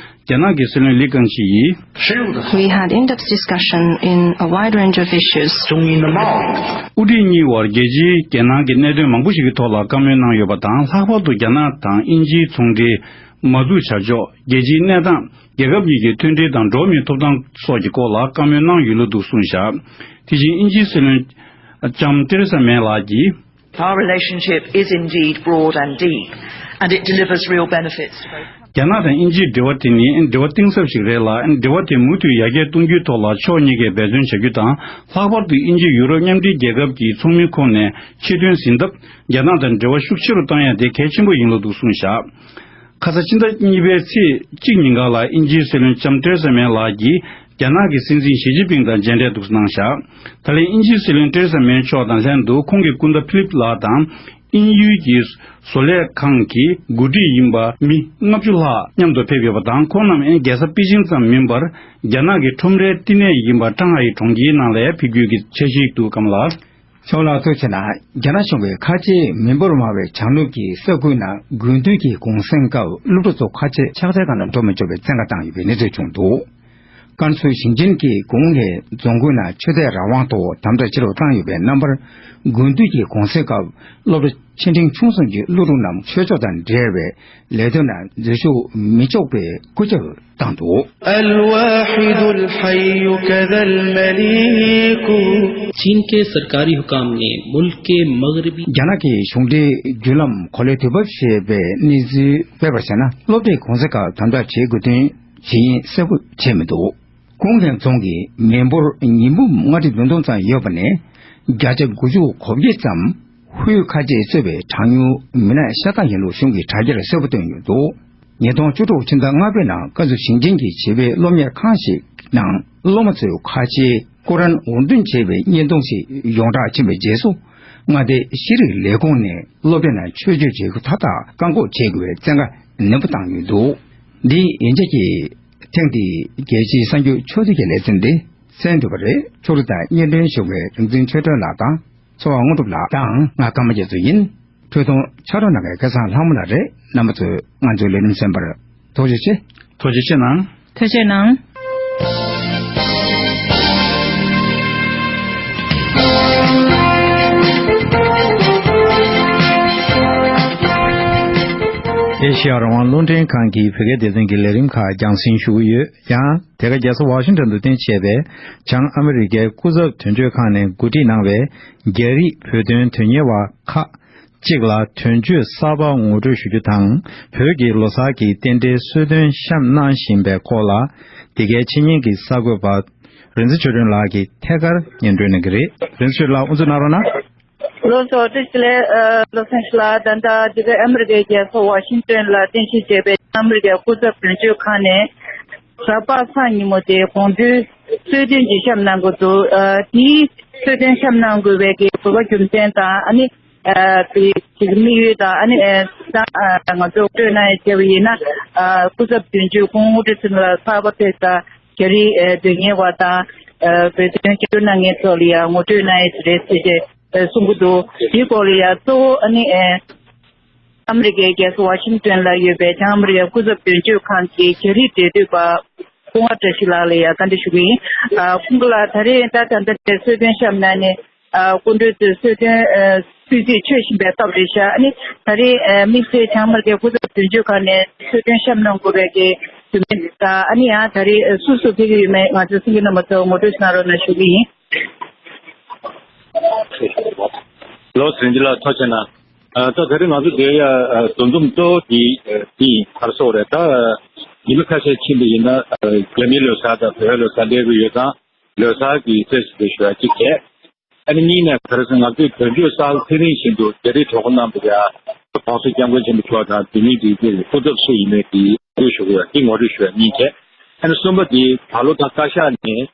རྒྱ་ནག་གི་སྲིད་བློན་ལི་ཁང་ཆི་ཡིས། We had in-depth discussion in a wide range of issues. དབུ་ཁྲིད་གཉིས་བར་རྒྱལ་སྤྱིའི་རྒྱལ་ནང་གི་གནད་དོན་མང་པོ་ཞིག་གི་ཐོག་ལ་བཀའ་མོལ་གནང་ཡོད་པ་དང་། ལྷག་པར་དུ་རྒྱ་ནག་དང་དབྱིན་ཇིའི་ཚོང་འབྲེལ་མ་འཛུགས་བྱ་ཕྱོགས། རྒྱལ་སྤྱིའི་གནས་སྟངས། རྒྱལ་ཁབ་གཉིས་ཀྱི་མཐུན་སྒྲིལ་དང་འགྲོ་བ་མིའི་ཐོབ་ཐང་སོགས་ཀྱི་སྐོར་ལ་བཀའ་མོལ་གནང་ཡོད་ལུགས་འདུག་གསུངས་བཞག་དེ་བཞིན་དབྱིན་ཇིའི་སྲིད་བློན་ལྕམ་ཏེ་རེ་ས་མེ་ལགས་ཀྱིས། Our relationship is indeed broad and deep, and it delivers real benefits to both. རྒྱ་ནག་དང་དབྱིན་ཇིའི་འབྲེལ་བ་དེ་ནི་འབྲེལ་བ་གཏིང་ཟབ་ཞིག་རེད་ལ། འབྲེལ་བ་དེ་མུ་མཐུད་ཡར་རྒྱས་གཏོང་རྒྱུའི་ཐོག་ལ་ཕྱོགས་གཉིས་ཀས་འབད་བརྩོན་བྱ་རྒྱུ་དང་། ལྷག་པར་དུ་དབྱིན་ཇི་ཡུ་རོབ་མཉམ་འབྲེལ་རྒྱལ་ཁབ་ཀྱི་ཚོགས་མིའི་ཁོངས་ནས་ཆེད་དོན་ཟིན་སྟབས། རྒྱ་ནག་དང་འབྲེལ་བ་ཤུགས་ཆེ་རུ་བཏང་ཡ་དེ་གལ་ཆེན་པོ་ཡིན་ལུགས་འདུག་གསུངས་བཞག་ཁ་ས་ཕྱི་ཟླ་གཉིས་པའི་ཚེས་གཅིག་ཉིན་ག་ལ་དབྱིན་ཇིའི་སྲིད་བློན་ལྕམ་ཏེ་རེ་ས་མེ་ལགས་ཀྱིས་རྒྱ་ནག་གི་སྲིད་འཛིན་ཞི་ཅིན་ཕིང་དང་མཇལ་འཕྲད་འདུག་གནང་བཞག་ད་ལན་དབྱིན་ཇིའི་སྲིད་བློན་ཏེ་རེ་ས་མེ་མཆོག་དང་ལྷན་དུ་ཁོང་གི་སྐུ་ཟླ་ཕི་ལིབ་ལགས་དང་། དབྱིན་ཡུལ་གྱི་བཟོ་ལས་ཁང་གི་འགོ་ཁྲིད་ཡིན་པ་མི་ལྔ་བཅུ་ལྷག་མཉམ་དུ་ཕེབས་ཡོད་པ་དང་། ཁོང་རྣམས་ཨེ་རྒྱལ་ས་པེ་ཅིང་ཙམ་མིན་པར། རྒྱ་ནག་གི་ཁྲོམ་རའི་བསྟི་གནས་ཡིན་པ་ཀྲང་ཧའེ་གྲོང་ཁྱེར་ནང་ལ་ཕེབས་རྒྱུ་གི་འཆར་གཞི་འདུག་སྐམ་ལགས། ཚེ་དབང་ལགས། ཐུགས་རྗེ་གནང་། རྒྱ་ནག་གཞུང་གིས་ཁ་ཆེའི་མི་འབོར་མང་བའི་བྱང་ནུབ་ཀྱི་ས་ཁུལ་ནང་དགུན་དུས་ཀྱི་གུང་སེང་སྐབས་སློབ་ཕྲུག་ཚོ་ཁ་ཆེ་ཕྱག་འཚལ་ཁང་ལ་འགྲོ་མི་ཆོག་པའི་བཙན་བཀའ་བཏང་ཡོད་པའི་གནས་ཚུལ་བྱུང་འདུག་ཀན་སུའུ་ཞིང་ཆེན་གྱིས་གུང་ནས་རྫོང་ཁུལ་ནང་ཆོས་དད་རང་དབང་ཐོག་དམ་དྲག་ཆེ་རུ་བཏང་ཡོད་པའི་རྣམ་པར། དགུན་དུས་ཀྱི་གུང་སེང་སྐབས་སློབ་གྲྭ་ཆེ་འབྲིང་ཆུང་གསུམ་གྱི་སློབ་ཕྲུག་རྣམས་ཆོས་ཕྱོགས་དང་འབྲེལ་བའི་ལས་དོན་ནང་འཛུལ་ཞུགས་མི་ཆོག་པའི་བཀོད་ཁྱབ་བཏང་འདུག الواحد الحي كذا المليك. چین کے سرکاری حکام نے ملک کے مغربی རྒྱ་ནག་གི་གཞུང་འབྲེལ་བརྒྱུད་ལམ་གོ་ལའི་དུས་བབ་ཞེས་པའི་གནས་ཚུལ་སྤེལ་བར་བྱས་ན། སློབ་གྲྭའི་གུང་སེང་སྐབས་དམ་དྲག་བྱེད་དགོས་དོན་ཇི་ཡིན་གསལ་པོ་བྱས་མི་འདུག་ཀུང་ཧེང་རྫོང་གི་མི་འབོར་ཉིས་འབུམ་ལྔ་ཁྲི་བདུན་སྟོང་ཙམ་ཡོད་པ་ནས། བརྒྱ་ཆ་དགུ་བཅུ་གོ་བརྒྱད་ཙམ་ཧུའེ་ཁ་ཆེས་གཙོས་པའི་གྲངས་ཉུང་མི་སྣ་ཤ་སྟག་ཡིན་ལུགས་གཞུང་གིས་དྲ་རྒྱར་གསལ་པོ་བཏོན་ཡོད་འདུག་ཉིས་སྟོང་བཅུ་དྲུག་ཕྱི་ཟླ་ལྔ་པའི་ནང་ཀན་སུའུ་ཞིང་ཆེན་གྱི་བྱིས་པའི་སློབ་གཉེར་ཁང་ཞིག་ནང་སློབ་མ་ཚོའི་ཁ་ཆེའི་ཀོ་རན་འུར་འདོན་བྱས་པའི་བརྙན་ཐུང་ཞིག་ཡོངས་གྲགས་ཕྱིན་པའི་རྗེས་སུ། མངའ་སྡེའི་ཤེས་རིག་ལས་ཁུངས་ནས་སློབ་གྲྭ་ནང་ཆོས་སྤྱོད་བྱེད་སྒོ་མཐའ་དག་བཀག་འགོག་བྱེད་དགོས་པའི་བཙན་བཀའ་ནན་པོ་བཏང་ཡོད་འདུག་འདི་ཡན་ཆད་ཀྱིས་ཐེངས་འདིའི་རྒྱལ་སྤྱིའི་གསར་འགྱུར་ཕྱོགས་བསྡུས་ཀྱི་ལེ་ཚན་འདི་གསན་འདུག་པ་རེད། ཕྱོགས་སྒྲིག་དང་སྙན་སྒྲོན་ཞུ་མཁན་རིག་འཛིན་ཆོས་སྒྲོན་ལགས་དང་། ཚེ་དབང་དངོས་གྲུབ་ལགས་དང་ང་ཀརྨ་རྒྱ་མཚོ་ཡིན། འཕྲོས་དུང་ཕྱག་རོགས་གནང་མཁན་སྐལ་བཟང་ལྷ་མོ་ལགས་རེད། རྣམ་པ་ཚོས་ང་ཚོའི་ལས་རིམ་གསན་པར་ཐུགས་རྗེ་ཆེ། ཐུགས་རྗེ་ཆེ་གནང་། ཐུགས་རྗེ་གནང་། ཨེ་ཤི་ཡ་རང་དབང་རླུང་འཕྲིན་ཁང་གི་བོད་སྐད་སྡེ་ཚན་གྱི་ལས་རིམ་ཁག་རྒྱང་སྲིང་ཞུ་གི་ཡོད། ཡང་དེ་ག་རྒྱལ་ས་ཝ་ཤིང་ཊོན་དུ་རྟེན་གཞི་བྱས་པའི་བྱང་ཨ་མི་རི་ཀའི་སྐུ་ཚབ་དོན་གཅོད་ཁང་ནས་གོ་སྒྲིག་གནང་བའི་རྒྱ་རིགས་བོད་དོན་དོན་གཉེར་བ་ཁག་ཅིག་ལ་དོན་གཅོད་གསར་པ་ངོ་སྤྲོད་ཞུ་རྒྱུ་དང་། བོད་ཀྱི་ལོ་གསར་གྱི་རྟེན་འབྲེལ་གསོལ་སྟོན་བཤམས་གནང་བཞིན་པའི་སྐོར་ལ། འདི་གའི་འཆད་ཉན་གྱི་གསར་འགོད་པ་རིག་འཛིན་ཆོས་སྒྲོན་ལགས་ཀྱིས་ཐད་ཀར་སྙན་སྒྲོན་གནང་གི་རེད། རིག་འཛིན་ཆོས་སྒྲོན་ལགས། དབུ་འཛུགས་གནང་རོགས་གནང་། ལགས་སོ། བཀྲ་ཤིས་བདེ་ལེགས། ཨ། བློ་བཟང་ལགས། ད་ལྟ་འདི་ག་ཨ་མི་རི་ཀའི་རྒྱལ་ས་ཝ་ཤིང་ཊོན་ལ་རྟེན་གཞི་བྱས་པའི་ཨ་མི་རི་ཀའི་སྐུ་ཚབ་དོན་གཅོད་ཁང་ནས་གཟའ་པ་སངས་ཉིན་མོ་དེ་དགོང་དྲོའི་གསོལ་སྟོན་ཅིག་བཤམས་གནང་གི་འདུག་ཨ། དེའི་གསོལ་སྟོན་བཤམས་གནང་དགོས་པའི་གི་དགོས་པ་རྒྱུ་མཚན་དང་། ཨ་ནི། ཨ། དེ་དེ་གི་དམིགས་ཡུལ་དང་། ཨ་ནི། ཨ། ད་ང་ཚོ་སྤྲོད་གནང་ཡ་བྱས་པ་ཡིན་ན། ཨ། སྐུ་ཚབ་དོན་གཅོད་སྐུ་ངོ་དངོས་གྲུབ་ཚེ་རིང་ལགས་གསར་པ་ཕེབས་ས་རྒྱ་རིགས། ཨ། དོན་གཉེར་བ་དང་། ཨ། བོད་དོན་རྒྱབ་སྐྱོར་གནང་མཁན་ཚོ་ལ་ཡང་ངོ་སྤྲོད་གནང་ཡས་རེད་ཟེར་ཏེ། ཨ། གསུང་གི་འདུག་དེའི་སྐོར་ལ་ཡང་གཙོ་བོ། ཨ་ནི། ཨ། ཨ་མི་རི་ཀའི་རྒྱལ་ས་ཝ་ཤིང་ཊོན་ལ་ཡོད་པའི་བྱང་ཨ་མི་རི་ཀའི་སྐུ་ཚབ་དོན་གཅོད་ཁང་གི་རྒྱ་རིགས་འབྲེལ་མཐུད་པ་སྐུ་ངོ་བཀྲ་ཤིས་ལགས་ལ་ཡང་བཀའ་འདྲི་ཞུ་གི་ཡིན། ཨ། སྐུ་ངོ་ལགས། ད་རེས་ད་ད་ལྟ་དེ་གསོལ་སྟོན་བཤམས་གནང་ནས། ཨ། སྐུ་མགྲོན་ཚོས་གསོལ་སྟོན། ཨ། གསོལ་ཚིགས་ཆོས་བཞིན་པའི་སྐབས་རེད་ཤག་ཨ་ནི་ད་རེས། ཨ། དམིགས་བསལ་བྱང་ཨ་མི་རི་ཀའི་སྐུ་ཚབ་དོན་གཅོད་ཁང་ནས་གསོལ་སྟོན་བཤམས་གནང་དགོས་པའི་གི་རྒྱུ་མཚན་དང་། ཨ་ནི་ཡང་ད་རེས། ཨ། སུ་སུ་ཕེབས་ཀྱི་ཡོད་མེད་ང་ཚོའི་གསན་མཁན་རྣམ་པ་ཚོ་ངོ་སྤྲོད་གནང་རོགས་གནང་ཞུ་གི་ཡིན། ལགས་སོ། རིག་འཛིན་ལགས། ཐུགས་རྗེ་གནང་། ཨ། ད་ད་རེས་ང་ཚོ་འདིར་ཡ། ཨ། འདུ་འཛོམས་གཙོ་བོ་དེ། ཨ། དེ་ཡིན། ག་རེ་ཟེར་དགོས་རེད། ད་ཉི་མ་ཁ་ཤས་ཕྱིན་པ་ཡིན་ན། ཨ། རྒྱ་མིའི་ལོ་གསར་དང་བོད་པའི་ལོ་གསར་སླེབས་ཀྱི་ཡོད་ཙང་། ལོ་གསར་གྱི་བཀྲ་ཤིས་བདེ་ལེགས་ཞུ་ཡ་གཅིག་བྱས། ཨ་ནི་གཉིས་ནས་ག་རེ་ཟེར། ང་ཚོས་དོན་གཅོད་གསར་པ་ཚེ་རིང་བཞིན་དུ་རྒྱ་རིགས་གྲོགས་པོ་རྣམ་པ་ཡ། ༸གོང་ས་༸སྐྱབས་མགོན་ཆེན་པོ་མཆོག་དང་དེ་ཉིད་ཀྱི་སྐུ་ཚབ་སུ་ཡིན་མིན་དེ་ངོ་སྤྲོད་ཞུ་དགོས་ཡ། དེ་ངོ་སྤྲོད་ཞུ་ཡ་གཉིས་བྱས། ཨ་ནི་གསུམ་པ་དེ་ད་ལོ་ད་བཀའ་ཤག་ནས་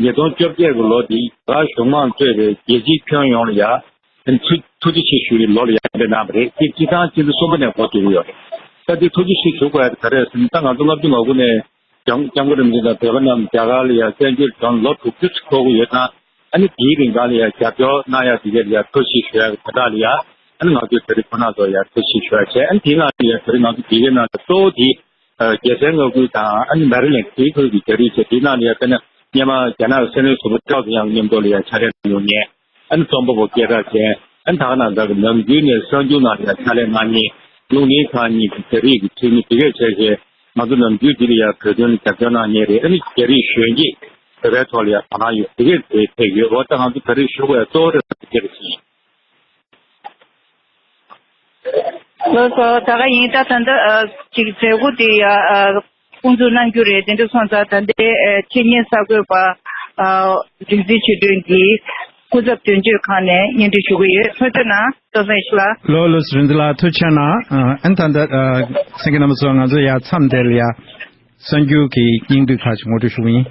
ཉིས་སྟོང་བཅོ་བརྒྱད་ཀྱི་ལོ་དེ་རྒྱ་གར་གཞུང་མང་གཙོས་པའི་རྒྱལ་སྤྱིའི་ཁྱོན་ཡོངས་ལ་ཡ། ཨ་ནི་ཐུགས་ཐུགས་རྗེ་ཆེ་ཞུ་བའི་ལོ་ལ་ཡ་འདེམས་གནང་བ་རེད། དེ་སྤྱི་བཏང་སྤྱི་ཟླ་གསུམ་པ་ནས་འགོ་བཙུགས་ཡོད་རེད། ད་དེ་ཐུགས་རྗེ་ཆེ་ཞུ་དགོས་ཡ་དེ་ག་རེ་ཟེར་ན། ད་ང་ཚོ་ལྔ་བཅུ་ང་དགུ་ནས་༸གོང་ས་༸སྐྱབས་མགོན་རིན་པོ་ཆེ་དང་བོད་པ་རྣམས་རྒྱ་གར་ལ་ཡ་བཙན་བྱོལ་བྱོན་ལོ་དྲུག་ཅུ་ཙམ་འཁོར་གྱི་ཡོད་ཙང་། ཨ་ནི་དེའི་རིང་ག་ལ་ཡ་རྒྱབ་སྐྱོར་གནང་ཡ་དེ་ག་ལ་ཡ་ཐུགས་རྗེ་ཆེ་ཞུ་ཡ་གི་དེ་དག་ལ་ཡ། ཨ་ནི་ང་ཚོས་ད་རེས་ཁོང་རྣམ་ཚོ་ལ་ཡ་ཐུགས་རྗེ་ཆེ་ཞུ་ཡ་བྱས། ཨ་ནི་དེའི་ནང་ལ་ཡ་ད་རེས་ང་ཚོ་དེ་གའི་ནང་ལ་གཙོ་བོ་དེ། ཨ། རྒྱལ་སའི་མངའ་ཁུལ་དང་། ཨ་ནི་མེ་རི་ལེན་དེའི་ཁུལ་གྱི་རྒྱ་རིགས་བྱས། དེའི་ནང་ལ་ཡ་དཔེར་ན་སྔོན་མ་རྒྱ་ནག་གི་སྲིད་བློན་ཟུར་པ་ཀྲོའུ་ཙེ་ཡང་མཉམ་དུ་ལ་ཡ་ཕྱག་ལས་གནང་མྱོང་མཁན། ཨ་ནི་རྩོམ་པ་པོ་སྐད་གྲགས་ཅན། ཨ་ནི་ད་ག་ནང་ལྟར་གྱི་ནམ་རྒྱུན་ནས་གསར་འགྱུར་ནང་ལ་ཡ་ཕྱག་ལས་གནང་མཁན། རླུང་འཕྲིན་ཁང་གཉིས་ཀྱི་རྒྱ་རིགས་ཀྱི་འཐུས་མི་དེ་གས་བྱས་བྱས། ང་ཚོ་ནམ་རྒྱུན་འདི་ལ་ཡ་བོད་དོན་ལ་རྒྱབ་སྐྱོར་གནང་མཁན་རེད། ཨ་ནི་རྒྱ་རིགས་གཞོན་སྐྱེས་བོད་པའི་ཐོག་ལ་ཡ་དོ་སྣང་ཡོད་དེ་གས་དེ་ཕེབས་ཡོད། འོ། ད་ང་ཚོ་ད་རེས་ཞུ་དགོས་ཡ་གཙོ་བོ་རེད་པ་དེ་རེད་ཟེར། ལགས་སོ། ད་ག་ཡིན། ད་ད་ལྟ། ཨ། ཅིག་མཛད་སྒོ་དེ་ཡ། ཨ། དབུ་འཛུགས་གནང་རྒྱུ་རེད། དེ་འདྲ་སོང་ཙང་ད་ལྟའི། ཨ། འཆད་ཉན་གསར་འགོད་པ། ཨ། རིག་འཛིན་ཆོས་སྒྲོན་གྱིས་སྐུ་ཚབ་དོན་གཅོད་ཁང་ནས་སྙན་སྒྲོན་ཞུ་གི་ཡོད། ཐུགས་རྗེ་གནང་། བློ་བཟང་ཡེ་ཤེས་ལགས། ལགས་ལགས་སོ། རིག་འཛིན་ལགས་ཐུགས་རྗེ་གནང་། ཨ། ཨ་ནི་ད་ལྟ། ཨ། གསན་མཁན་རྣམ་པ་ཚོ། ང་ཚོ་ཡ་མཚམས་དེ་ལ་ཡ། གསར་འགྱུར་གྱི་སྙིང་བསྡུས་ཁག་ཅིག་ངོ་སྤྲོད་ཞུ་གི་ཡིན།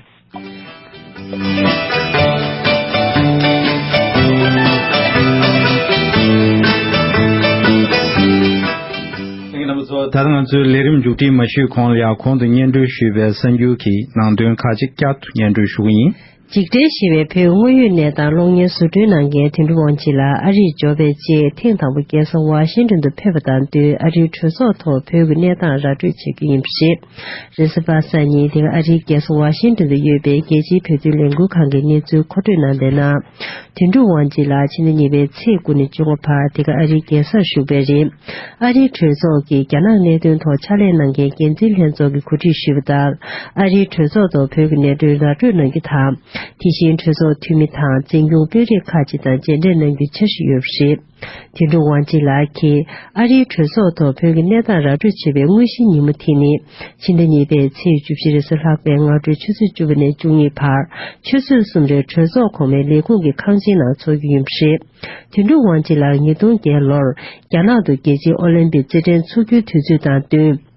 ད་ལྟ་ང་ཚོའི་ལས་རིམ་མཇུག་སྒྲིལ་མ་ཞུས་གོང་ལ་ཡང་གོང་དུ་སྙན་སྒྲོན་ཞུས་པའི་གསར་འགྱུར་གྱི་ནང་དོན་ཁག་ཅིག་བསྐྱར་དུ་སྙན་སྒྲོན་ཞུ་གི་ཡིན། འཇིགས་བྲལ་ཞེས་པའི་བོད་དངོས་ཡོད་གནས་སྟངས་གློག་བརྙན་བཟོ་སྐྲུན་གནང་མཁན་དོན་གྲུབ་དབང་ཆེན་ལགས་ཨ་རིར་འབྱོར་བའི་རྗེས་ཐེངས་དང་པོ་རྒྱལ་ས་ཝ་ཤིང་ཏོན་དུ་ཕེབས་པ་དང་བསྟུན། ཨ་རིའི་གྲོས་ཚོགས་ཐོག་བོད་ཀྱི་གནས་སྟངས་ར་སྤྲོད་བྱེད་རྒྱུ་ཡིན་པ་རེད། རེས་གཟའ་པ་སངས་ཉིན་འདི་ག་ཨ་རིའི་རྒྱལ་ས་ཝ་ཤིང་ཏོན་དུ་ཡོད་པའི་རྒྱལ་སྤྱིའི་བོད་དོན་ལས་འགུལ་ཁང་གིས་གནས་ཚུལ་མཁོ་སྤྲོད་གནང་པའི་ནང་། དོན་གྲུབ་དབང་ཆེན་ལགས་ཕྱི་ཟླ་གཉིས་པའི་ཚེས་དགུ་ནས་བཅུ་དགུ་བར་འདི་ག་ཨ་རིའི་རྒྱལ་སར་བཞུགས་པ་རེད། ཨ་རིའི་གྲོས་ཚོགས་ཀྱིས་རྒྱ་ནག་གནད་དོན་ཐོག་ཕྱག་ལས་གནང་མཁན་འགན་འཛིན་ལྷན་ཚོགས་ཀྱིས་གོ་སྒྲིག་ཞུས་པ་ལྟར། ཨ་རིའི་གྲོས་ཚོགས་ཐོག་བོད་ཀྱི་གནད་དོན་ར་སྤྲོད་གནང་རྒྱུ་དང་། དེ་བཞིན་གྲོས་ཚོགས་འཐུས་མི་དང་འཛིན་སྐྱོང་དཔོན་རིགས་ཁག་ཅིག་དང་མཇལ་འཕྲད་གནང་རྒྱུའི་འཆར་གཞི་ཡོད་པ་རེད། དོན་གྲུབ་དབང་ཆེན་ལགས་ཀྱིས་ཨ་རིའི་གྲོས་ཚོགས་ཐོག་བོད་ཀྱི་གནས་སྟངས་ར་སྤྲོད་བྱེད་པའི་དངོས་གཞིའི་ཉིན་མོ་དེ་ནི། ཕྱི་ཟླ་གཉིས་པའི་ཚེས་བཅུ་བཞི་རེས་གཟའ་ལྷག་པའི་སྔ་དྲོའི་ཆུ་ཚོད་བཅུ་པ་ནས་བཅུ་གཉིས་བར། ཆུ་ཚོད་གསུམ་རེར་གྲོས་ཚོགས་གོང་མའི་ལས་ཁུངས་ཀྱི་ཁང་ཆེན་ནང་འཚོགས་རྒྱུ་ཡིན་པ་རེད། དོན་གྲུབ་དབང་ཆེན་ལགས་ཉིས་སྟོང་བརྒྱད་ལོར་རྒྱ་ནག་ཏུ་རྒྱལ་སྤྱིའི་ཨོ་ལིམ་པིག་རྩེད་འགྲན་ཚོགས་རྒྱུའི་དུས་ཚོད་དང་བསྟུན།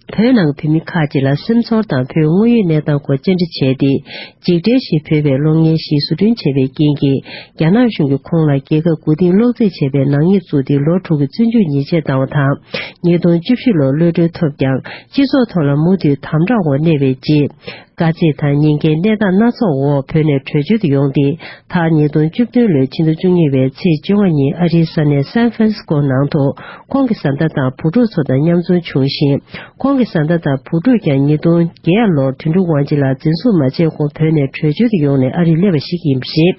བོད་ནང་གི་བོད་མི་ཁག་ཅིག་ལ་སེམས་ཚོར་དང་བོད་དངོས་ཡོད་གནས་སྟངས་སྐོར་བཅར་འདྲི་བྱས་ཏེ། འཇིགས་བྲལ་ཞེས་འབོད་པའི་གློག་བརྙན་ཞིག་བཟོ་སྐྲུན་བྱས་པའི་རྐྱེན་གྱིས། རྒྱ་ནག་གཞུང་གིས་ཁོང་ལ་རྒྱལ་ཁབ་མགོ་རྟིང་སློག་རྩིས་བྱས་པའི་ནག་ཉེས་བཙུགས་ཏེ་ལོ་དྲུག་གི་བཙོན་འཇུག་ཉེས་ཆད་བཏང་བ་དང་། ཉིས་སྟོང་བཅུ་བཞི་ལོར་གློད་གྲོལ་ཐོབ་ཀྱང་། སྤྱི་ཚོགས་ཐོག་ལ་མུ་མཐུད་དམ་དྲག་འོག་གནས་པའི་རྗེས། དཀའ་ཚེགས་དང་ཉེན་ཁའི་གནས་སྟངས་སྣ་ཚོགས་འོག་བོད་ནས་བྲོས་བྱོལ་དུ་ཡོང་སྟེ། མཐར་ཉིས་སྟོང་བཅུ་བདུན་ལོའི་ཕྱི་ཟླ་བཅུ་གཉིས་པའི་ཚེས་བཅོ་ལྔ་ཉིན་ཨ་རིའི་ས་གནས་སན་ཧྥ་རན་སི་ཀོ་ནང་དུ་ཁོང་གི་བཟའ་ཟླ་དང་བུ་ཕྲུག་ཚོ་དང་མཉམ་འཛོམས་བྱུང་ཞིང་། ཁོང་གི་བཟའ་ཟླ་དང་བུ་ཕྲུག་ཀྱང་ཉིས་སྟོང་བརྒྱད་ལོར་དོན་གྲུབ་དབང་ཆེན་ལགས་འཛིན་བཟུང་མ་བྱས་གོང་བོད་ནས་བྲོས་བྱོལ་དུ་ཡོང་ནས་ཨ་རིར་སླེབས་པ་ཞིག་ཡིན་པ་རེད།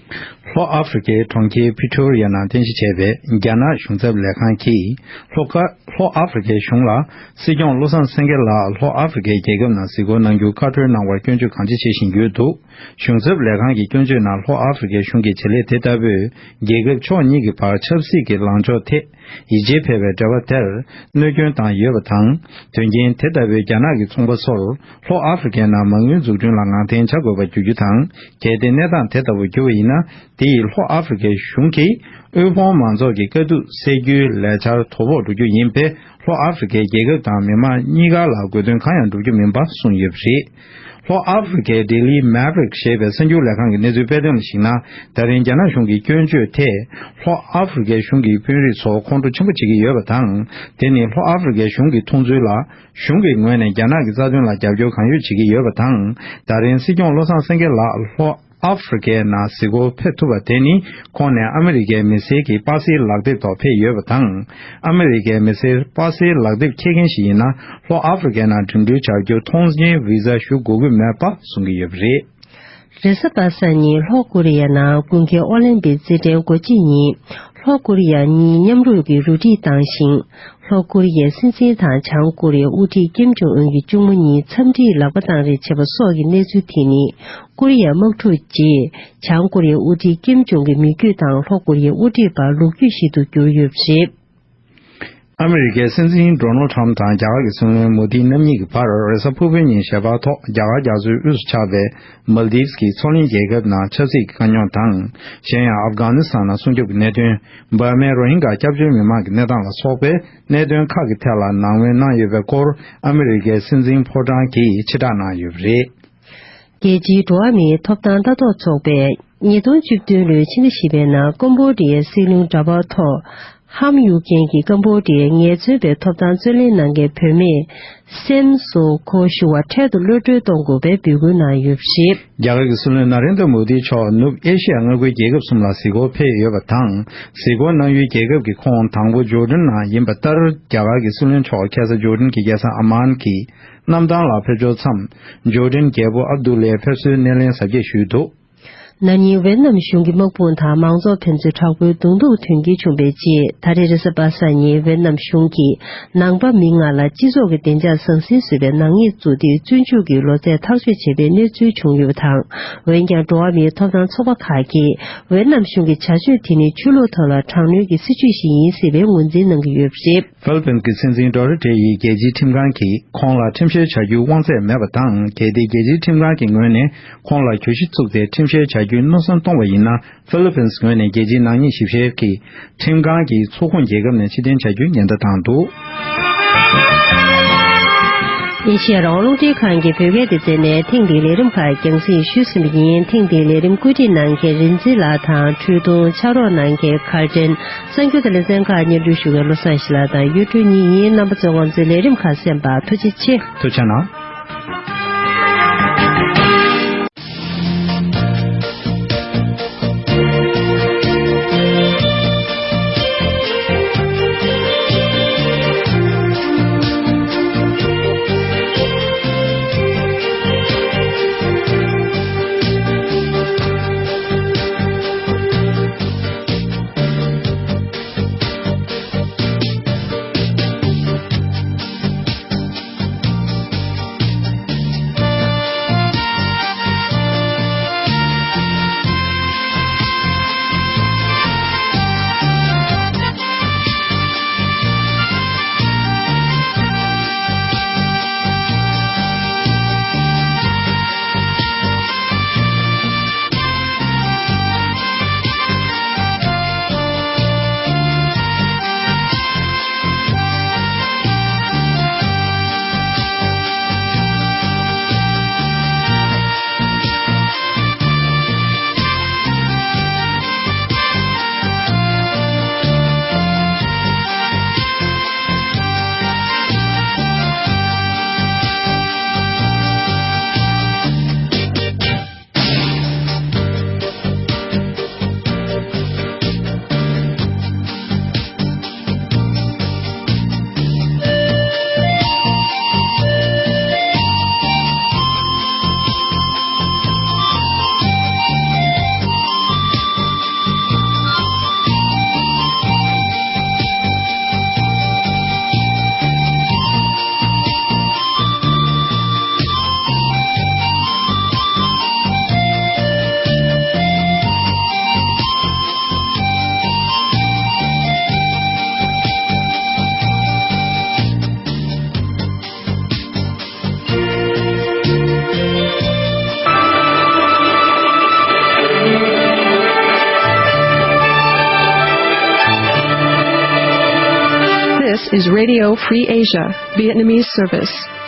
ལྷོ་ཨ་ཧྥེ་རི་ཁའི་གྲོང་ཁྱེར་ཕི་ཊོ་རི་ཡ་ནང་རྟེན་གཞི་བྱས་པའི་རྒྱ་ནག་གཞུང་ཚབ་ལས་ཁང་གིས་ལྷོ་ཁ་ལྷོ་ཨ་ཧྥེ་རི་ཁའི་གཞུང་ལ། སྲིད་སྐྱོང་བློ་བཟང་སེང་གེ་ལགས་ལྷོ་ཨ་ཧྥེ་རི་ཁའི་རྒྱལ་ཁབ་ནང་གཟིགས་སྐོར་གནང་རྒྱུ་བཀའ་འཁྲོལ་གནང་བར་སྐྱོན་བརྗོད་གང་ཅི་བྱེད་བཞིན་ཡོད་འདུག་གཞུང་ཚབ་ལས་ཁང་གི་སྐྱོན་བརྗོད་ནང་ལྷོ་ཨ་ཧྥེ་རི་ཁའི་གཞུང་གི་བྱེད་ལས་དེ་ལྟ་བུས་རྒྱལ་ཁབ་ཕྱོགས་གཉིས་ཀྱི་བར་ཆབ་སྲིད་ཀྱི་ལངས་ཕྱོགས་ཐད་ཡིད་ཆེས་འཕེར་བའི་འབྲེལ་བ་དེར་གནོད་སྐྱོན་བཏང་ཡོད་པ་དང་། དོན་རྐྱེན་དེ་ལྟ་བུའི་རྒྱ་ནག་གི་ཚོང་པ་ཚོར་ལྷོ་ཨ་ཧྥེ་རི་ཁའི་ནང་མ་དངུལ་འཛུགས་སྐྲུན་ལ་ངང་འཐེན་བྱ་དགོས་པར་འགྱུར་རྒྱུ་དང་། གལ་ཏེ་གནས་སྟངས་དེ་ལྟ་བུ་འགྱུར་བ་ཡིན་ན། དེ་ཡིས་ལྷོ་ཨ་ཧྥེ་རི་ཁའི་གཞུང་གིས་དབུལ་ཕོངས་མང་ཚོགས་ཀྱི་དཀའ་སྡུག་སེལ་རྒྱུའི་ལས་འཆར་དོ་ཕོག་འགྲོ་རྒྱུ་ཡིན་པས། ལྷོ་ཨ་ཧྥེ་རི་ཁའི་རྒྱལ་ཁབ་དང་མི་དམངས་གཉིས་ཀ་ལ་དགོས་དོན་གང་ཡང་འགྲུབ་རྒྱུ་མིན་པ་གསུངས་ཡོད་པ་རེད། ལྷོ་ཨ་ཧྥེ་རི་ཁའི་Daily Maverick ཞེས་པའི་གསར་འགྱུར་ལས་ཁང་གི་གནས་ཚུལ་དཔེ་སྟོན་ལ་གཞིགས་ན། ད་རིང་རྒྱ་ནག་གཞུང་གི་སྐྱོན་བརྗོད་ཐད། ལྷོ་ཨ་ཧྥེ་རི་ཁའི་གཞུང་གི་དཔོན་རིགས་ཚོ་ཁོང་ཁྲོ་ཆེན་པོ་བྱེད་ཀྱི་ཡོད་པ་དང་། དེ་ནི་ལྷོ་ཨ་ཧྥེ་རི་ཁའི་གཞུང་གིས་མཐོང་ཚུལ་ལ། གཞུང་གི་ངོས་ནས་རྒྱ་ནག་གི་རྩ་དོན་ལ་རྒྱབ་སྐྱོར་གང་ཡོད་བྱེད་ཀྱི་ཡོད་པ་དང་། ད་རིང་སྲིད་སྐྱོང་བློ་བཟང་སེང་གེ་ལགས་ལྷོ་ཨ་ཧྥེ་རི་ཁའི་ནང་གཟིགས་སྐོར་ཕེབས་ཐུབ་པ་དེ་ནི། ཁོང་ནས་ཨ་མི་རི་ཀའི་མི་སེར་གྱི་པ་སེའི་ལག་དེབ་ཐོག་ཕེབས་ཡོད་པ་དང་། ཨ་མི་རི་ཀའི་མི་སེར་པ་སེའི་ལག་དེབ་འཁྱེར་མཁན་ཞིག་ཡིན་ན། ལྷོ་ཨ་ཧྥེ་རི་ཁའི་ནང་འགྲིམ་འགྲུལ་བྱ་རྒྱུ་ཐོངས་མཆན་བི་ཟ་ཞུ་དགོས་ཀྱི་མེད་པ་གསུང་གི་ཡོད་པ་རེད། རེས་གཟའ་པ་སངས་ཉིན་ལྷོ་ཀོ་རི་ཡ་ནང་དགུན་ཁའི་ཨོ་ལིམ་པིག་རྩེད་འགྲན་སྒོ་འབྱེད་ཉིན། ལྷོ་ཀོ་རི་ཡ་གཉིས་མཉམ་རུབ་ཀྱིས་རུ་སྒྲིག་བཏང་ཞིང་། ལྷོ་ཀོ་རི་ཡའི་སྲིད་འཛིན་དང་བྱང་ཀོ་རི་ཡའི་དབུ་ཁྲིད་ཀིམ་ཇོང་ཨུན་གྱི་གཅུང་མོ་གཉིས་འཚམས་འདྲིའི་ལག་པ་བཏང་རེས་བྱས་པ་སོགས་ཀྱི་གནས་ཚུལ་དེ་ནི། ཀོ་རི་ཡ་དམག་འཁྲུག་རྗེས། བྱང་ཀོ་རི་ཡའི་དབུ་ཁྲིད་ཀིམ་ཇོང་གི་མི་རྒྱུད་དང་ལྷོ་ཀོ་རི་ཡའི་དབུ་ཁྲིད་བར་ལོ་རྒྱུས་ཤིག་ཏུ་གྱུར་ཡོད་པ་རེད། ཨ་མི་རི་ཀའི་སྲིད་འཛིན་ཌོ་ནལ་ཊམ་དང་རྒྱ་གར་གྱི་སྲིད་བློན་མོ་དི་རྣམ་གཉིས་ཀྱི་བར་རེས་གཟའ་ཕུར་བུའི་ཉིན་ཞལ་པར་ཐོག་རྒྱ་གར་རྒྱ་མཚོའི་དབུས་སུ་ཆགས་པའི་མལ་དིབ་ཀྱི་མཚོ་གླིང་རྒྱལ་ཁབ་ནང་ཆབ་སྲིད་ཀྱི་དཀའ་རྙོག་དང་། གཞན་ཡང་ཨབ་གྷ་ནི་སི་ཐན་ནང་སྲུང་སྐྱོབ་ཀྱི་གནད་དོན། འབར་མའི་རོ་ཧིན་གྷ་སྐྱབས་བཅོལ་མི་མང་གི་གནས་སྟངས་ལ་སོགས་པའི་གནད་དོན་ཁག་གི་ཐད་ལ་ནན་སྨོན་གནང་ཡོད་པའི་སྐོར་ཨ་མི་རི་ཀའི་སྲིད་འཛིན་ཕོ་བྲང་གིས་ཕྱིར་བསྒྲགས་གནང་ཡོད་པ་རེད། རྒྱལ་སྤྱིའི་འགྲོ་བ་མིའི་ཐོབ་ཐང་ལྟ་རྟོག་ཚོགས་པས་ཉིས་སྟོང་བཅུ་བདུན་ལོའི་ཕྱི་ཟླ་བཞི་པའི་ནང་ཀམ་བོ་ཌི་ཡའི་སྲིད་བློན་འདྲ་པར་ཐོག་ཧམ་གཡུག་མཁན་གྱི་ཀམ་བོ་ཌི་ཡའི་ངལ་རྩོལ་པའི་ཐོབ་ཐང་རྩོད་ལེན་གནང་མཁན་བུད་མེད་སེམ་སོ་ཁོ་ཞུ་བ་འཕྲལ་དུ་གློད་གྲོལ་གཏོང་དགོས་པའི་འབོད་སྐུལ་གནང་ཡོད་པ་རེད། རྒྱ་གར་གྱི་སྲིད་བློན་ན་རེན་དྲ་མོ་དིའི་མཆོག་ནུབ་ཨེ་ཤི་ཡ་མངའ་ཁུལ་རྒྱལ་ཁབ་གསུམ་ལ་གཟིགས་སྐོར་ཕེབས་ཡོད་པ་དང་། གཟིགས་སྐོར་གནང་ཡུལ་རྒྱལ་ཁབ་ཀྱི་ཁོངས་དང་པོ་ཇོར་ཌན་ནང་ཡིན་པ་ལྟར། རྒྱ་གར་གྱི་སྲིད་བློན་མཆོག་ཁ་སང་ཇོར་ཌན་གྱི་རྒྱལ་ས་ཨ་མན་གྱི་གནམ་ཐང་ལ་ཕེབས་འབྱོར་མཚམས། ཇོར་ཌན་རྒྱལ་པོ་ཨབ་དུ་ལའི་ཕེབས་བསུའི་སྣེ་ལེན་གཟབ་རྒྱས་ཞུས་འདུག་ན་ནིང་ཝེ་ནམ་གཞུང་གི་དམག་དཔུང་དང་མང་ཚོགས་ཕན་ཚུན་དྲག་པོའི་གདོང་ཐུག་དོན་རྐྱེན་བྱུང་བའི་རྗེས། ད་རེས་རེས་གཟའ་པ་སངས་ཉིན་ཝེ་ནམ་གཞུང་གིས་ནང་པ་མི་ལྔ་ལ་སྤྱི་ཚོགས་ཀྱི་བདེ་འཇགས་ཟང་ཟིང་བཟོས་པའི་ནག་ཉེས་བཙུགས་ཏེ། བཙོན་འཇུག་གི་ལོ་ཚད་ཐག་གཅོད་བྱས་པའི་གནས་ཚུལ་བྱུང་ཡོད་པ་དང་། འོན་ཀྱང་། འགྲོ་བ་མིའི་ཐོབ་ཐང་ཚོགས་པ་ཁག་གིས་ཝེ་ནམ་གཞུང་གི་བྱ་སྤྱོད་དེ་ནི་ཆོས་ལུགས་ཐོག་ལ་དྲག་གནོན་གྱི་སྲིད་བྱུས་ཤིག་ཡིན་ཟེར་བའི་ངོས་འཛིན་གནང་གི་ཡོད་པ་རེད། ཧྥི་ལི་པིན་གྱི་སྲིད་འཛིན་ཌོ་ཊར་ཊེ་ཡིས་རྒྱལ་སྤྱིའི་ཁྲིམས་ཁང་གིས་ཁོང་ལ་ཁྲིམས་བཤེར་བྱ་རྒྱུའི་དབང་ཚད་མེད་པ་དང་། གལ་ཏེ་རྒྱལ་སྤྱིའི་ཁྲིམས་ཁང་གི་ངོས་ནས་ཁོང་ལ་གྱོད་གཞི་བཙུགས་ཏེ་ཁྲིམས་བཤེར་བྱ་རྒྱུའི་མནོ་བསམ་གཏོང་བ་ཡིན་ན། ཧྥི་ལི་པིན་ངོས་ནས་རྒྱལ་སྤྱིའི་ནག་ཉེས་ཞིབ་བཤེར་གྱི་ཁྲིམས་ཁང་གི་ཚོགས་ཁོངས་རྒྱལ་ཁབ་ནས་ཕྱིར་འཐེན་བྱ་རྒྱུའི་ཉེན་བརྡ་བཏང་འདུག་ཨེ་ཤེ་ཡ་རང་དབང་རླུང་འཕྲིན་ཁང་གི་བོད་སྐད་སྡེ་ཚན་ནས་ཐེངས་འདིའི་ལས་རིམ་ཁག་རྒྱང་སྲིང་ཞུས་ཟིན་པ་ཡིན། ཐེངས་འདིའི་ལས་རིམ་བཀོད་སྒྲིག་གནང་མཁན་རིན་འཛིན་ལགས་དང་། འཕྲུལ་གཏོང་ཕྱག་རོགས་གནང་མཁན་གར་ཅན། གསར་འགྱུར་དང་ལེ་ཚན་ཁག་སྙན་སྒྲོན་ཞུ་མཁན་བློ་བཟང་ཡེ་ཤེས་ལགས་དང་། གཡུ་སྒྲོན་གཉིས་ཡིན། རྣམ་པ་ཚོས་ང་ཚོའི་ལས་རིམ་ཁག་གསན་པར་ཐུགས་རྗེ་ཆེ། ཐུགས་རྗེ་གནང་། Radio Free Asia, Vietnamese service.